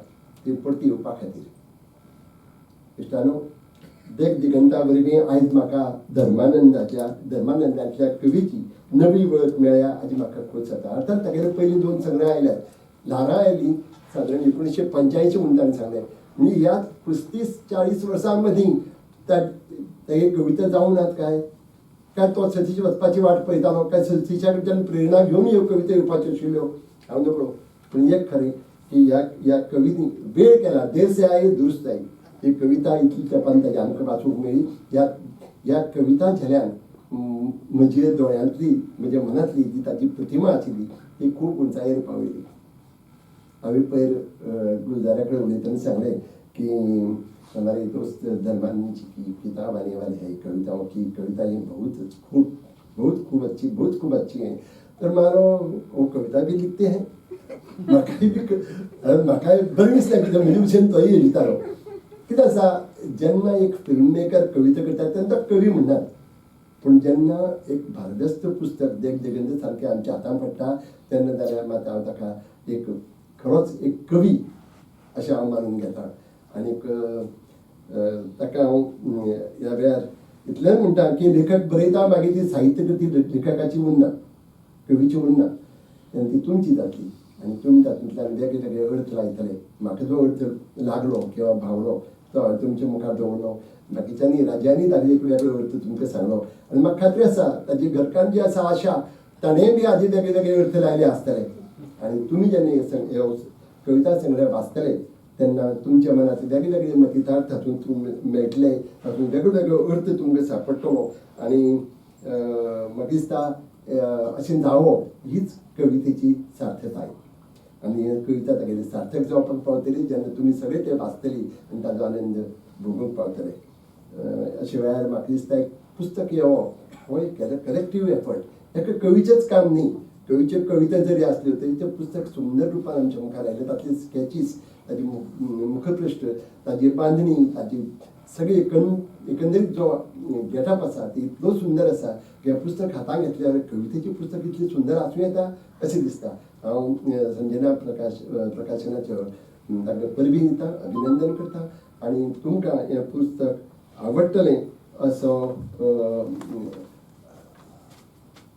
I: ती परती येवपा खातीर. इश्टानो, देख दिगंता वरवीं आयज म्हाका धर्मानंदांतल्या कवीची नवी वळख मेळ्ळ्या हाजी म्हाका खोस जाता. अर्थात तागेले पयलीं दोन संग्रह आयल्यात. ल्हारां आयलीं सादारण 1985 म्हणून ताणें सांगलें, म्हणजे ह्या 35-40 वर्सां मदीं तागे कविता जावं नात काय, काय तो सतीश वचपाची वाट पळयतालो, काय सतीशा कडच्यान प्रेरणा घेवन ह्यो कविता येवपाच्यो आशिल्ल्यो हांव नकळो. पूण एक खरें की ह्या कवींनी वेळ केला, देर से आये दुरुस्त आई ही कविता इतली तेंपान ताजी आमकां वाचूंक मेळ्ळी. ह्या कविता झेल्यान म्हजे दोळ्यांतली म्हज्या मनांतली जी ताजी प्रतिमा आशिल्ली ती खूब उंचायेर पावयली. हांवें पयर गुलजारा कडेन उलयतना सांगलें की हमारे दोस्त धर्मानंद जी की किताब आने वाली है कविताओं की, कविता ये बहुत खूब अच्छी, बहुत खूब अच्छी है. तर मारो वो कविता भी लिखते हैं, म्हाकाय बी म्हाकाय बरें दिसलें कित्याक म्हजे भशेन तोय येवजितालो. कितें आसा, जेन्ना एक फिल्म मेकर कविता करता तेन्ना कवी म्हणनात, पूण जेन्ना एक भारदस्त पुस्तक देख दिगंत सारकें आमच्या हातान पडटा तेन्ना जाल्यार मात हांव ताका एक खरोच एक कवी अशें हांव मानून घेता. आनीक ताका हांव ह्या वेळार इतलेंच म्हणटा की लेखक बरयता मागीर ती साहित्यकृती लेखकाची उरना, कवीची उरना, तेन्ना ती तुमची जातली आनी तुमी तातूंतल्यान वेगळे वेगळे अर्थ लायतले. म्हाका जो अर्थ लागलो किंवा भावलो तो हांवें तुमच्या मुखार दवरलो, बाकीच्यांनी राज्यांनी ताजे एक वेगळो अर्थ तुमकां सांगलो आनी म्हाका खात्री आसा ताजी घरकान्न जी आसा आशा, ताणें बी हाजे वेगळे वेगळे अर्थ लायले आसतले. आनी तुमी जेन्ना हे कविता संग्रह वाचतले तेन्ना तुमच्या मनांत वेगळे वेगळे मतितार्थ तातूंत मेळटले, तातूंत वेगळो वेगळो अर्थ तुमकां सांपडटलो. आनी म्हाका दिसता अशें जावप हीच कवितेची सार्थकताय. आनी हे कविता तागेली सार्थक जावपाक पावतली जेन्ना तुमी सगळे ते वाचतली आनी ताजो आनंद भोगूंक पावतले. अशे वेळार म्हाका दिसता एक पुस्तक येवप हो एक कलेक्टीव एफर्ट, एका कवीचेंच काम न्ही. कवीच्यो कविता जरी आसल्यो तरी तें पुस्तक सुंदर रुपान आमच्या मुखार आयलें. तातले स्कॅचीस, ताजी मुखपृश्ठ, ताजी बांदणी, ताजी सगळी एकंदरीत जो गेटअप आसा ती इतलो सुंदर आसा की हें पुस्तक हातांत घेतल्यार कवितेचें पुस्तक इतलें सुंदर आसूं येता अशें दिसता. हांव संजना प्रकाशनाचें तांकां परबीं दिता, अभिनंदन करता आनी तुमकां हें पुस्तक आवडटलें असो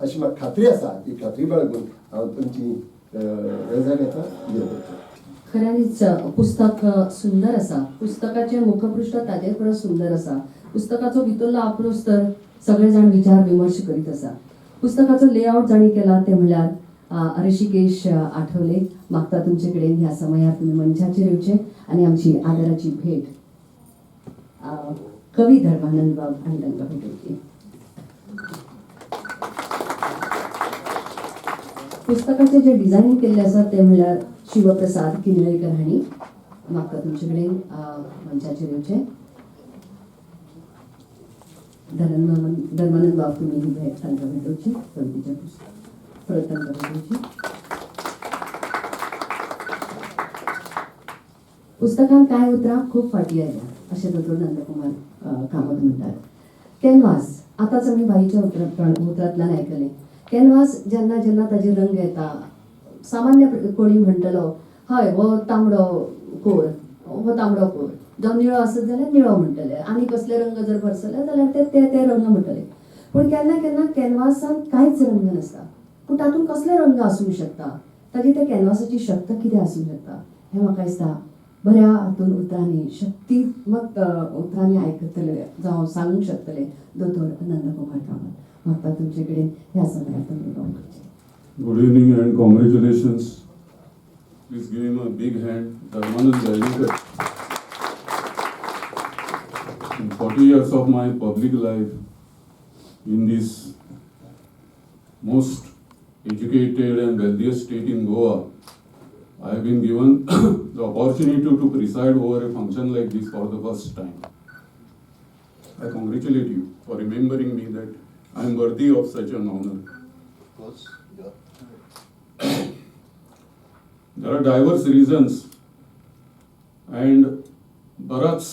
I: अशी म्हाका खात्री आसा. ही खात्री बाळगून हांव तुमची रजा घेता.
A: खऱ्यांनीच पुस्तक सुंदर आसा, पुस्तकाचें मुखपृश्ठ ताजेर परस सुंदर आसा. पुस्तकाचो भितरलो आपरोस तर सगळे जाण विचार विमर्श करीत आसा. पुस्तकाचो लेआउट जाणी केला ते म्हणल्यार ऋषिकेश आठवले. मागता तुमचे कडेन ह्या समयार तुमी मंचाचेर येवचे आनी आमची आदराची भेट कवी धर्मानंद बाब आनी तांकां भेटोवची. पुस्तकाचे जे डिझायन केल्ले आसा ते म्हणल्यार शिवप्रसाद किनळेकर हांणी. म्हाका तुमचे कडेन मंचाचेर येवचे. धर्मानंद बाब तुमी ही भेट तांकां भेटोवची, कवितेचें पुस्तक परत तांकां भेटोवची. पुस्तकांत कांय उतरां खूब फाटीं आयल्या अशें दोतोर नंदकुमार कामत म्हणटात. कॅनवास आतांच आमी भाईच्या उतरांतल्यान आयकलें. कॅनवास जेन्ना जेन्ना ताजेर रंग येता, सामान्य कोणी म्हणटलो हय हो तांबडो कोर, हो तांबडो कोर, जावं निळो आसत जाल्यार निळो म्हणटले, आनी कसले रंग जर भरसले जाल्यार ते ते ते रंग म्हणटले. पूण केन्ना केन्ना कॅनवासान कांयच रंग नासता, पूण तातूंत कसले रंग आसूंक शकता, ताजी त्या कॅनवासाची शक्त कितें आसूंक शकता हें म्हाका दिसता बऱ्या हातून उतरांनी, शक्तिमत उतरांनी आयकतले जावं सांगूंक शकतले दोतोर नंदकुमार कामत. म्हाका तुमचे कडेन ह्या समयार तुमी उलोवंक करचें.
J: Good evening and congratulations. Please give him a big hand. Dharmanand Velnekar. In 40 years of my public life, in this most educated and wealthiest state in Goa, I have been given the opportunity to preside over a function like this for the first time. I congratulate you for remembering me that I am worthy of such an honor.
E: Of course, yeah.
J: There are diverse reasons and बराच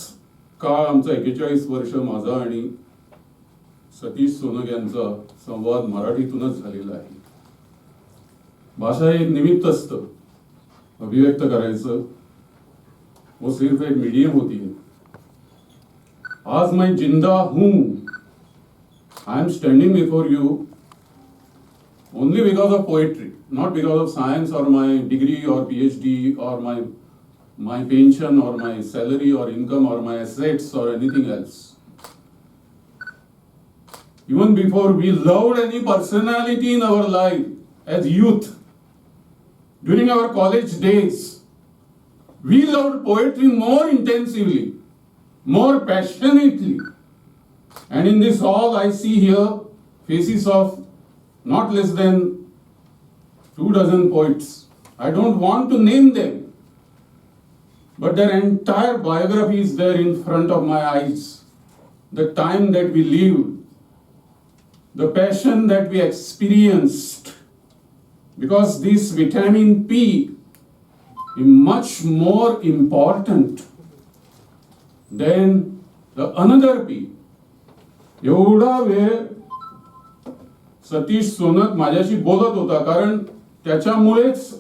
J: काळ आमचा 41 वर्ष माझा आणि सतीश सोनक यांचा संवाद मराठीतूनच झालेला आहे. भाषा एक निमित्त असतं अभिव्यक्त करायचं, वो सिर्फ एक मीडियम होती है. आज मैं जिंदा हूं, I am standing before you only because of poetry, not because of science or my degree or PhD or my pension or my salary or income or my assets or anything else. Even before we loved any personality in our life as youth, during our college days, we loved poetry more intensively, more passionately. And in this hall, I see here faces of not less than 24 poets. I don't want to name them, but their entire biography is there in front of my eyes. The time that we lived, the passion that we experienced, because this vitamin P is much more important than the another P. एवढा वेळ सतीश सोनक माझ्याशी बोलत होता, कारण त्याच्यामुळेच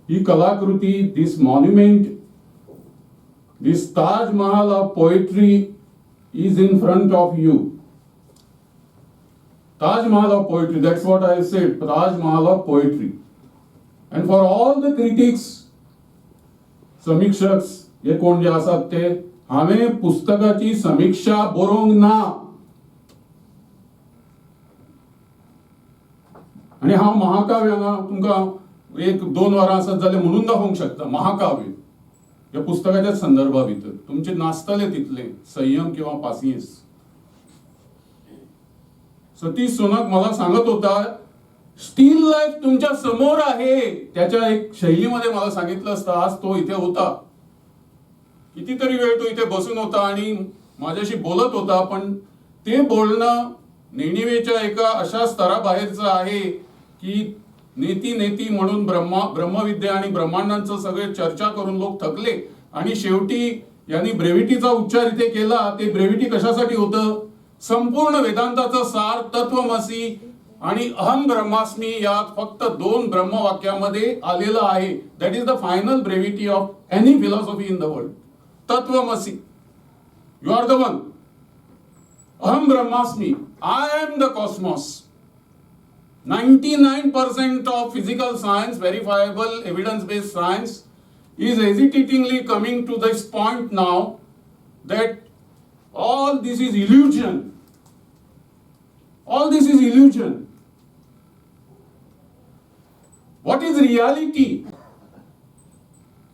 J: ही कलाकृती, this monument, this Taj Mahal of poetry is in front of you. Taj Mahal of poetry, that's what I said, Taj Mahal of poetry. And for all the critics, समीक्षक हे कोण जे आसात ते, हांवें पुस्तकाची समिक्षा बरोवंक ना आनी हांव महाकाव्य हांगा तुमकां एक दोन वरां आसत जाल्यार म्हणून दाखोवंक शकता. महाकाव्य ह्या पुस्तकाच्याच संदर्भा भितर तुमचे नासतले तितले संयम किंवा पासियेंस. सतीश सोनक मला सांगत होता, स्टील लाईफ तुमच्या समोर आहे. त्याच्या एक शैलीमध्ये मला सांगितलं असतं, आज तो इथे होता, कितीतरी वेळ तो इथे बसून होता आणि माझ्याशी बोलत होता, पण ते बोलणं नेणिवेच्या एका अशा स्तराबाहेरचं आहे की नेती नेती म्हणून ब्रह्मविद्या आणि ब्रह्मांडांचं सगळे चर्चा करून लोक थकले आणि शेवटी यांनी ब्रेव्हिटीचा उच्चार इथे केला. ते ब्रेव्हिटी कशासाठी होतं? संपूर्ण वेदांताचं सार तत्वमसी आणि अहम ब्रह्मास्मी या फक्त दोन ब्रह्मवाक्यामध्ये आलेलं आहे. That is the final brevity of any philosophy in the world. तत्वमसी, you are the one. अहम ब्रह्मास्मी, I am the cosmos. 99% of physical science, verifiable evidence-based science, is hesitatingly coming to this point now that all this is illusion. All this is illusion. What is reality?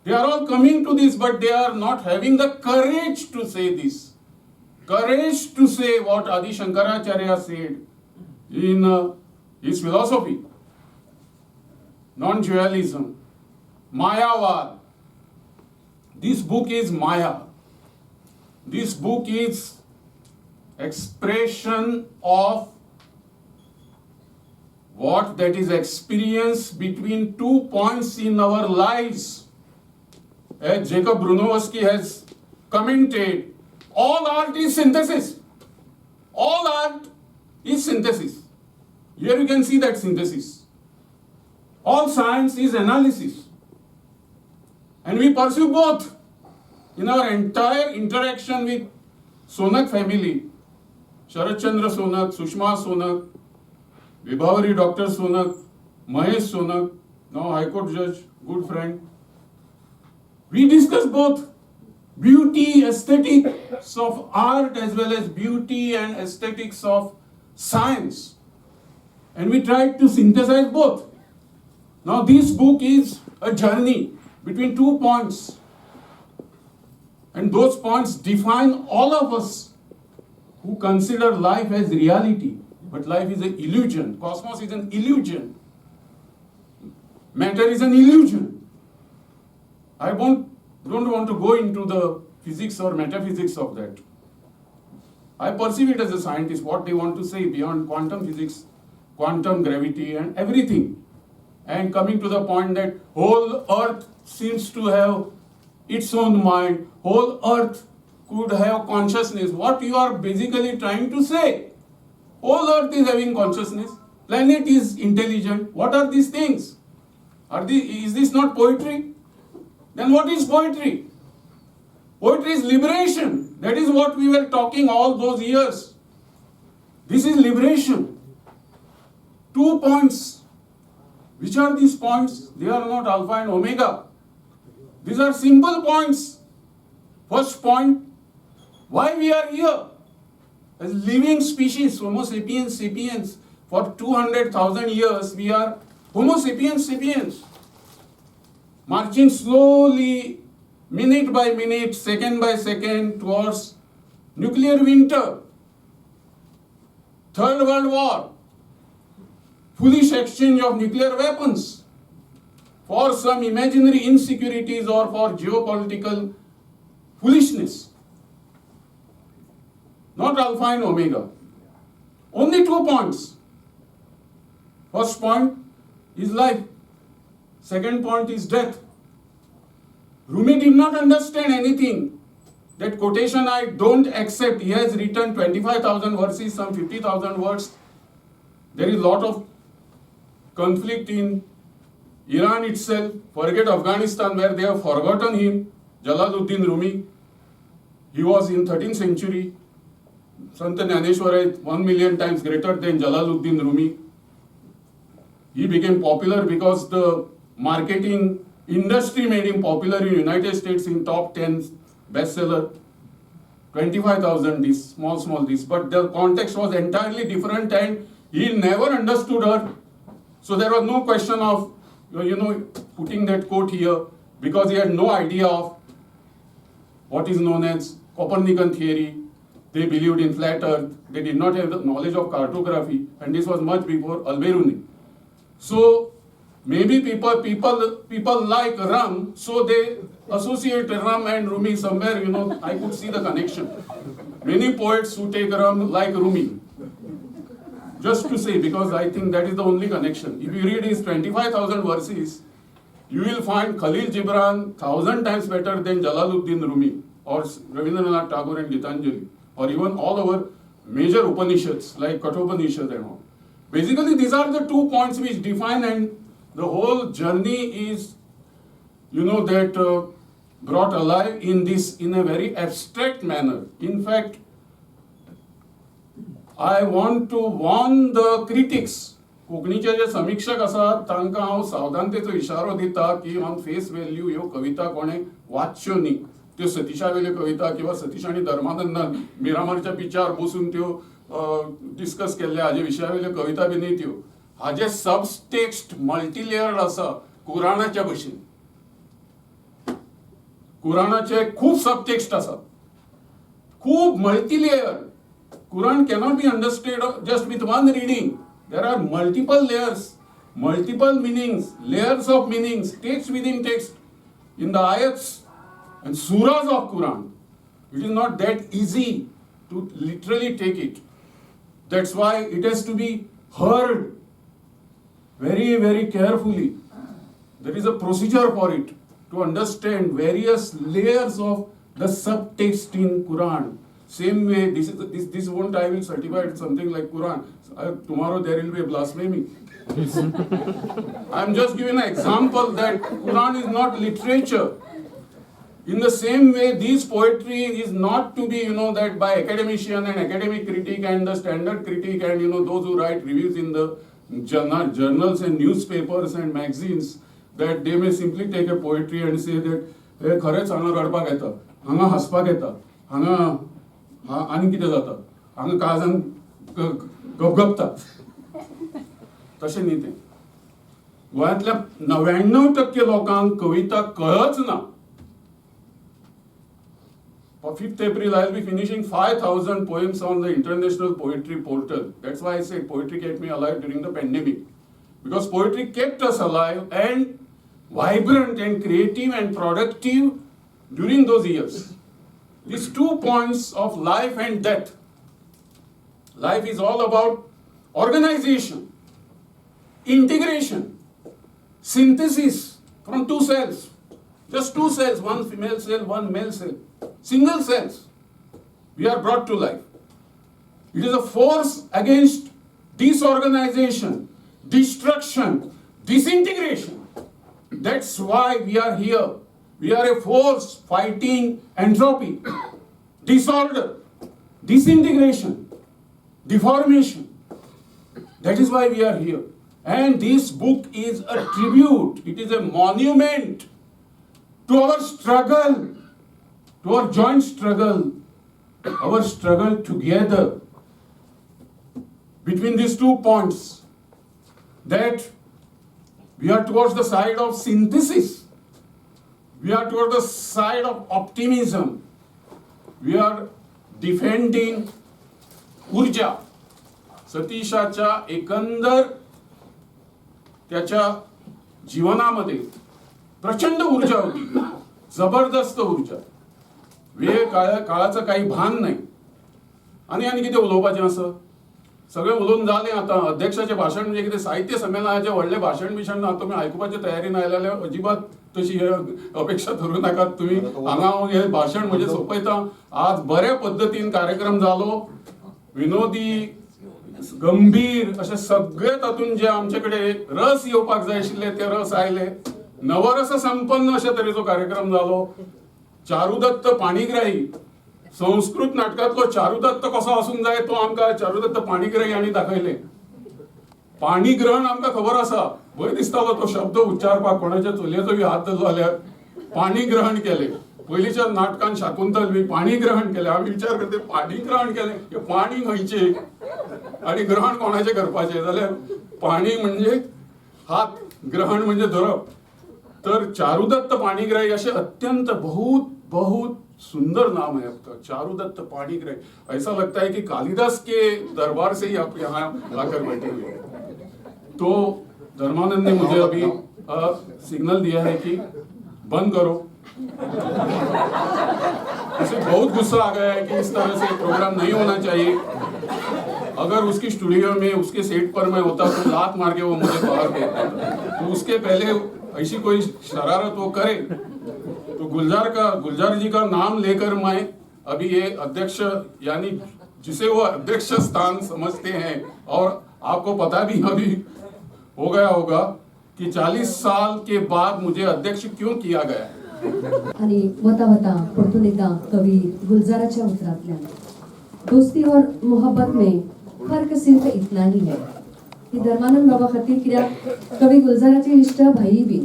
J: They are all coming to this, but they are not having the courage to say this. Courage to say what Adi Shankaracharya said in his philosophy. Non-dualism, Mayavad. This book is Maya. This book is expression of what that is experience between 2 points in our lives. As Jacob Bronowski has commented, all art is synthesis. All art is synthesis. Here you can see that synthesis. All science is analysis. And we pursue both in our entire interaction with Sonak family, Sharadchandra Sonak, Sushma Sonak, Vibhavari Dr. Sonak, Mahesh Sonak, now High Court judge, good friend. We discuss both beauty, aesthetics of art as well as beauty and aesthetics of science. And we tried to synthesize both. Now this book is a journey between 2 points. And those points define all of us who consider life as reality. But life is an illusion. Cosmos is an illusion. Matter is an illusion. I don't want to go into the physics or metaphysics of that. I perceive it as a scientist, what they want to say beyond quantum physics, quantum gravity and everything. And coming to the point that whole earth seems to have its own mind, whole earth could have consciousness. What you are basically trying to say? Whole earth is having consciousness, planet is intelligent. What are these things? Is this not poetry? Then what is poetry? Poetry is liberation. That is what we were talking all those years. This is liberation. 2 points. Which are these points? They are not alpha and omega. These are simple points. First point, why we are here? As living species, Homo sapiens sapiens, for 200,000 years, we are Homo sapiens sapiens, marching slowly, minute by minute, second by second, towards nuclear winter, Third World War, foolish exchange of nuclear weapons for some imaginary insecurities or for geopolitical foolishness. Not alpha and omega. Only 2 points. First point is life. Second point is death. Rumi did not understand anything. That quotation I don't accept. He has written 25,000 verses, some 50,000 words. There is a lot of conflict in Iran itself. Forget Afghanistan, where they have forgotten him. Jalaluddin Rumi. He was in 13th century. Sant Jnaneshwara is 1 million times greater than Jalaluddin Rumi. He became popular because the marketing industry made him popular in United States in top 10 bestseller. 25,000 this, small this. But the context was entirely different and he never understood her. So there was no question of, you know, putting that quote here, because he had no idea of what is known as Copernican theory. They believed in flat earth. They did not have the knowledge of cartography, and this was much before Al-Biruni. So maybe people like rum, so they associate rum and Rumi somewhere, you know, I could see the connection. Many poets who take rum like Rumi. Just to say, because I think that is the only connection. If you read his 25,000 verses, you will find Khalil Gibran 1,000 times better than Jalaluddin Rumi or Rabindranath Tagore and Gitanjali, or even all our major Upanishads like Kathopanishad and all. Basically, these are the 2 points which define, and the whole journey is, you know, that brought alive in this in a very abstract manner. In fact, I want to warn the critics. कोंकणीचे जे समीक्षक आसात तांकां हांव सावधानतेचो इशारो दिता की on face value ह्यो कविता कोणें वाचच्यो न्ही. त्यो सतीशा वयल्यो कविता किंवा सतीश आनी धर्मानंदान मिरामारच्या बिचार बसून त्यो डिस्कस केल्ले हाजे विशया वयल्यो कविता बी न्ही त्यो. हाजे सबटेक्स्ट मल्टीलेयर्ड आसा कुराणाच्या भशेन. कुराणाचे खूब सबटेक्स्ट आसात, खूब multilayered. Quran cannot be understood just with one reading. There are multiple layers, multiple meanings, layers of meanings, text within text, in the ayats and surahs of Quran. It is not that easy to literally take it. That's why it has to be heard very, very carefully. There is a procedure for it. to understand various layers of the subtext in Quran. Same way, this won't I will certify it something like Quran. Tomorrow there will be a blasphemy. I am just giving an example that Quran is not literature. In the same way, this poetry is not to be, that by academician and academic critic and the standard critic and, those who write reviews in the journals and newspapers and magazines, that they may simply take a poetry and say that, hey, खरेंच हांगा रडपाक येता, हांगा हांसपाक येता, हांगा आनी कितें जाता, हांगा काळजान गपगपता. तशें न्ही तें. गोंयांतल्या 99% लोकांक कविता कळच ना. 5th April, I will be finishing 5,000 poems on the International Poetry Portal. That's why I said poetry kept me alive during the pandemic. Because poetry kept us alive and vibrant and creative and productive during those years. These 2 points of life and death. Life is all about organization, integration, synthesis from 2 cells. Just 2 cells, 1 female cell, 1 male cell. Single cells. We are brought to life. It is a force against disorganization, destruction, disintegration. That's why we are here. We are a force fighting entropy, disorder, disintegration, deformation. That is why we are here. And this book is a tribute. It is a monument to our struggle, to our joint struggle, our struggle together between these 2 points, that we are towards the side of synthesis, we are towards the side of optimism, we are defending ऊर्जा. सतीशाच्या एकंदर त्याच्या जीवनामध्ये प्रचंड ऊर्जा होती, जबरदस्त ऊर्जा. वेळ काळाचं काही भान नाही. आनी आनी कितें उलोवपाचें आसा, सगळें उलोवन जालें. आतां अध्यक्षाचें भाशण म्हणजे कितें साहित्य संमेलनाचें व्हडलें भाशण बिशण ना, तुमी आयकुपाचे तयारीन आयले जाल्यार अजिबात तशी हे अपेक्षा धरूं नाकात तुमी. हांगा हांव हें भाशण म्हजें सोंपयता. आज बऱ्या पद्दतीन कार्यक्रम जालो, विनोदी, गंभीर अशें सगळे तातूंत जे आमचे कडेन रस येवपाक जाय आशिल्ले ते रस आयले. नवरस संपन्न अशे तरेचो कार्यक्रम जालो. चारुदत्त पाणिग्राही, संस्कृत नाटकांतलो चारुदत्त कसो आसूंक जाय तो आमकां चारुदत्त पाणिग्राही हांणी दाखयलें. पाणिग्रहण आमकां खबर आसा, भंय दिसतालो तो शब्द उच्चारपाक, कोणाच्या चलयेचो बी हात धरलो जाल्यार. पाणिग्रहण केलें पयलींच्या नाटकान, शाकुंतल बी पाणिग्रहण केलें. आमी विचार करते पाणिग्रहण केलें, हें पाणी खंयचें आनी ग्रहण कोणाचें करपाचें, जाल्यार पाणी म्हणजे हात, ग्रहण म्हणजे धरप. तर चारुदत्त पाणिग्राही अशें अत्यंत बहुत बहुत सुंदर नाम है आपका, चारुदत्त पाणिग्राही. ऐसा लगता है कि कालिदास के दरबार से ही आप यहाँ आकर बैठे हुए हैं. तो धर्मानंद ने मुझे अभी सिग्नल दिया है कि बंद करो. उसे बहुत गुस्सा आ गया है कि इस तरह से प्रोग्राम नहीं होना चाहिए. अगर उसकी स्टूडियो में उसके सेट पर मैं होता तो लात मार के वो मुझे बाहर फेंकता. तो उसके पहले ऐसी कोई शरारत वो करे तो गुलजार जी का नाम लेकर मैं अभी ये अध्यक्ष, यानी जिसे वो अध्यक्ष स्थान समझते हैं, और आपको पता भी अभी हो गया होगा कि 40 साल के बाद मुझे अध्यक्ष क्यों किया गया है.
A: आणि वता वता परतून एकदा कवी गुलजाराच्या उतरांतल्यान, दोस्ती और मोहब्बत में फर्क सिर्फ इतना ही है. ही धर्मानंद बाबा खातीर, कित्याक कवी गुलजाराचे इश्ट भाई बी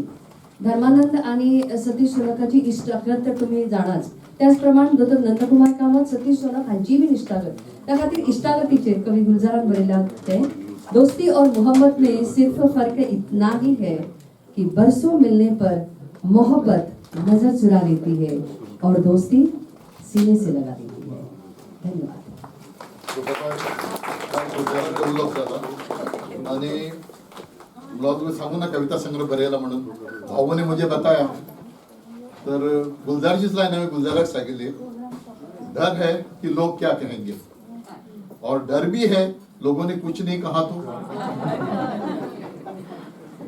A: धर्मानंद आनी सतीश सोनकाची इश्टागत तर तुमी जाणाच. त्याच प्रमाण दोतोर नंदकुमार कामत, सतीश सोनक हांचीय बी इश्टागत. त्या खातीर इश्टागतीचेर कवी गुलजारान बरयला तें, दोस्ती और मोहब्बत में सिर्फ फर्क इतना ही है कि बरसों मिलने पर मोहब्बत नजर चुरा लेती है और दोस्ती सीने से लगा देती है. धन्यवाद.
E: आणि मला सांगू ना कविता संग्रह बरयला म्हणून भाऊने मुझे बताया, तर गुलजारचीच लाईन हांवें गुलजाराक सांगिल्ली, डर है कि लोग क्या कहेंगे और डर भी है लोगों ने कुछ नहीं कहा तो.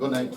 E: Good night.